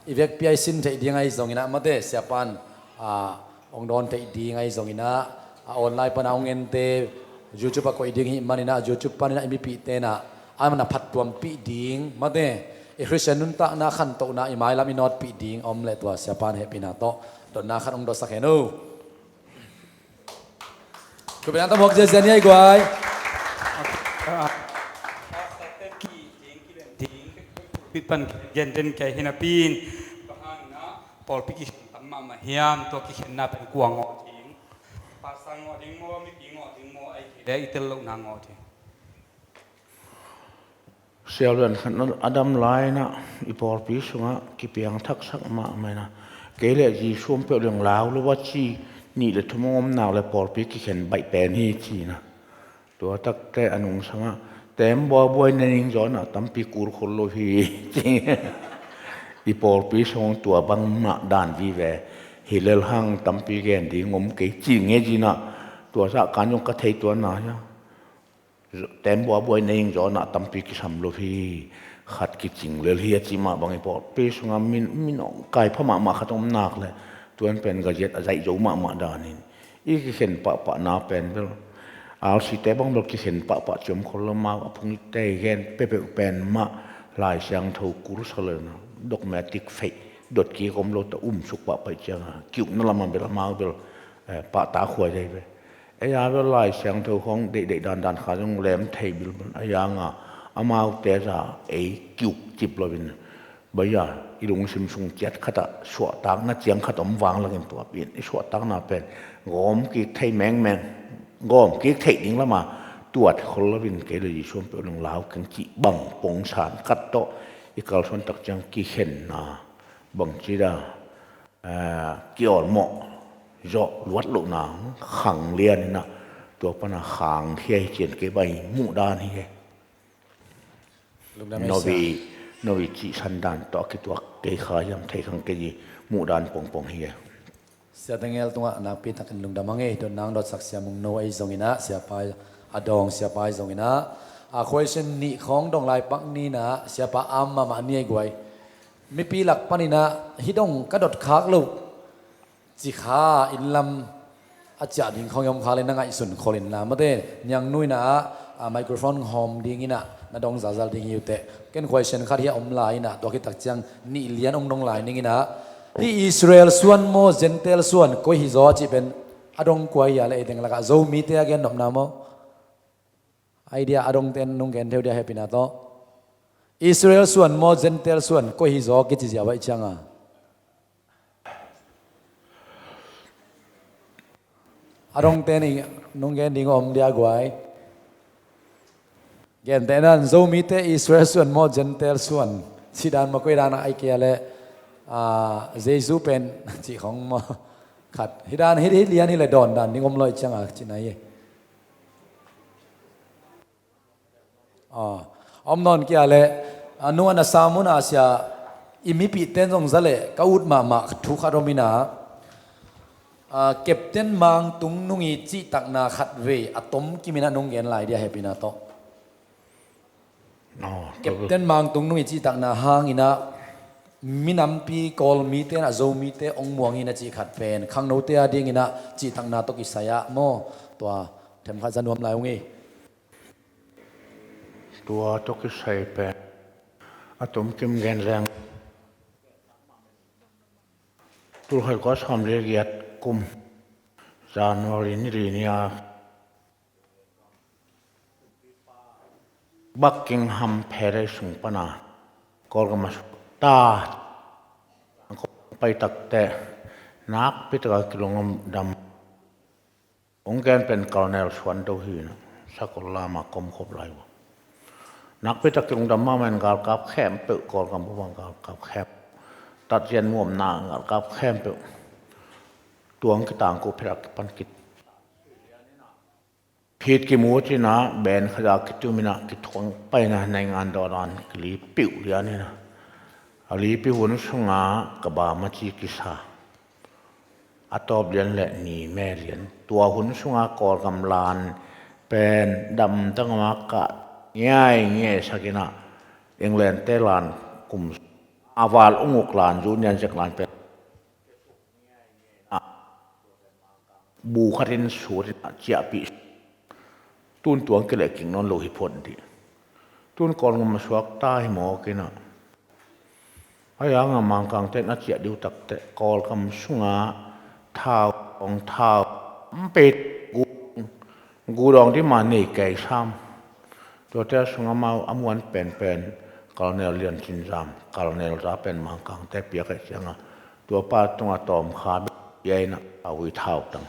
i vekpi a i sin theih ding ahi zonginah mate, siapan ah, hong dawn theih ding ahi zonginah, a online pana hong ente, YouTube a koih ding hih maninah, YouTube paninah i mipihte inah a mana phattuampih ding mate, i Khristian nuntakna khantohna i mailam i nawtpih ding om leh tua siapan hehpihna tawh dotna khat hong dotsak hen uh. Kupi nang tam hok ziazia ni ai guai. Pit pan genten kia hinapin. Bang hang na pawlpi kikhen tam mahmah hiam, tua kikhenna pen kua ngawh ding? Pastor ngawh ding maw, mipi ngawh ding maw, ai kei le i tel lohna ngawh ding. Sialuan khat a dam lai inah i pawlpi sungah kipiang thaksak mahmah inah, kei le Jesu om peuh leng lau lo a ci nih le thum hong om nak le pawlpi kikhen baih pen hi ci inah. Tua takte a nungsangah tem buabuai na ning zaw inah tampi kul khol lo hi ci. I pawlpi sung tua bangmah dan vive hi lel hang tampi gen ding om kei ci nge ci inah. Tua zah kan zong ka thei tua na hia. Tem buabuai na ing zaw inah tampi kisam lo hi, khat kicing lel hi a ci mah bang i pawlpi sungah min, min ong kai pha mahmah khat om nak le, tuan pen gaziat a zaih zo mahmah danin i kikhen pahpahna pen bel, alsite bang bel kikhen pahpah ciam khol lo, mau a phung i tei gen pepeuh pen mah Lai Siangtho kursa lena dogmatic faith dot kik om lo ta, umsuk pahpah i cianga kiukna lamah bel amau bel, eh, pahtak huai dai ve. Ei a bel Lai Siangtho khawng deihdeih dandan kha zong lem thei bilbel a, ei a nga amaute za ei kiuk cip loin, bai a i lungsim sung ciat khatah suahtakna ciang khat om vang lakin tua pi-in i suahtakna pen gawm kik thei mengmeng, gawm kik theih ding lama tuat khol loin kei le Jesu om peuh leng lau keng cih bang pongsan khat tawh i kalsuan tak ciang kikhenna bangci da, eh, kiawlmawh zawh luat lohna khang lian inah tua pana khang khia hi cian kei bai muhdan hi he. Lungdam ei Novi, sia. Novi cihsan dan tawh a kituak kei kha hiam thei khang kei hi muhdan pongpong hi he. Sia Daniel tungah nakpi takin lungdam hang ei, dotna hong dotsak Sia Mungno ahi zonginah, siapa a dawng siapa ahi zonginah, a question nih khawng dong lai pak ninah, siapa am mahmah ni ahi guai. Mipi lak paninah hih dong ka dot khak loh ci kha, inn lam a ciah ding khawng i om kha le na ngaihsun khol inla mate, niangnu inah a microphone hawm dinginah na dong zalzal ding hi uh teh. Ken question khat hi a om lai inah tua khit tak ciang nih lian hong dong lai ninginah, hih Israel suan maw Gentile suan koi hi zaw cih pen a dong kua hi a le, ei deng lakah Zomite a gen nopna maw? Idea a dongte nung gen theu dia hehpihna tawh. Israel suan maw Gentile suan koi hi zaw kici zia vai cianga, a dongte nih nung gen ding om dia guai. Gentehnan Zomite Israel suan maw Gentile suan cih dan maw, koi dan a ai kei a le, ah, Jesu pen cih khong maw? Khat hih dan hih, hih lian hi le dawn dan ding om lo i cianga cihna hi. Ah, om nawn kia le, ah, nung a na sam un a sia, i mipihte zong za le ka ut mahmah thu khat om inah, ah, Captain Mangtung nung i cihtakna khat vei a tom kim inah nung gen lai dia hehpihna tawh. Oh, Captain Mangtung nung i cihtakna hang inah minampi Kawlmite inah Zomite ong muang hi na cih khat pen khangnote a ding inah cihtakna tawh kisai ah maw, tua themkhat za nuam lai ung hi. Tua tawh kisai pen a tom kim gen leng, tulkhat kua sawm le giat kum January ni li ni a Buckingham Palace sung pana Kawlgam a sukta pai takte nakpi taka kilungdam. Ong gen pen Colonel Suan Do hi na, sakol lama komkhop lai uh. Nakpi tak kilungdam mahmah in galkap khempeuh, Kawlgam bup a galkap khempeuh, tatzian muamna galkap khempeuh tuang kitangko phit a kipan kit. Phit kimu cina ben khaza kitum ina kithuang paina naingan dawn an kilipiuh lian ina, a lipi hun sunga ka bam a ci kisa. a tawp lian le ni me lian. Tua hun sunga Kawlgam lan pen damdang a kah ngiai ngiai sakin ah England te lan kum a val unguk lan zu nian zek lan pen bu khatin sutin a ciahpih. Tun tuang kileh kik nawn lo hi phot dih. Tun Kawlgam a suak ta hi mawk inah. Haya nga Mangkang ten a ciah diu takteh Kawlgam sunga thau, ong thau, mpet gu, gu dawng dima nei kei sam. Tuate a sunga mau a muan penpen Colonel Lian Cin Zam, Colonel za pen Mangkang te piak eh cianga. Tua pa tunga tawm kha bia inah a ui thau tang.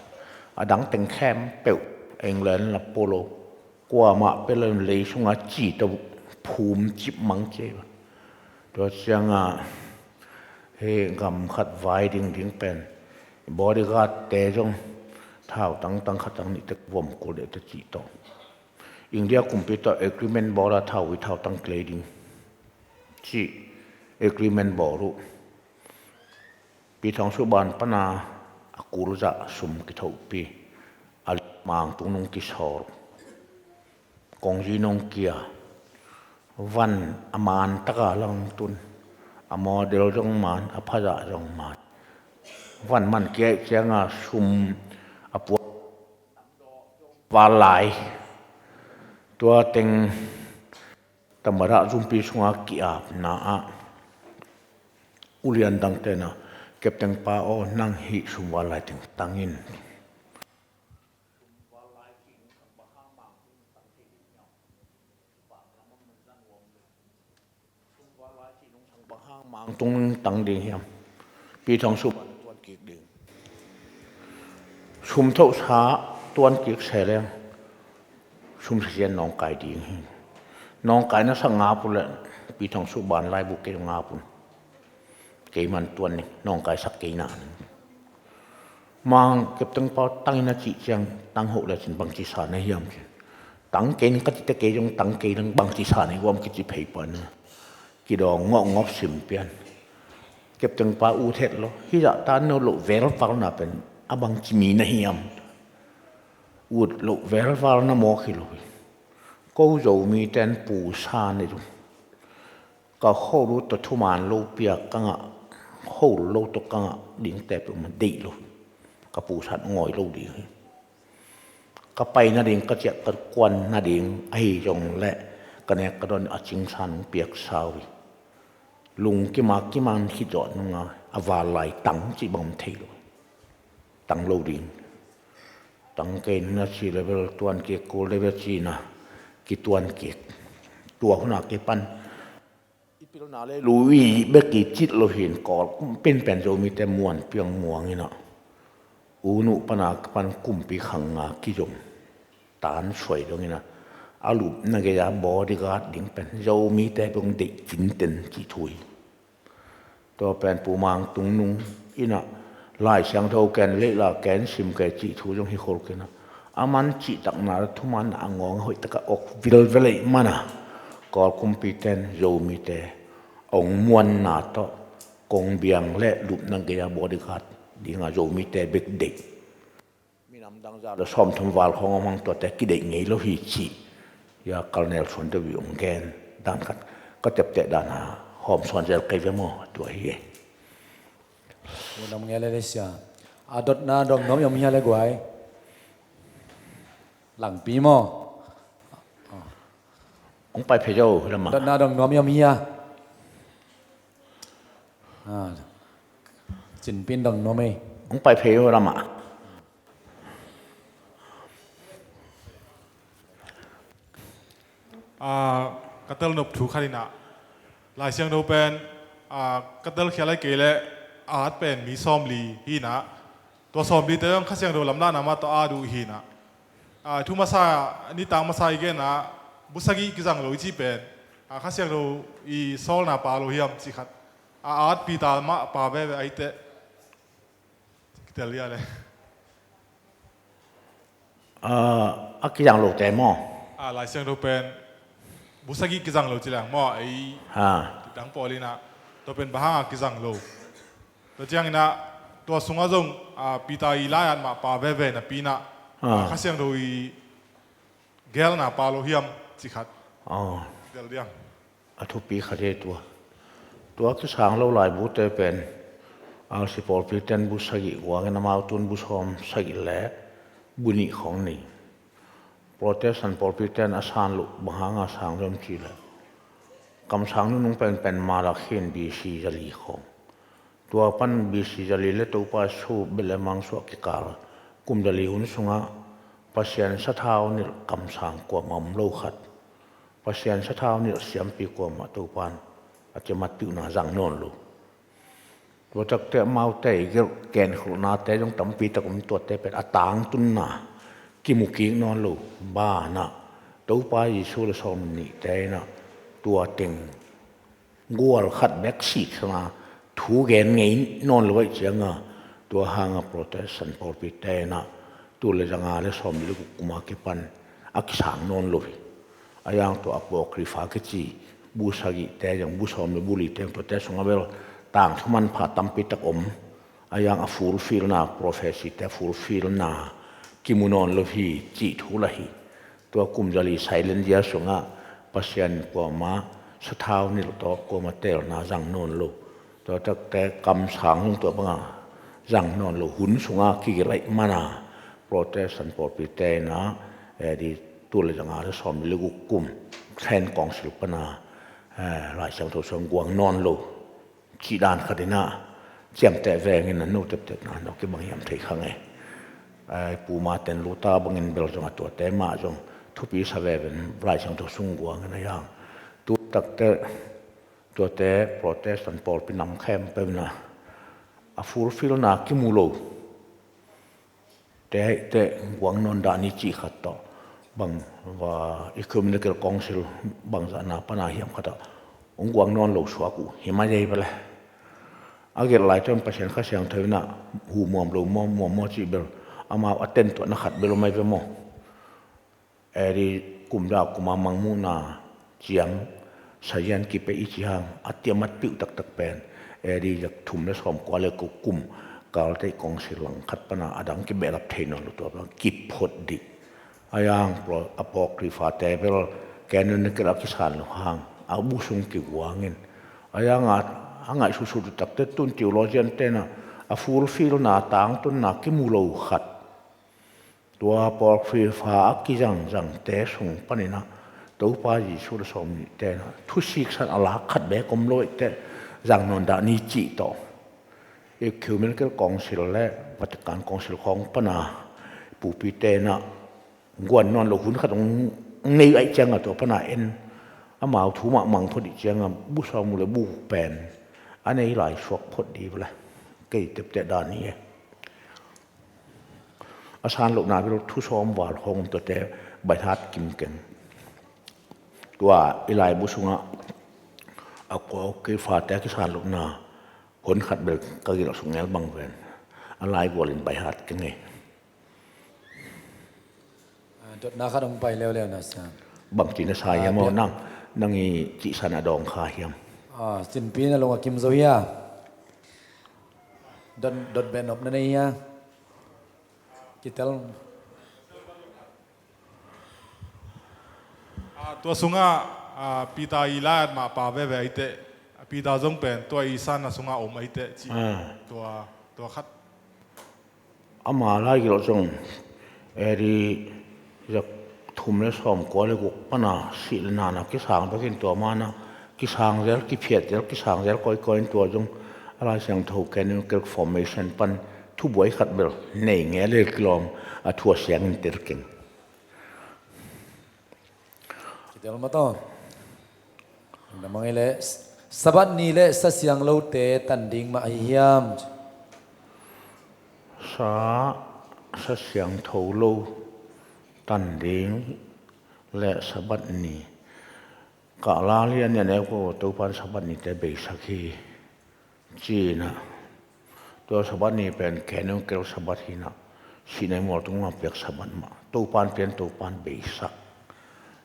A dang teng khempeuh England la polo. Kuamah pia lo in lei sunga ci tawh phum cip mang cia hi. Tua cianga hei gam khat vai dingding pen bodyguard te zong thau tang tang khat tang nih te vom kul deh te cih tawh. India kumpi tawh agreement bawl a thau ui thau tang kilei ding cih agreement bawl uh. Pi Thawng Suh ban pana a kul zah sum kithohpi a mang tung nung kisawl. Kongzi nong kia van a man taka lang tun a model zong man a phazah zong man. Van man kia cianga sum a puak val lai. Tua teng tamada zumpi sunga ki-apna ah ulian dang tena kepteng pa aw nang hih sum val lai teng tangin. Mang tung tang ding hiam? Pi Thawng Suh ban tuan kik ding. Sum thohsa tuan kik se leng sum sa sian nawngkai ding hi. Nawngkai na sa ngap uh leh Pi Thawng Suh ban lai bu kei ngap un. Kei man tuan ning nawngkai sak kei na ning. Mang kepteng pau tangin a cih ciang tang hoh le cin bangci sa na hiam cin. Tang kei ning ka cite kei zong tang kei ning bangci sa na hi guam kici phei pan. Kidawng ngawh ngawp sim pian. Kepteng pa ut het lo. Hizah ta no loh vel val na pen a bangci mi na hiam. Ut loh vel val na mawk hi lo hi. Ko Zomi ten pusa ne zong. Ka hol uh tawh thuman lo piak ka ngah, hol lo tawh ka ngah dingte peuhmah deih lo. Ka pusan ngawi lo ding hi. Ka pai nading, ka ciah ka kuan nading ahi zong leh ka nek ka dawn a cingsan hong piaksa uh hi. Lungkim a kiman khit zawh nunga a val lai tang cih bang om thei lo. Tang lo ding. Tang kei nuna ci level tuan kik kul level cina kituan kik. Tua huna kipan i pilna le lui bek i cit lo hin Kawl kumpin pen Zomite muan piang muang ina. Unu pana kipan kumpi khang nga kizom tan suai dong ina. A lupna gei a bodyguard ding pen Zomite pung deih cinten ci thu hi. Tua pen Pu Mang Tung nung ina Lai Siangtho ken leila ken sim kei cih thu zong hi khol kina. A man cihtakna thuman a ngawng hoih taka ok vilvelei mana Kawl kumpiten Zomite ong muanna tawh kong biang le lupna gei a bodyguard dinga Zomite bek deih. Minam dang za le sawmthum val khawng a mang tuate kideih ngei lo hi ci. Ya Colonel Suan Dewi ong gen dan khat ka tepteh dan a hawm suan zel kei ve maw tua hi e. Minam ngei le le sia. A dotna dong nom yom hia le guai. Langpi maw. Ong pai phe zo lama. Dotna dong nom yom hia. Cinpin dong nom ei. Ong pai phe zo lama. Ka tel nop thu khat inah Lai Siangtho pen ka tel khial ai kei leh a at pen mi sawmli hi inah tua sawmlite zong Kha Siangtho lamlahna mah tawh a at uh hi inah thu masa nitang masa i genah busagi kizang lo i cih pen Kha Siangtho i sawlna pa lo hiam cih khat a at pi ta mah pa veve ahi teh. Kitel ia le. A kizang lote maw? A Lai Siangtho pen busagi kizang lo ci leng maw ei. Kitang pawl inah tua pen bang hanga kizang lo. Tua ciang inah Tua sungah zong, ah, Peter i lai-at mah pa veve napi-in ah, ah, Kha Siangtho i gelna pa lo hiam cih khat, ah, tel diam? A thupi khat hi tua. Tua kisang lo laibute pen, R C pawlpite in bu sagih guangin, amau tu-in bu sawm sagih le bu nih khawng nei. Protestant pawlpite in a san loh bang hanga sang diam cih leh, kamsang nunung penpen Malakhi in B C zali khawng. Tua pan B C zali le Topa Jesu Bethlehem hang suah kikal kum zali hun sungah Pasian sathau nilh kamsang kuamah om lo khat, Pasian sathau nilh siampi kuamah Topa in a ciamat piuhna zang nawn lo. Tua takte amaute i gelh kenkholhnate zong tampi tak om, tuate pen a tangtunna kimu kik nawn lo. Banah Topa Jesu le sawmnihte in ah tua teng gual khat bek sikna thu gen ngei nawn lo ahih ciangin, tua hanga Protestant pawlpite in ah tul le zanga le sawmli le guk kuma kipan a kisang nawn lo hi. A yang tua Apocrypha kici bu sagihte zong, bu sawm le bu lite zong, tuate sungah bel tangthu manpha tampi tak om. A yang a fulfillna, prophecyte fulfillna kimu nawn lo hi cih thu lah hi. Tua kum zali silent year sungah Pasian kuamah sathau nilh tawh kuamah teelna zang nawn lo. Tua takte kamsang zong tua banga zang nawn lo hun sungah kigelh ahih mana Protestant pawlpite in ah, eh, di tul le zanga le sawmli le guk kum Trent Council pana, eh, Lai Siangtho sung guang nawn lo cih dan khat in ah ciamteh vengin, a no teptepna no kibang hiam thei kha ngei. Ai, Pu Martin Luther bangin bel zong a tuate mah zong thupi sa veve in Lai Siangtho sung guangin a yang. Tu takte tuate Protestant pawlpi nam khempeuh in ah a fulfillna kimu lo te, te guang nawn dah ni cih khat tawh, bang va Ecumenical Council bangzahna pana hiam khat ah hong guang nawn lo suak uh hi mai ei ve le. A gelh laite un Pasian Kha Siangtho in ah hu muam lo maw, muam maw cih bel amau a tentuahna khat bel om ai ve maw. A di kum za kuma mangmuhna ciang sazian kipia i cih hang a ciamat piuh taktak pen A D za thum le sawmkua le kua kum Chalcedon Council langkhat pana a dang kibehlap thei nawn lo, tua pan kiphot dih. A yang Apocrypha te bel canonical a kisan lo hang a bu sung kiguangin, a yang a, a ngaihsutsut takte tun theologian te in a fulfillna, tangtunna kimu lo khat. Tua Apocrypha a kizangzangte sung panin a Topa Jesu le sawmnihte in a thusiksan a lak khat beek om lo ahih teh zang nawn dah ni cih tawh Ecumenical Council le Vatican Council khawng pana pupite in a guan nawn lo hun khat hong nei ahih ciangin tua pana en amau thu mah mang phot dih ciangin bu sawm uh le bu pen a nei lai suak phot dih uh le kei tepteh dah ni e. A san lohna bel thu sawm val khawng om, tuate baihat kim keng. Tua i laibu sungah Apocryphate a kisan lohna hon khat bel ka gilh suk ngel bang ven. A lai gualin baihat keng e. Ah, dotna khat hong pai leuleu na sa. Bang ci na sa hiam aw, nang, nang i cihsan a dawng kha hiam? Ah, cinpi na lung a kim zo hia? Dot, dot beh nop na nei hia? Kitel. Ah, tua sungah, ah, Peter i lai-at mah pa veve ahih teh, Peter zong pen tua i sanna sungah om ahih teh cih. Ah. Tua, tua khat. Ama lai gilh zong A D za thum le sawmkua le guk pana sih le nana kisang bekin tua mana kisang zel, kiphiat zel, kisang zel kawikawi in tua zong a Lai Siangtho canonical formation pan thubuai khat bel nei ngel le kilawm a thu a siangin tel keng. Kitel mah tawh. Namang i le Sabbath ni le Sa Siangtho lote tan ding mah ahi hiam? Sa, Sa Siangtho lo tan ding le Sabbath ni. Ka lal hi a nian e ko, Topan Sabbath nite beisak hi. Ci-in a, tua Sabbath ni pen canonical Sabbath hi-in a, sihna i mual tung a piak Sabbath mah, Topan pian, Topan beisak.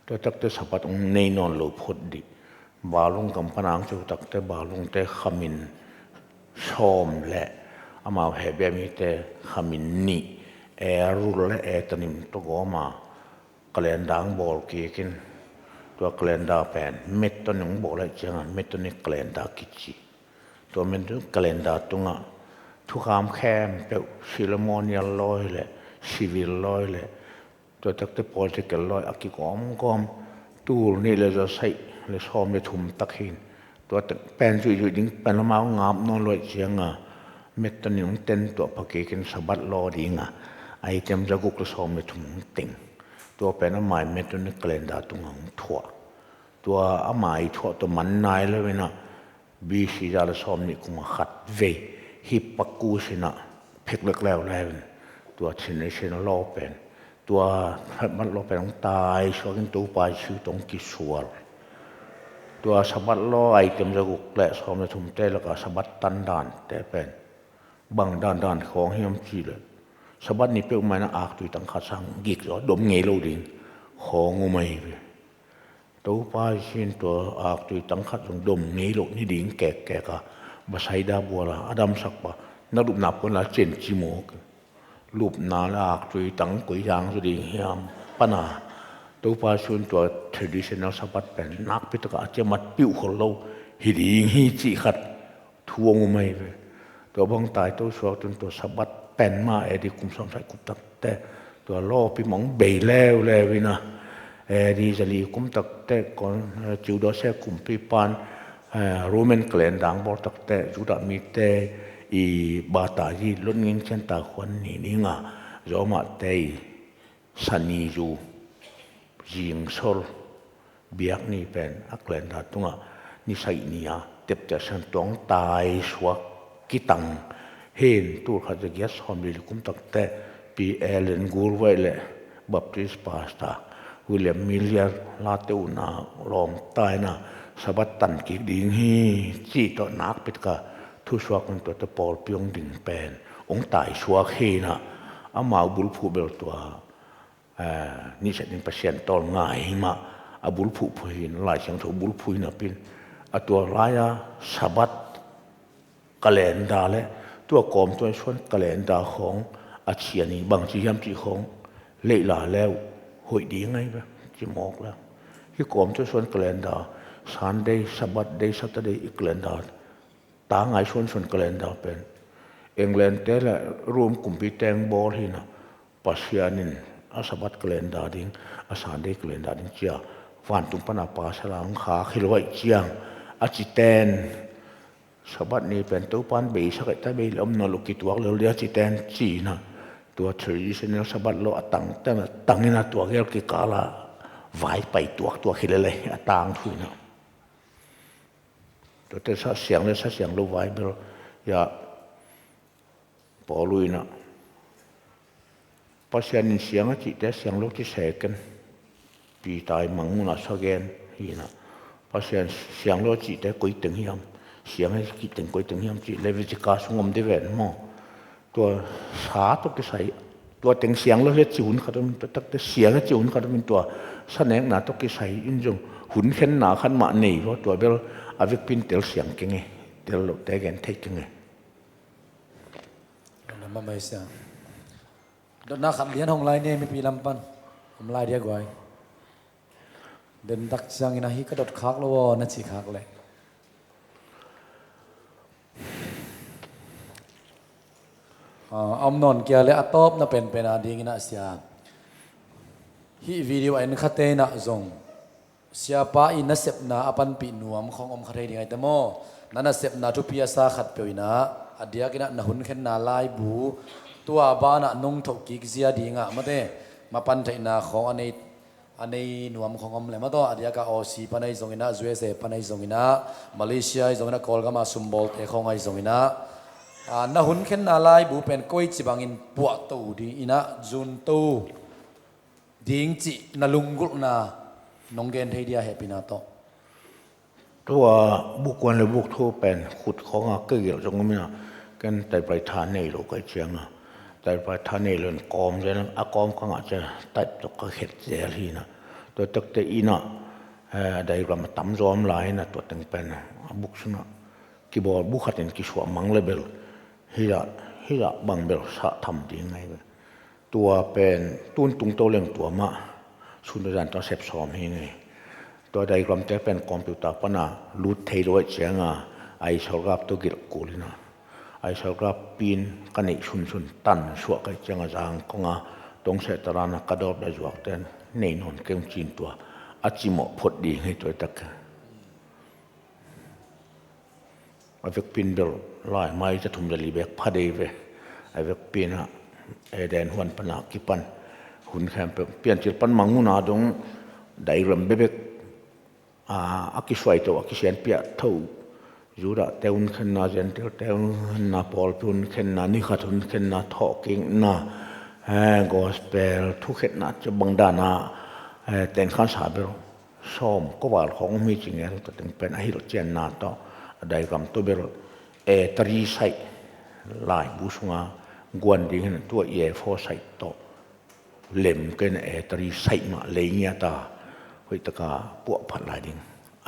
Tua takte Sabbath hong nei nawn lo phot dih. Balung kam pana hong ciah takte balungte khamin sawm le Amau Hebrew mite kha min nih, Elul le Etanim tawh gawm a, calendar hong bawl kik in, tua calendar pen Methodist hong bawl ahih ciangin Methodist calendar kici. Tua Methodist calendar tungah thukham khempeuh, ceremonial law hi leh, civil law hi leh, tua takte political law a kigawmgawm, tul nih le za sagih le sawm le thum tak hi in, tua tak pen zuihzuih ding pen amau ngap nawn lo ahih ciangin Methodist in hong ten, tua pha kik in Sabbath law ding a item za guk le sawm le thum hong teng. Tua pen amau Methodist calendar tungah hong thuah. Tua amau thuah tawh man nai lo in ah, B C za le sawm nih kum ah khat vei Hipparchus in ah phek lek leuleu in, tua Traditional Law pen, tua Sabbath law pen hong taisuak in Topa Jesu tawh hong kisual. Tua Sabbath law item za guk le sawm le thumte lakah Sabbath tan dante pen bang dandan khawng hiam cih leh, Sabbath ni peuhmah in ah aktui tang khat sang gik zaw dom ngei lo ding khawng om ahi ve. Topa Jesu in tua aktui tang khat zong dom ngei loh ni ding kekkek a, Bethsaida bual a a damsak pa, na lupna puan la cen ci mawk. Lupna le aktui tang koi zang zaw ding hiam pan a, Topa Jesu in tua Traditional Sabbath pen nakpi tak a a ciamat piuh khol lo hi ding hi cih khat thu hong um ahi ve. Tua bang taito suak tun tua Sabbath pen mah A D kum sawm sagih kum takte, tua lawpi mah hong bei leuleu in ah, A D zali kum takte kon, Theodosius kumpipa'n, eh, Roman calendar hong bawl takte, Judah mite i bata hi, Lun Ngin Cian Ta Khuan Ni ding a, Roma te i Sanizu, Zingsol, Biakni pen a calendar tungah ni sagih ni a tepte san tuang taisuak kitang hi in, tul khat za giat sawm li li kum takte P. Allen Gould le Baptist pastor William Miller late un a lawmta in ah Sabbath tan kik ding hi cih tawh nakpi tak a thusuak un tuate pawlpi hong ding pen hong taisuak hi in ah, amau bulphuh bel tua eh, nih seh ding Pasian tawlnga hi mah a bulphuh phuh hi in, Lai Siangtho bulphuh hi napi in, a tua lai-a Sabbath calendar le tua kawmtuai suan calendar khawng a cian hi, bangci hiam cih khawng leihla le uh hoih ding ahi ve, ci mawk le. Hih kawmtuai suan calendar, Sunday, Sabbath day, Saturday i calendar, tangai suansuan calendar pen England te le Rome kumpite hong bawl hi in ah, Pasian in a Sabbath calendar ding, a Sunday calendar ding ci a, vantung pan a pasal a hong khak hi lo ahih ciang, a citen Sabbath ni pen Topa'n beisak ahih ta, bei le om nawn lo, kituak lel ding a citen ci in ah, tua Traditional Sabbath law a tangten a tang in ah tua gel kikal a vaipai tuaktuak hi lel a, a tangthu in ah. Tuate sa siang le sa siang lo vai bel, ya, Paul in ah, Pasian in siang a cihte siang lo ci se ken. Peter i Mangmuhna sa gen hi in ah, Pasian siang lo a cihte koi teng hiam, siang a cih teng koi teng hiam cih Leviticus sung om ding ven maw. Tua sa tawh kisai, tua teng siang lo hi a ci hun khat om in, tua takte siang a ci hun khat om in, tua sa nekna tawh kisai in zong hun khenna khat mah nei lo, tua bel a vekpi in tel siang keng e, tel lote gen thei keng e. Dotna khat lian hong lai ni, mipi lam pan om lai dia guai. Den tak ciangin ahi ka dot khak lo aw na ci khak leh. Ah, a om nawn kei a leh a tawpna penpen a dingin ah sia, hih video a en khate in ah zong siapa i nasepna a panpih nuam khawng om kha thei ding ahi ta maw? Na nasepna thupi a sa khat peuh in ah, a diakin ah na hun khenna laibu, tua banah nong thoh kik zia ding ah mate, mapan theihna khawng a nei a nei nuam khawng om le maw taw, a diaka Aussie pan ahi zongin ah, U S A pan ahi zongin ah, Malaysia ahi zongin ah, Kawlgam a sumbawlte khawng ahi zongin ah, a, na hun khenna laibu pen koici bangin puahto ding in ah zunto ding cih na lunggulhna nong gen thei dia hehpihna tawh. Tua buk one le buk two pen khut khawngah ka gelh zong om in ah, ken typewriter nei lo ka hih ciangin, typewriter nei lo in kawm zen a kawm ka ngah ciang type tawh ka khet zel hi in ah. Tua takte in ah, eh, diagram a tam zaw om lai in ah, tua teng pen a buk sungah kibawl, buk khat in kisuah mang le bel hi ah, hizah bang bel sah tham ding ngai ve. Tua pen tun tungto leng tua mah sun tua zan tua sep sawm hi ngai. Tua diagram te pen computer pana lut thei lo ahih cianga, isograph tua gilh kul ina, isograph pin ka neih sunsun tan suah ka hih cianga zang konga tong seh tarana ka dawp le zuak ten nei nawn keng cin tua a cimawh phot ding hi tua tak. A vekpin bel lai mai za thum za li bek pha dei ve. A vekpin ah Eden huan pana kipan hun khempeuh Piancil pan Mangmuhna dong diagram bebek a, a kisuaito, a kisianpiah tho. Judah te hun khenna, Gentile te hun khenna, pawlpi hun khenna, nikhat hun khenna, thawhkikna, eh, gospel thukhenna, cia bangdana, eh, tenkhansa bel sawm koval khawng mi ci ngel ta teng pen a hilhcianna tawh a diagram tawh bel A three side laibu sunga guan ding hin tua A four side tawh lem ken A three side mah lei ngiata hoihtaka puahphat lai ding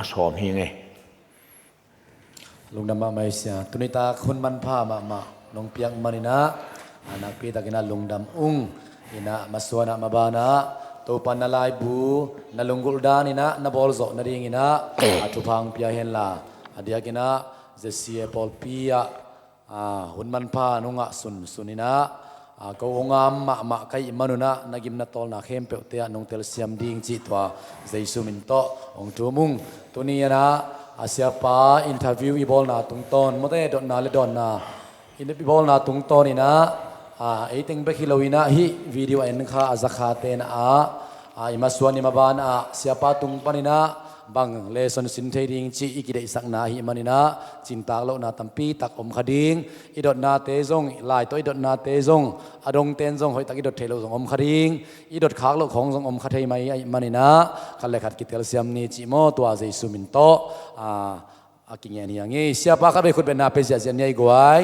a sawm hi nge. Lungdam mahmah sia. Tunitak hun manpha mahmah nong piak maninah a nakpitakinah lungdam ung. Inah masuanah mabanah Topan na laibu na lunggulh daninah na bawlzawh nadinginah a thupha hong pia henla a diakinah Z C A pawlpi ah a, hun manpha nungah sunsuninah a, ko hong am mahmah ka hih manunah na gimna tawlna khempeuhte ah nong telsiam ding cih tua Jesu min tawh hong thum ung. Tuni anah a siapa interview i bawlna tungtawn mawte dotna le dawnna i bawlna tungtawninah a, eiteng bek hi loinah hih video a en kha a zakha tenah a, a, i masuan i maban ah siapa tung paninah bang lesson sin thei ding cih i kideihsakna ahih maninah cintak lohna tampi tak om kha ding. I dotnate zong, lai tawh i dotnate zong, a dongten zong hoihtak i dot theih loh zong om kha ding. I dot khak loh khawng zong om kha thei mai ahih maninah khat le khat kitelsiam ni cih maw tua Jesu min tawh a, a kingen hi ang hi. Siapa khat vei khut betna pe ziahziah ni a i guai.